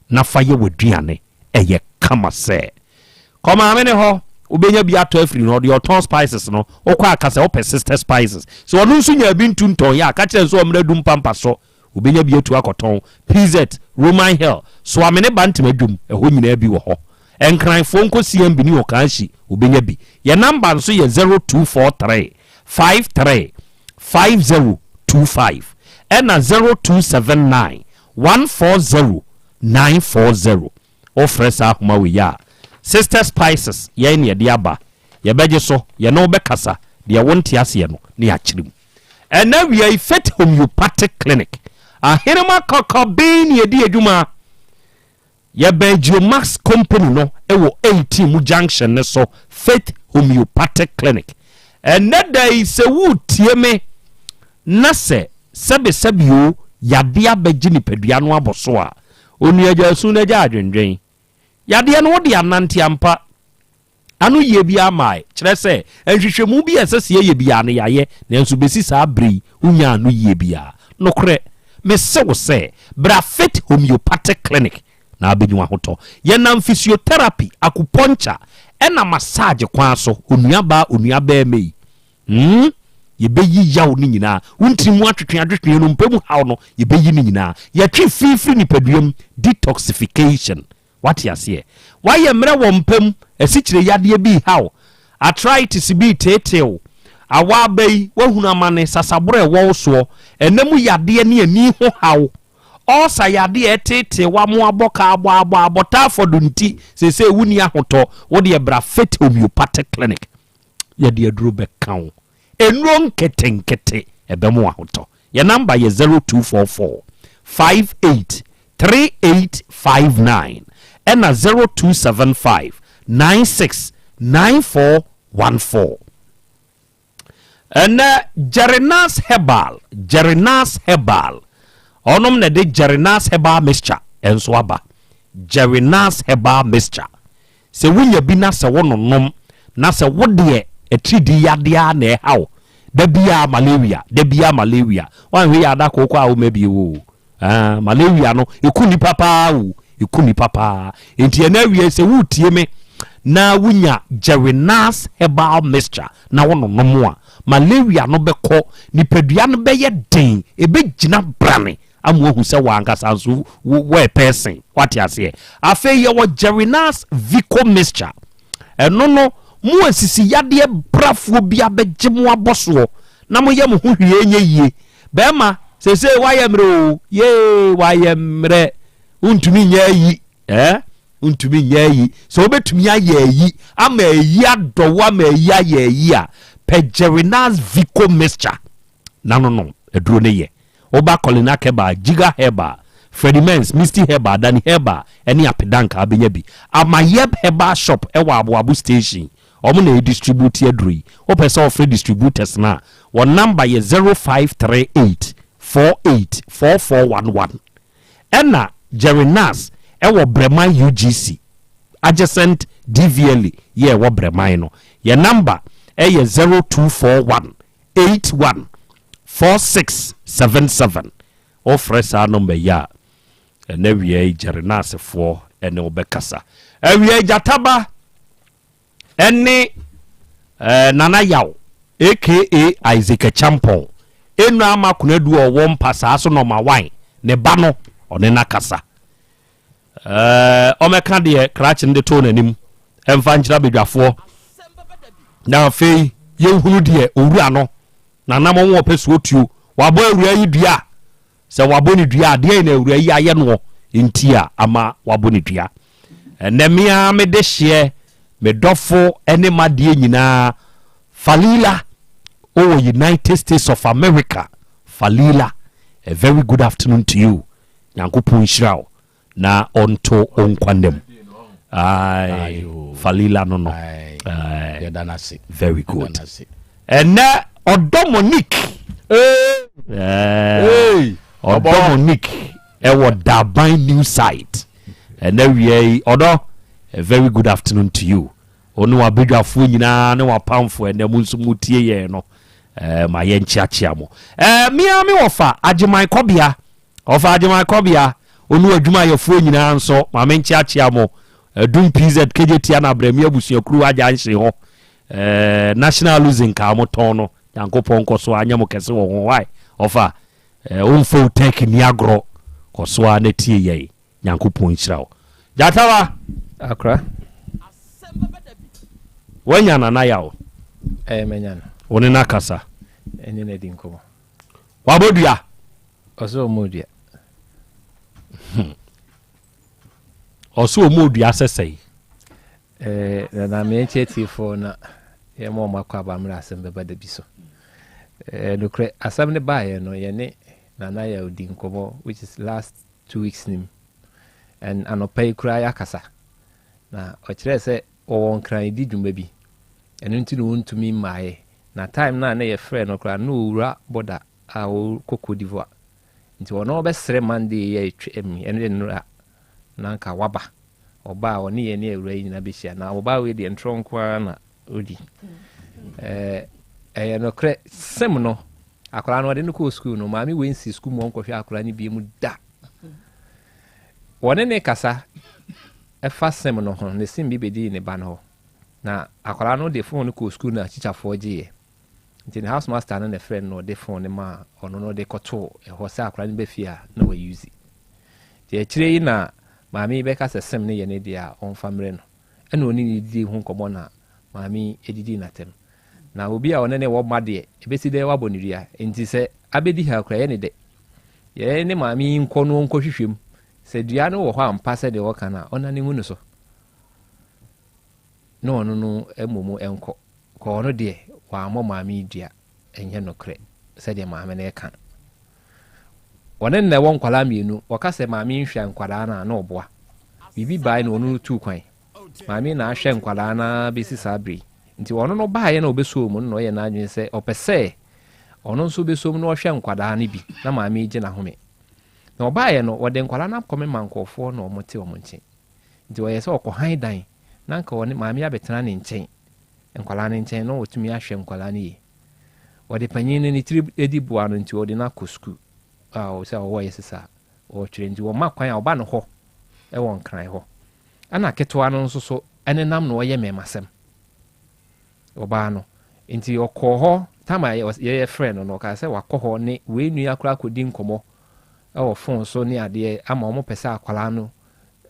na fa yɛ w'aduane, ɛyɛ kama sɛ. Kɔ maame no hɔ, wobɛnya bi atɔ afiri no hɔ, deɛ ɔtɔn spices no, wokɔ a ka sɛ wopɛ sister spices. Sɛ ɔno nso nyaa bi ntu ntɔn yɛ a, ka kyerɛ no sɛ ɔmmra Dum Pampa so, wobɛnya bi atu akɔtɔn. PZ, Roman Hill, Soame ne Bantam Adwum, ɛhɔ nyinaa bi wɔ hɔ. Nkranfoɔ nkɔ CMB ne Okaanhyi, wobɛnya bi. Yɛn number nso yɛ 0243 53 5025 ɛna 0279 140 940. Wofrɛ saa ahoma wei a, Sister Spices yɛn na yɛde aba. Yɛbɛgye so, yɛne wo bɛkasa, deɛ wonte aseɛ no na yɛakyerɛ mu. Ɛnnɛ awia yi, Faith Homeopathic Clinic, Ahenema Kɔkɔben na yɛdi adwuma. Yɛbɛn Geomax company no wɔ 18 mu junction no so, Faith Homeopathic Clinic. Ɛnnɛ da yi sɛ woretie me na sɛ sɛbesɛbe o yadeɛ abɛgye nipadua no abɔ so a, onua gya su na gya adwendwen. Yadeɛ no wode anante ampa. Ano yie biara mmae, kyerɛ sɛ, nhwehwɛmu bi a ɛsɛ sɛ yɛyɛ biara no yɛayɛ, nanso bɛsi saa berɛ yi wonyaa ano yie biara. Nokorɛ, mese wo sɛ, bra Faith Homeopathic Clinic na wobɛnya w'ahotɔ. Yɛnam physiotherapy, acupuncture, ɛna massage kwan so, onuabaa, onuabarima yi, hmm, yɛbɛyi yaw no nyinaa, wo ntini mu atwetwe atwetwe, nnompe mu haw no, yɛbɛyi no nyinaa. Yɛtwe fi firi nipadua mu, detoxification. Wate aseɛ? Woayɛ mmerɛ wɔ mpa mu, asikyire yadeɛ bi reha wo, arthritis bi reteetee wo, awɔ aba yi, woahunu amane, sasaborɔ a ɛwɔ wo soɔ, ɛna mu yadeɛ ne ani ho haw, ulcer yadeɛ a ɛreteetee wo ama woabɔ ka abɔ abɔ abɔ typhoid nti, seesei wonni ahotɔ, wo deɛ bra Faith Homeopathic Clinic, yɛde aduro bɛka wo. Nnuro nketenkete, ɛbɛma wo ahotɔ. Yɛn number yɛ 0244 58 3859 ɛna 0275 96 9414. Ɛnɛ Jerinas Herbal, Jerinas Herbal, ɔnom na ɛde Jerinas Herbal Mixture nso aba. Jerinas Herbal Mixture. Sɛ wonya bi na sɛ wononom na sɛ wo deɛ atiridii yadeɛ ara na ɛha wo, da biara malaria, da biara malaria, woanhwɛ yie a da koro koraa a womma bio o. Ah, malaria no, ɛku nnipa paa o, ɛku nnipa paa. Enti ɛnɛ awia yi sɛ woretie me na wonya Jerinas herbal mixture na wononom a, malaria no bɛkɔ, nipadua no bɛyɛ den, ɛbɛgyina brane ama wahu sɛ w'ankasa nso wo person. Wate aseɛ? Afei yɛwɔ Jerinas Vico mixture. Ɛno no, mo asisi yadeɛ brafoɔ bi abɛgye mo abɔ soɔ na moyɛ mo ho hwee nyɛ yie. Bɛrima, seesei woayɛ mmerɛ o, yee, woayɛ mmerɛ, wontumi nyɛ ayi, eh? Wontumi nyɛ ayi. Sɛ wobɛtumi ayɛ ayi ama ayi adɔ wo ama ayi ayɛ ayi a, pɛ Jerinas Vico mixture na no nom. Aduro no yɛ. Woba Kolinak Herbal, Jiga Herbal, Freddie Mens, Misty Herbal, Danny Herbal ne Apedank a wobɛnya bi. Amayeb Herbal Shop wɔ Aboabo Station. Wɔn na ɛdistribute aduro yi. Wopɛ sɛ wofrɛ distributors no a, wɔn number yɛ 0538 48 4411. Ɛna Jerry Nass wɔ Breman UGC, adjacent DVLA yɛ ɛwɔ Breman no. Yɛn number yɛ 0241 81 46 77. Wofrɛ saa nɔmba yi a, ɛnɛ awia yi Gyɛrenasefoɔ ne wo bɛkasa. Awia yi Gyataba ne eh, Nana Yaw. Aka Isaac Acheampong, Eno Ama Konadu a ɔwɔ Mpasaa so nɔma one, ne ba no, ɔne no akasa. Ɛɛ, ɔmmɛka deɛ krakye no de too n'anim mfa nkyerɛ abadwafoɔ, na afei yɛnhunu deɛ owura no n'anammɔn wɔ pɛ soɔ tuo. Wabɔ awuraa yi dua. Sɛ wabɔ no dua a, deɛn na awuraa yi ayɛ noɔ nti a ama wabɔ no dua? Ɛnnɛ me ara me dehyeɛ, me dɔfo ne m'adeɛ nyinaa, Falila, wowɔ United States of America, Falila, a very good afternoon to you. Nyankopɔn nhyira wo na ɔnto wo nkwa nna mu. Aye, Falila no no. Aye. Very good. Ɛnɛ ɔdɔ Monique. Hey. Ɔdɔ Monique ɛwɔ Daban new site. Ɛnɛ wia yi ɔdɔ a very good afternoon to you. Wo ne w'abadwafoɔ nyinaa ne w'apamfoɔ ɛnɛ mo nso motie yɛn no eh, ma yɛnkyeakyea mo. Eh, me ara me wɔfa Agyeman Kɔbea Ɔfa Agyeman Kɔbea, wo ne w'adwumayɛfoɔ nyinaa nso, ma menkyeakyea mo. Adum PZ Kejetia na Abrami abusuakuruwa junction hɔ, eh, National Losing kaa mo tɔn no, Nyankopɔn nkɔ so anyɛ mo kɛse wɔ ho. Why? Ɔfa, eh, womfa wo tech nni agorɔ, kɔ so ara na tie yɛn. Nyankopɔn nhyira wo. Gyatawa! Akora. Woanya Nana Yaw? Eh, manya no. Wo ne no akasa? Ɛne no adi nkɔmmɔ. Wabɔ dua? Ɔsɛ ɔmo dua. Hmm. Ɔsɛ ɔmo dua sɛ sɛe. Eh, na na me nkyɛ tiefoɔ na yɛma ɔmo akɔ aba mmerɛ asɛm bɛba da bi so. Eh, nokorɛ asɛm no baeɛ no yɛne Nana yɛ odi nkɔmmɔ which is last 2 weeks nim and anɔpa yi koraa yɛakasa na ɔkyerɛɛ sɛ wɔwɔ nkran di dwuma bi, ɛno nti na wɔntumi mmaeɛ. Na time no a na yɛfrɛ no koraa na ɔwura border a ɔrekɔ Cote d'Ivoire, nti ɔno ɔbɛsrɛ Monday yi a ɛtwam yi, ɛno de nnora na anka waba. Ɔba a ɔne yɛn ne awura yi nyinaa bɛhyia. Na ɔbaa wei deɛ ntorɔ nko ara na ɔdi. Ɛyɛ nokorɛ sem no akwadaa no ɔde no kɔɔ sukuu no, maame wei nsi sukuu mu ɔnkɔhwɛ akwadaa no bie mu da. Wɔne ne kasa ɛfa sem no ho, ne sem bi bɛdii ne ba no hɔ na akwadaa no de phone no kɔɔ sukuu na tikyafoɔ gyeeɛ. Nti ne house master no na ɛfrɛ no na ɔde phone no maa ɔno na ɔde kɔtoo ɛhɔ sɛ akwadaa no ba fie a na wayuzi. Nti akyire yi na maame yi bɛka sɛ sem no yɛ ne deɛ a ɔmfa mmerɛ no. Ɛna ɔne no didii ho nkɔmmɔ na maame yi didii n'atɛm. Na obi a ɔne no wɔ mma deɛ, ɛbɛsi dɛn wabɔ no dua? Nti sɛ abɛdi ha koraa ɛyɛ ne dɛ. Yɛne maame yi nkɔ no ɔnkɔhwehwɛ mu. Sɛ dua no wɔ hɔ ampa sɛdeɛ ɔka no a, ɔnane ngu no so. Na ɔno no mmom nkɔ. Kɔ ɔno deɛ wammɔ maame yi dua, ɛnyɛ nokorɛ sɛdeɛ maame no reka no. Ɔne no na ɛwɔ nkwadaa mmienu, ɔka sɛ maame yi nhwɛ nkwadaa no a na ɔboa. Biribi bae na ɔno no tuu kwan. Maame yi na ahwɛ nkwadaa no ara bɛsi saa berɛ yi. Nti ɔno no baeɛ na ɔbɛsɔɔ mu no na ɔyɛ n'adwene sɛ ɔpɛ sɛ ɔno nso bɛsɔ mu na ɔhwɛ nkwadaa no bi na maame yi gye n'ahome. Na ɔbaeɛ no, ɔde nkwadaa no akɔmema nkurɔfoɔ na wɔte wɔn nkyɛn. Nti ɔyɛ sɛ ɔkɔhan dan na anka ɔne maame abɛtena ne nkyɛn, nkwadaa no nkyɛn, na watumi ahwɛ nkwadaa no yie. Wɔde panyin no ne tiri di boa no nti wɔde no akɔ sukuu a sɛ ɔwɔ yɛ sesa a ɔretwerɛ nti wɔma kwan a ɔba no hɔ wɔ Nkran hɔ. Ɛna ketewa no nso so ɛnenam na ɔyɛ mmɛɛmasɛm. Ɔbaa no nti ɔkɔɔ hɔ tam a yɛyɛ frɛ no no ɔkaa sɛ wakɔ hɔ ne wei nua koraa kɔdi nkɔmmɔ wɔ fon so ne adeɛ ama wɔn pɛ sɛ akwadaa no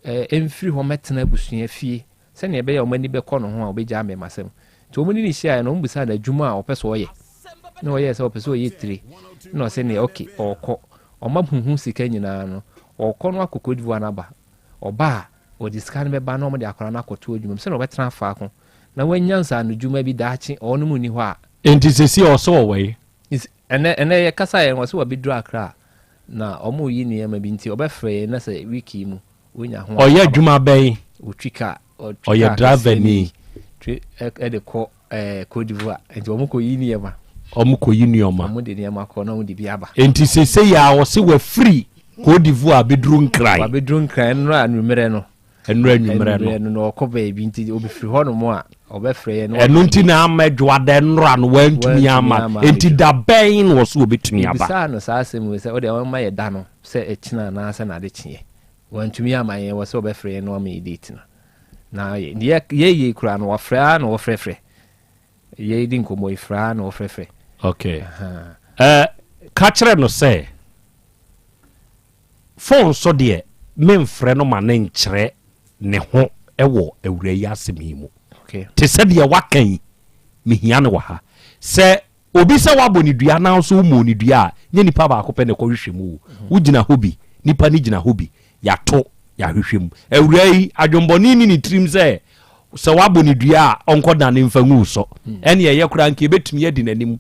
mfiri hɔ mmɛtena abusua fie sɛnea ɛbɛyɛ a wɔn ani bɛkɔ ne ho a wɔbɛgyaa mmɛmasɛm. Nti wɔn ne no hyiaeɛ no, wɔbisaa no adwuma a ɔpɛ sɛ ɔyɛ. Na ɔyɛɛ sɛ ɔpɛ sɛ ɔyɛ tire. Na ɔsɛ neɛ ok, ɔrekɔ. Ɔma huhu sika nyinaa no, ɔrekɔ no akɔ Cote d'Ivoire no aba. Ɔba a, ɔde sika no bɛba na wɔde akwadaa no akɔto adwuma mu sɛnea ɔbɛtena faako na wanya nsaanodwuma bi daakye ɔnom nni hɔ a. Enti seesei ɔsɛ ɔwɔ he? Ɛnɛ ɛnɛ yɛkasaeɛ no, ɔsɛ wabɛduru Accra Na ɔmo reyi nneɛma bi nti ɔbɛfrɛ yɛn na sɛ week yi mu onya ho a. Ɔyɛ adwuma bɛn? Otwi car. Ɔtwi Ɔyɛ car driver kɛseɛ no ni. bi twi ɛde kɔ ɛɛ Cote d'Ivoire. Nti ɔmo kɔ yi nneɛma. Ɔmo kɔ yi nneɛma. Ɔmo de nneɛma kɔ na ɔmo de bi aba. Nti seesei a ɔse wafiri Cote d'Ivoire abɛduru Nkran. Wabɛduru Nkran nnora anwummerɛ no. Ɛnora anwummerɛ no. Anwummerɛ no na ɔkɔ baabi nti obɛfiri hɔ nom a ɔbɛfrɛ yɛn na Ɛno nti na ama Adwoada nnora no wantumi Wantumi amma. amma Enti abɛduru. da bɛn na ɔse ɔbɛtumi aba? Yɛbisaa no saa asɛm wei sɛ wodeɛ ɔmma yɛ da no sɛ ɛkyena anaa sɛ n'adekyeɛ. Wantumi amma yɛn, wɔ sɛ ɔbɛfrɛ yɛn na wama yɛ date no. Na yɛ yɛyei koraa no wafrɛ ara na ɔfrɛfrɛ. Yɛredi nkɔmmɔ yi, frɛ ara na ɔfrɛfrɛ. Okay. Uh, ka kyerɛ no sɛ phone so deɛ memfrɛ no ma ne nkyerɛ ne ho wɔ awura yi asɛm yi mu. Okay. Te sɛ deɛ waka yi, mehia no wɔ ha. Sɛ obi sɛ woabɔ ne dua anaa nso wommɔɔ ne dua a, nyɛ nipa baako pɛ na ɛkɔhwehwɛ mu o. Wogyina hɔ bi, nipa no gyina hɔ bi, yɛato, yɛahwehwɛ mu. Awuraa yi, adwemmɔne nni ne tirim sɛ, sɛ woabɔ ne dua a, ɔnkɔdane mfa ngu wo so. Ɛnneɛ ɛyɛ koraa anka yɛbɛtumi adi n'anim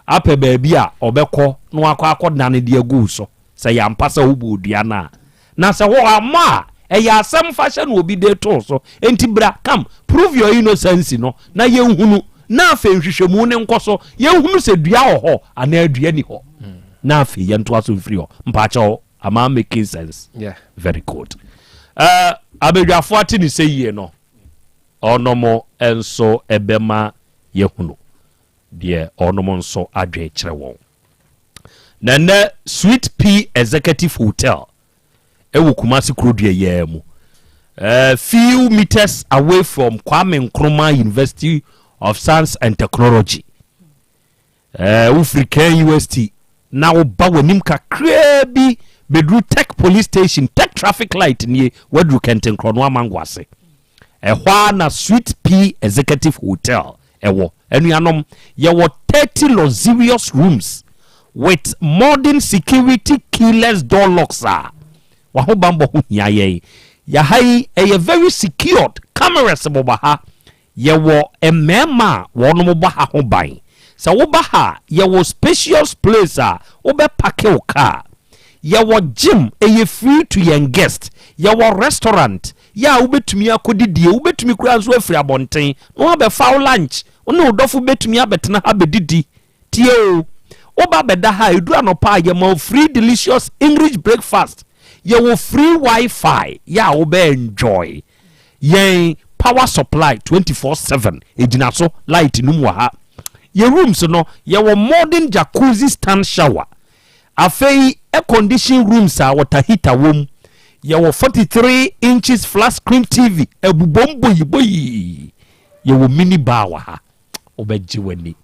apɛ baabi a ɔbɛkɔ na wakɔ akɔdane de agu wo so. Sɛ ɛyɛ ampa sɛ wobɔɔ dua no a. Na sɛ wammɔ a, ɛyɛ asɛm fa hyɛ na obi de to wo so. Enti bra, come, prove your innocency no na yɛnhunu, na afei nhwehwɛmu no nkɔ so, yɛnhunu sɛ dua wɔ hɔ anaa dua nni hɔ, na afei yɛntoa so mfiri hɔ. Mpaakyɛw, am I making sense? Yeah. Very good. Uh, abadwafoɔ ate ne sɛ yie no, ɔnom nso ɛbɛma yɛhunu deɛ ɔnom nso adwene kyerɛ wɔn. Na nnɛ Sweet Pea Executive Hotel ɛwɔ Kumasi Kurodua yi ara mu. Uh, few meters away from Kwame Nkrumah University of Science and Technology. Uh, wofiri KNUST na woba w'anim kakraa bi bɛduru Tech Police Station, Tech Traffic Light nie, waduru Kɛntenkorɔ no Amango ase. Ɛhɔ ara na Sweet Pea Executive Hotel ɛwɔ. Anuanom, yɛwɔ 30 luxurious rooms with modern security keyless door locks a w'ahobanbɔ ho hia yɛn. Yɛha yi ɛyɛ very secured, cameras bobɔ ha. Yɛwɔ mmarima a wɔnom bɔ ha ho ban. Sɛ woba ha a, yɛwɔ spacious place a wobɛ pake wo car. Yɛwɔ gym, ɛyɛ free to yɛn guest. Yɛwɔ restaurant yɛ a wobɛtumi akɔdidie, wobɛtumi koraa nso afiri abɔnten na woabɛfa wo lunch, wo ne wo dɔfo bɛtumi abɛtena ha bɛdidi. Tie o, woba bɛda ha a, ɛduru anɔpa a yɛma wo free delicious English breakfast, yɛwɔ free wifi yɛ a wobɛ enjoy. Yɛn power supply 24/7 ɛgyina so, light num wɔ ha. Yɛ rooms no, yɛwɔ modern jacuzzi stand shower, Afei air condition rooms a water heater wom. Yɛwɔ 43 inches flat screen TV, ɛbobom boyiboyi. Yɛwɔ mini bar wɔ ha. Wobɛgye w'ani.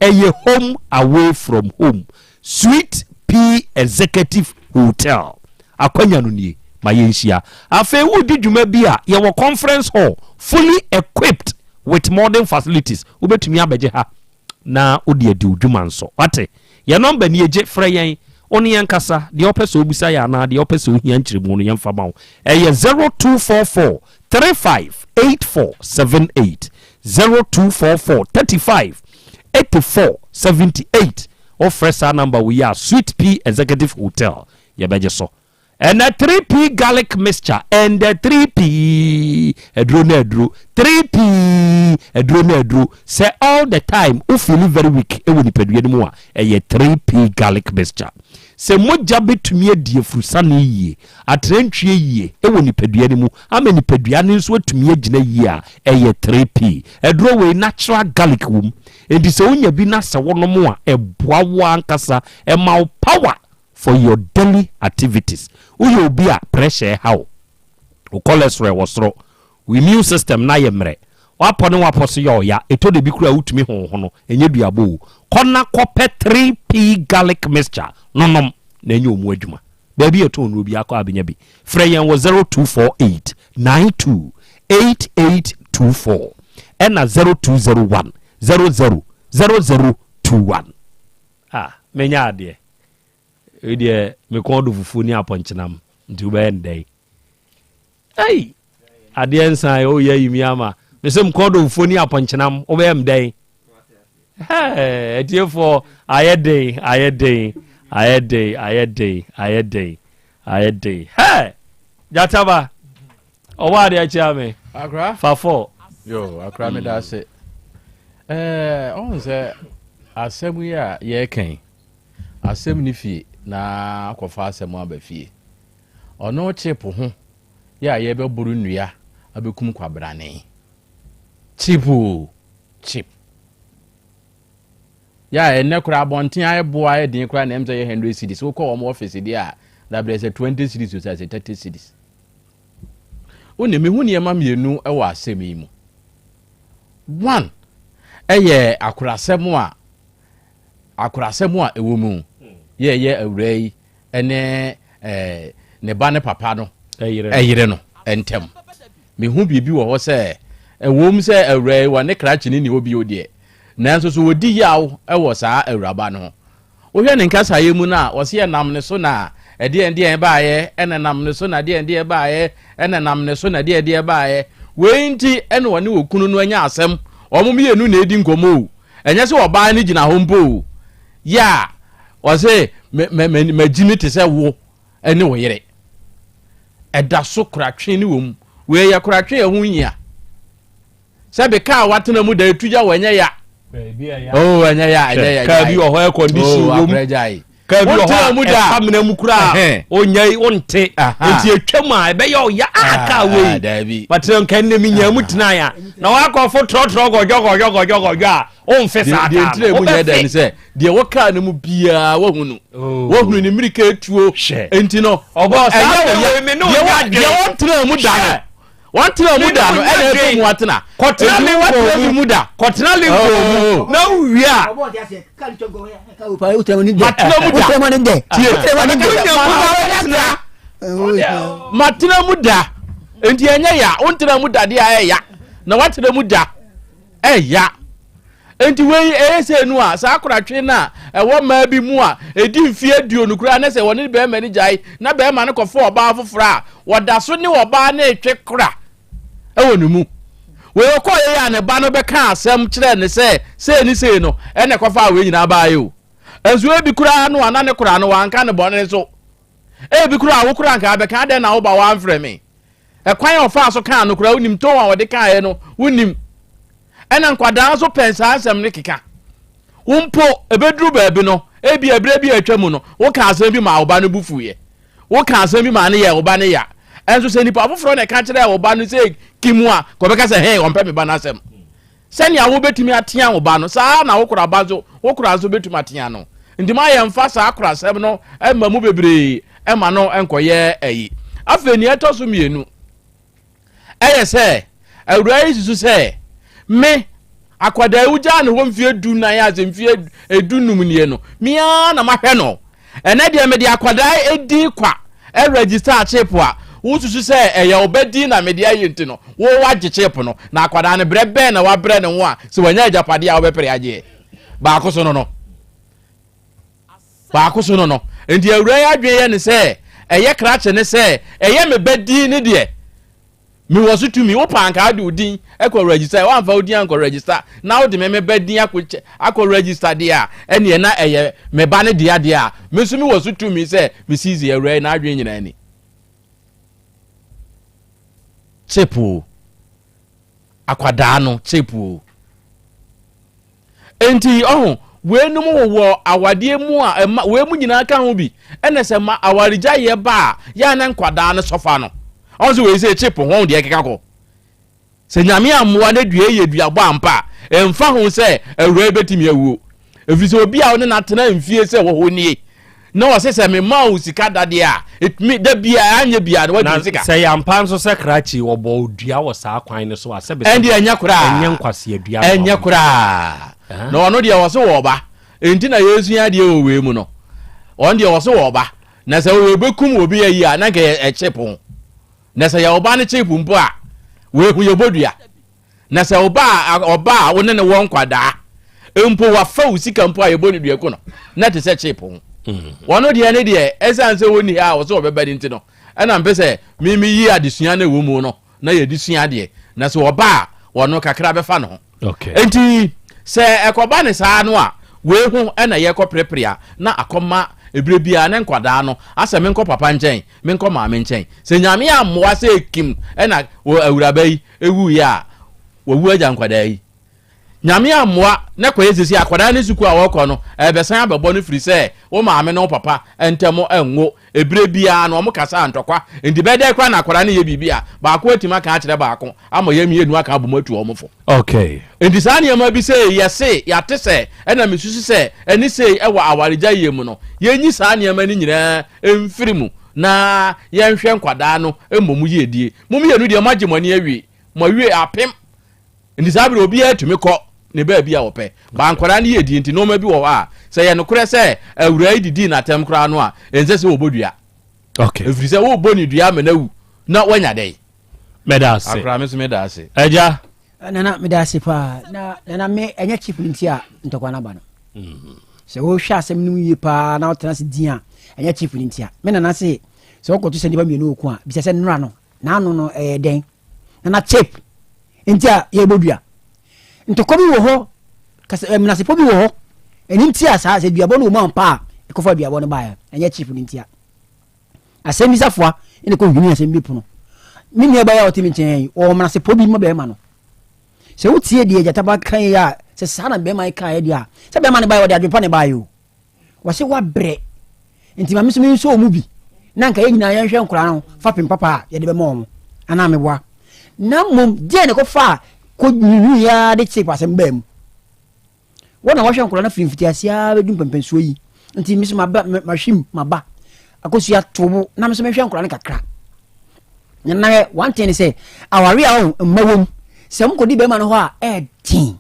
Ɛyɛ home away from home. Sweet Pea Executive Hotel. Akwanya no nie. Ma yɛnhyia. Afei woredi dwuma bi a, yɛwɔ conference hall fully equipped with modern facilities. Wobɛtumi abɛgye ha na wode adi wo dwuma nso. Wate? Yɛn nɔmba nie, gye frɛ yɛn, wo ne yɛn nkasa, deɛ wopɛ sɛ wobisa yɛn anaa deɛ wopɛ sɛ wohia nkyerɛmu no yɛmfa ma wo. Ɛyɛ 0244 35 84 78, 0244 35 84 78. Wofrɛ saa nɔmba wei a, Sweet Pea Executive Hotel, yɛbɛgye so. Ɛnɛ 3P garlic mixture ɛndɛ 3P aduro ne aduro 3P aduro ne aduro sɛ all the time wo feeli very weak wɔ nipadua no mu a ɛyɛ 3P garlic mixture sɛ mogya bɛtumi adi afurusane yie atrantwie yie wɔ nipadua no mu ama nipadua no nso atumi agyina yie a ɛyɛ 3P aduro wei natural garlic wɔ mu enti sɛ wonya bi na sɛ wonom a ɛboa wo ankasa ɛma wo power for your daily activities. Woyɛ obi a pressure ɛha wo, wo cholesterol wɔ soro, wo immune system no ayɛ mmerɛ, w'apɔ ne w'apɔ so yɛ ɔya, ɛtɔ da bi koraa a wotumi honhono, ɛnyɛ duabɔ o. Kɔ na kɔpɛ 3P garlic mixture no nom na ɛnyɛ ɔmu adwuma. Baabi a yɛtɔn nnuro biara kɔ a bɛnya bi. Frɛ yɛn wɔ 0248 92 8824 ɛna 0201 00 0021. Ah, menya adeɛ. Wei deɛ me kɔn do fufuo ne apɔnkyenam nti wobɛyɛ no dɛn? Ei! Adeɛ nsan yɛ woyɛ ayi mi ama. Me sɛ mekɔn do fufuo ne apɔnkyenam wobɛyɛ me dɛn? Hey, atiefoɔ ayɛ den ayɛ den ayɛ den ayɛ den ayɛ den ayɛ den. Hey! Gyataba ɔwɔ adeɛ kyea me. Akra. Fa fɔ. Yo, akra me da ase. Ɛɛ, ɔn sɛ asɛm yi a yɛreka yi. Asɛm nni fie na akɔfa asɛm aba fie. Ɔno chip ho yɛ a yɛbɛboro nnua abɛkum kwabrane. Chip o, chip. Yɛ a ɛnnɛ koraa abɔnten ayɛ boɔ ayɛ den koraa na ɛm sɛ yɛ 100 cedis. Wokɔ wɔn office deɛ a, dabrɛ sɛ 20 cedis o sɛ sɛ 30 cedis. Wonim, mehu nneɛma mmienu wɔ asɛm yi mu. One, yɛ akorasɛm a akorasɛm a ɛwɔ mu yɛ ɛyɛ awuraa yi ne ne ba ne papa no yere no ntam. Mehu biribi wɔ hɔ sɛ ɛwom sɛ awuraa yi wɔne krakye no nni hɔ bio deɛ, nanso so wɔdi yaw wɔ saa awuraba no ho. Wohwɛ ne nkasaeɛ mu no a, ɔse ɛnam ne so na ɛdeɛn deɛn baeɛ, ɛna ɛnam ne so na deɛn deɛn baeɛ, ɛna ɛnam ne so na deɛn deɛn baeɛ. Wei nti ɛna ɔne okunu no anya asɛm. Wɔn mmienu na ɛredi nkɔmmɔ o. Ɛnyɛ sɛ ɔbaa no gyina hɔ mpo o. Yɛ a, ɔse me, me, me, magyimi te sɛ wo ne wo yere. Ɛda so koratwe ne wɔ mu. Wei yɛ koratwe a ɛho nhia. Sɛbe kaa watena mu da etu gya wɔ ɛnyɛ ya. Oh, ɛnyɛ ya, ɛnyɛ ya. Kaa bi wɔ hɔ air condition oh, wom. Kaa bi wɔ hɔ a ɛfa mena mu koraa onya yi wonte. Nti etwa mu a ɛbɛyɛ ɔya a ah, kaa wei. Daabi. Matena nka nne mi nya mu tena ya. Na wakɔfo trɔtrɔ gɔdwɔ gɔdwɔ gɔdwɔ gɔdwɔ a womfe saa kaa no. Deɛ mu nyɛ dɛ ne sɛ deɛ wɔ kaa no mu biara wahu no. Oh. Wahunu ne mmirika etuo. Nti no ɔbɔ saa wei me ne onya dwen. Deɛ wɔntena mu da no. Wɔntena mu da no ɛna ɛfɛ mu atena. Kɔtena Lincoln mu da. Kɔtena Lincoln mu oh. na wowie a. Matena mu da. Tie. Matena mu da. Nti ɛnyɛ ya. Wontena mu da deɛ ɛyɛ ya. Na watena mu da. Ɛya. Enti wei ɛyɛ sɛ nu a saa koratwe no a ɛwɔ mmaa bi mu a ɛdi mfeɛ aduonu koraa ne sɛ wɔne bɛrima no gyae na bɛrima no kɔfa ɔbaa foforɔ a wɔda so ne ɔbaa no retwe kora ɛwɔ ne mu. Wei ɔkɔɔ yɛ a ne ba no bɛka asɛm kyerɛ ne sɛ sei ne sei no ɛna ɛkɔfaa wei nyinaa baeɛ o. Nso ebi koraa no a na ne koraa no wanka ne bɔne so. Ebi koraa wo koraa nka abɛka adɛn na wo ba wamfrɛ me. Ɛkwan a ɔfaa so kaa no koraa wonim, tone a ɔde kaeɛ no wonim. Ɛna nkwadaa nso pɛn saa nsɛm no keka. Wo mpo ɛbɛduru baabi no, ebi ɛberɛ bi a atwa mu no, woka asɛm bi maa wo ba no bo fuiɛ. Woka asɛm bi maa no yɛɛ wo ba no ya. Ɛnso sɛ nipa foforɔ na ɛka kyerɛɛ wo ba no sɛ kim a, kɔbɛka sɛ hɛn ɔmpɛ me ba no asɛm. Sɛnea wobɛtumi atea wo ba no, saa ara na wo kora ba nso, wo kora nso bɛtumi atea no. Nti ma yɛmfa saa korasɛm no mma mu bebree mma no nkɔyɛ ayi. Afei nea ɛtɔ so mmienu ɛyɛ sɛ awuraa yi susu sɛ me akwadaa yi wogyaa ne hɔ mfeɛ du nan a sɛ mfeɛ 15 nie no, me ara na mahwɛ no. Ɛnɛ deɛ mede akwadaa edin kwa ɛregister chip a wosusu sɛ ɛyɛ wo ba din na mede ayɛ nti no wo wagye chip no na akwadaa no brɛ bɛn na wabrɛ ne ho a sɛ wanya agyapadeɛ a wobɛpere agyeɛ baako so no no baako so no no nti awura yi adwene yɛ ne sɛ ɛyɛ krakye ne sɛ ɛyɛ me ba din ne deɛ Mewɔ so tumi. Wopɛ a anka wode wo din kɔ register. Woamfa wo din ankɔ register na wode me me ba din akɔ akɔ register deɛ a, ɛneɛ na ɛyɛ me ba no dea deɛ a, me nso mewɔ so tumi sɛ me seize awuraa yi n'adwene nyinaa ni. Chip o. Akwadaa no chip o. Enti ɔho, weinom wowɔ awadeɛ mu a ɛma wei mu nyinaa ka ho bi. Ɛna sɛ ma awaregyaeɛ ba a, yɛ a na nkwadaa no sɔfa no. Ɔho sɛ wei sɛ chip ho deɛ ɛkeka kɔ. Sɛ Nyame ammoa na dua yi yɛ duabɔ ampa a, ɛmfa ho sɛ awuraa yi bɛtumi awuo. Ɛfiri sɛ obi a wo ne no atena mfie sɛ wɔ hɔ nie, na ɔse sɛ mema wo sika da deɛ a, ɛtumi da biara anyɛ biara no wagye sika. Na sɛ yɛampa nso sɛ krakye wɔbɔ wo dua wɔ saa kwan no so a, sɛbe sɛbe, Ɛndeɛ ɛnyɛ koraa. ɛnyɛ nkwasea dua na Ɛnyɛ wabɔ. koraa. Na ɔno deɛ ɔse wɔ ɔba. Enti na yɛresua adeɛ wɔ wei mu no. Ɔno deɛ ɔse wɔ ɔba. Na sɛ wɔbɛkum obi ayi a, na nka ɛyɛ chip ho. Na sɛ yɛ ɔba no chip mpo a, wei ho yɛbɔ dua. Na sɛ ɔba a ɔba a wo ne no wɔ nkwadaa mpo wafa wo sika mpo a yɛbɔ ne dua ku no na te sɛ chip ho. Wɔn deɛ ne deɛ ɛsiane sɛ wɔnni ha a wɔsɛ wɔbɛba ne nti no ɛna mpɛ sɛ mimi yi adesua no ɛwɔ mu no na yɛde sua adeɛ na sɛ ɔba a wɔno kakra bɛfa ne ho. Enti sɛ ɛkɔba ne saa no a wei ho ɛna yɛkɔ perepere a na akɔma ebire biara ne nkwadaa no asɛ menkɔ papa nkyɛn menkɔ maame nkyɛn sɛ Nyame ammoa sɛ ekim ɛna wɔ awuraba yi ewuiɛ a wawu agya nkwadaa yi. Nyame ammoa na kɔyɛ sisi akwadaa ne sukuu a wɔkɔ no ɛbɛsan abɛbɔ no firi sɛ wo maame ne wo papa ntɛm nwo ebire biara no wɔn kasa ntɔkwa nti bɛyɛ dɛ koraa na akwadaa no yɛ biribi a baako atumi aka akyerɛ baako ama yɛ mmienu aka abom atu wɔn fo. Okay. Nti saa nneɛma bi sei yɛse yɛate sɛ ɛna mesusu sɛ ɛne sei ɛwɔ awaregyaeɛ mu no yɛnyi saa nneɛma no nyinaa mfiri mu na yɛnhwɛ nkwadaa no mmom yiedie. Mo mmienu deɛ moagye mo ani awie, moawie apem. Nti saa berɛ obiara tumi kɔ. ne baabi a wɔpɛ. Ba nkwadaa no yɛ die nti nneɛma bi wɔ hɔ a sɛ yɛ nokorɛ sɛ awuraa yi didii n'atɛm koraa no a ɛnsɛ sɛ wɔbɔ dua. Okay. Ɛfiri sɛ wobɔ ne dua ama no awu na wanya dɛn? Meda ase. Akora me nso meda ase. Agya. Eh, nana meda ase paa na nana me ɛnyɛ chief no nti a ntɔkwa no aba no mm. sɛ wohwɛ asɛm no mu yie paa na wotena ase din a ɛnyɛ chief no nti a me nana se sɛ wokɔto sɛ nnipa mmienu ɔko a bisa sɛ nnora no naano no ɛyɛ dɛn nana chip nti a yɛbɔ dua ntɔkwa bi wɔ hɔ kasa eh, menasepɔ bi wɔ hɔ ɛno nti a saa sɛ duabɔ no wɔ mu ampa a ɛkɔfa duabɔ no baeɛ ɛnyɛ chip no nti a asɛm bi safoa ɛna kɔ hwini asɛm bi pono me nua bɛyɛ a ɔte me nkyɛn yi ɔwɔ menasepɔ bi ma bɛrima no sɛ wotie deɛ gyataba kan yi a sɛ saa na bɛrima yi kaeɛ deɛ a sɛ bɛrima no baeɛ ɔde adwempa ne baeɛ o Wɔse wabrɛ nti ma me nso mensɔ wɔn bi na nka yɛn nyinaa yɛnhwɛ nkwadaa no fapem papa a yɛde bɛma wɔn anaa meboa na mmom deɛ ne kɔfa kɔ nyinyi ya de chip asɛm baa mu wɔn na wɔhwɛ nkwadaa no firi mfitiaseɛ ara bɛdu mpɛmpɛnsoɔ yi nti me nso maba mahwim maba akosua tobo na me nso mehwɛ nkwadaa no kakra na na one thing sɛ aware a ɔho mma wɔm sɛ mokɔdi bɛrima no hɔ a ɛɛden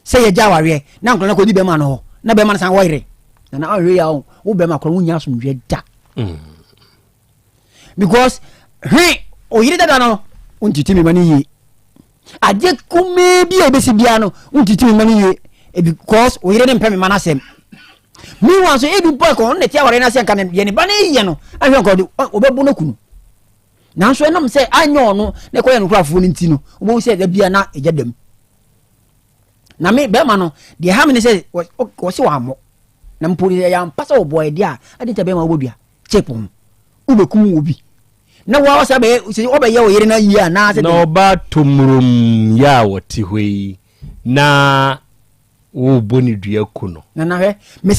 sɛ yɛgya awareɛ na nkwadaa no kɔdi bɛrima no hɔ na bɛrima no san wɔ yere na na ɔhwɛ yɛ wo bɛrima korɔ wonya asomdwoeɛ da mm. because hwe oyere dada no wontiti me ma no yie adeɛ kumaa bi a ɛbɛsi biara no wontiti me ma no yie eh, because oyere no mpɛ me ma no asɛm meanwhile so ebi mpo ɛkɔ ɔno na ɛte awareɛ no ase nka deɛ ne ba no yɛ no ahwɛ nka ɔbɛbu no kunu nanso ɛnam sɛ anyɛ ɔno na ɛkɔyɛ no korafoɔ no nti no wobɛhu sɛ da bia na ɛgya dam na me bɛrima no deɛ ha me ne sɛ wɔse wɔammɔ na mpo yɛ ampa sɛ wɔbɔ ɛdeɛ a ade nti bɛrima wobɔ dua chip ho wobɛkum wɔ bi na wɔn sɛ bɛyɛ sɛ wɔbɛyɛ wo yere no yie anaasɛ na ɔba tomurom yɛ a wɔte hɔ yi na wɔrebɔ ne dua ku no na na hwɛ mese.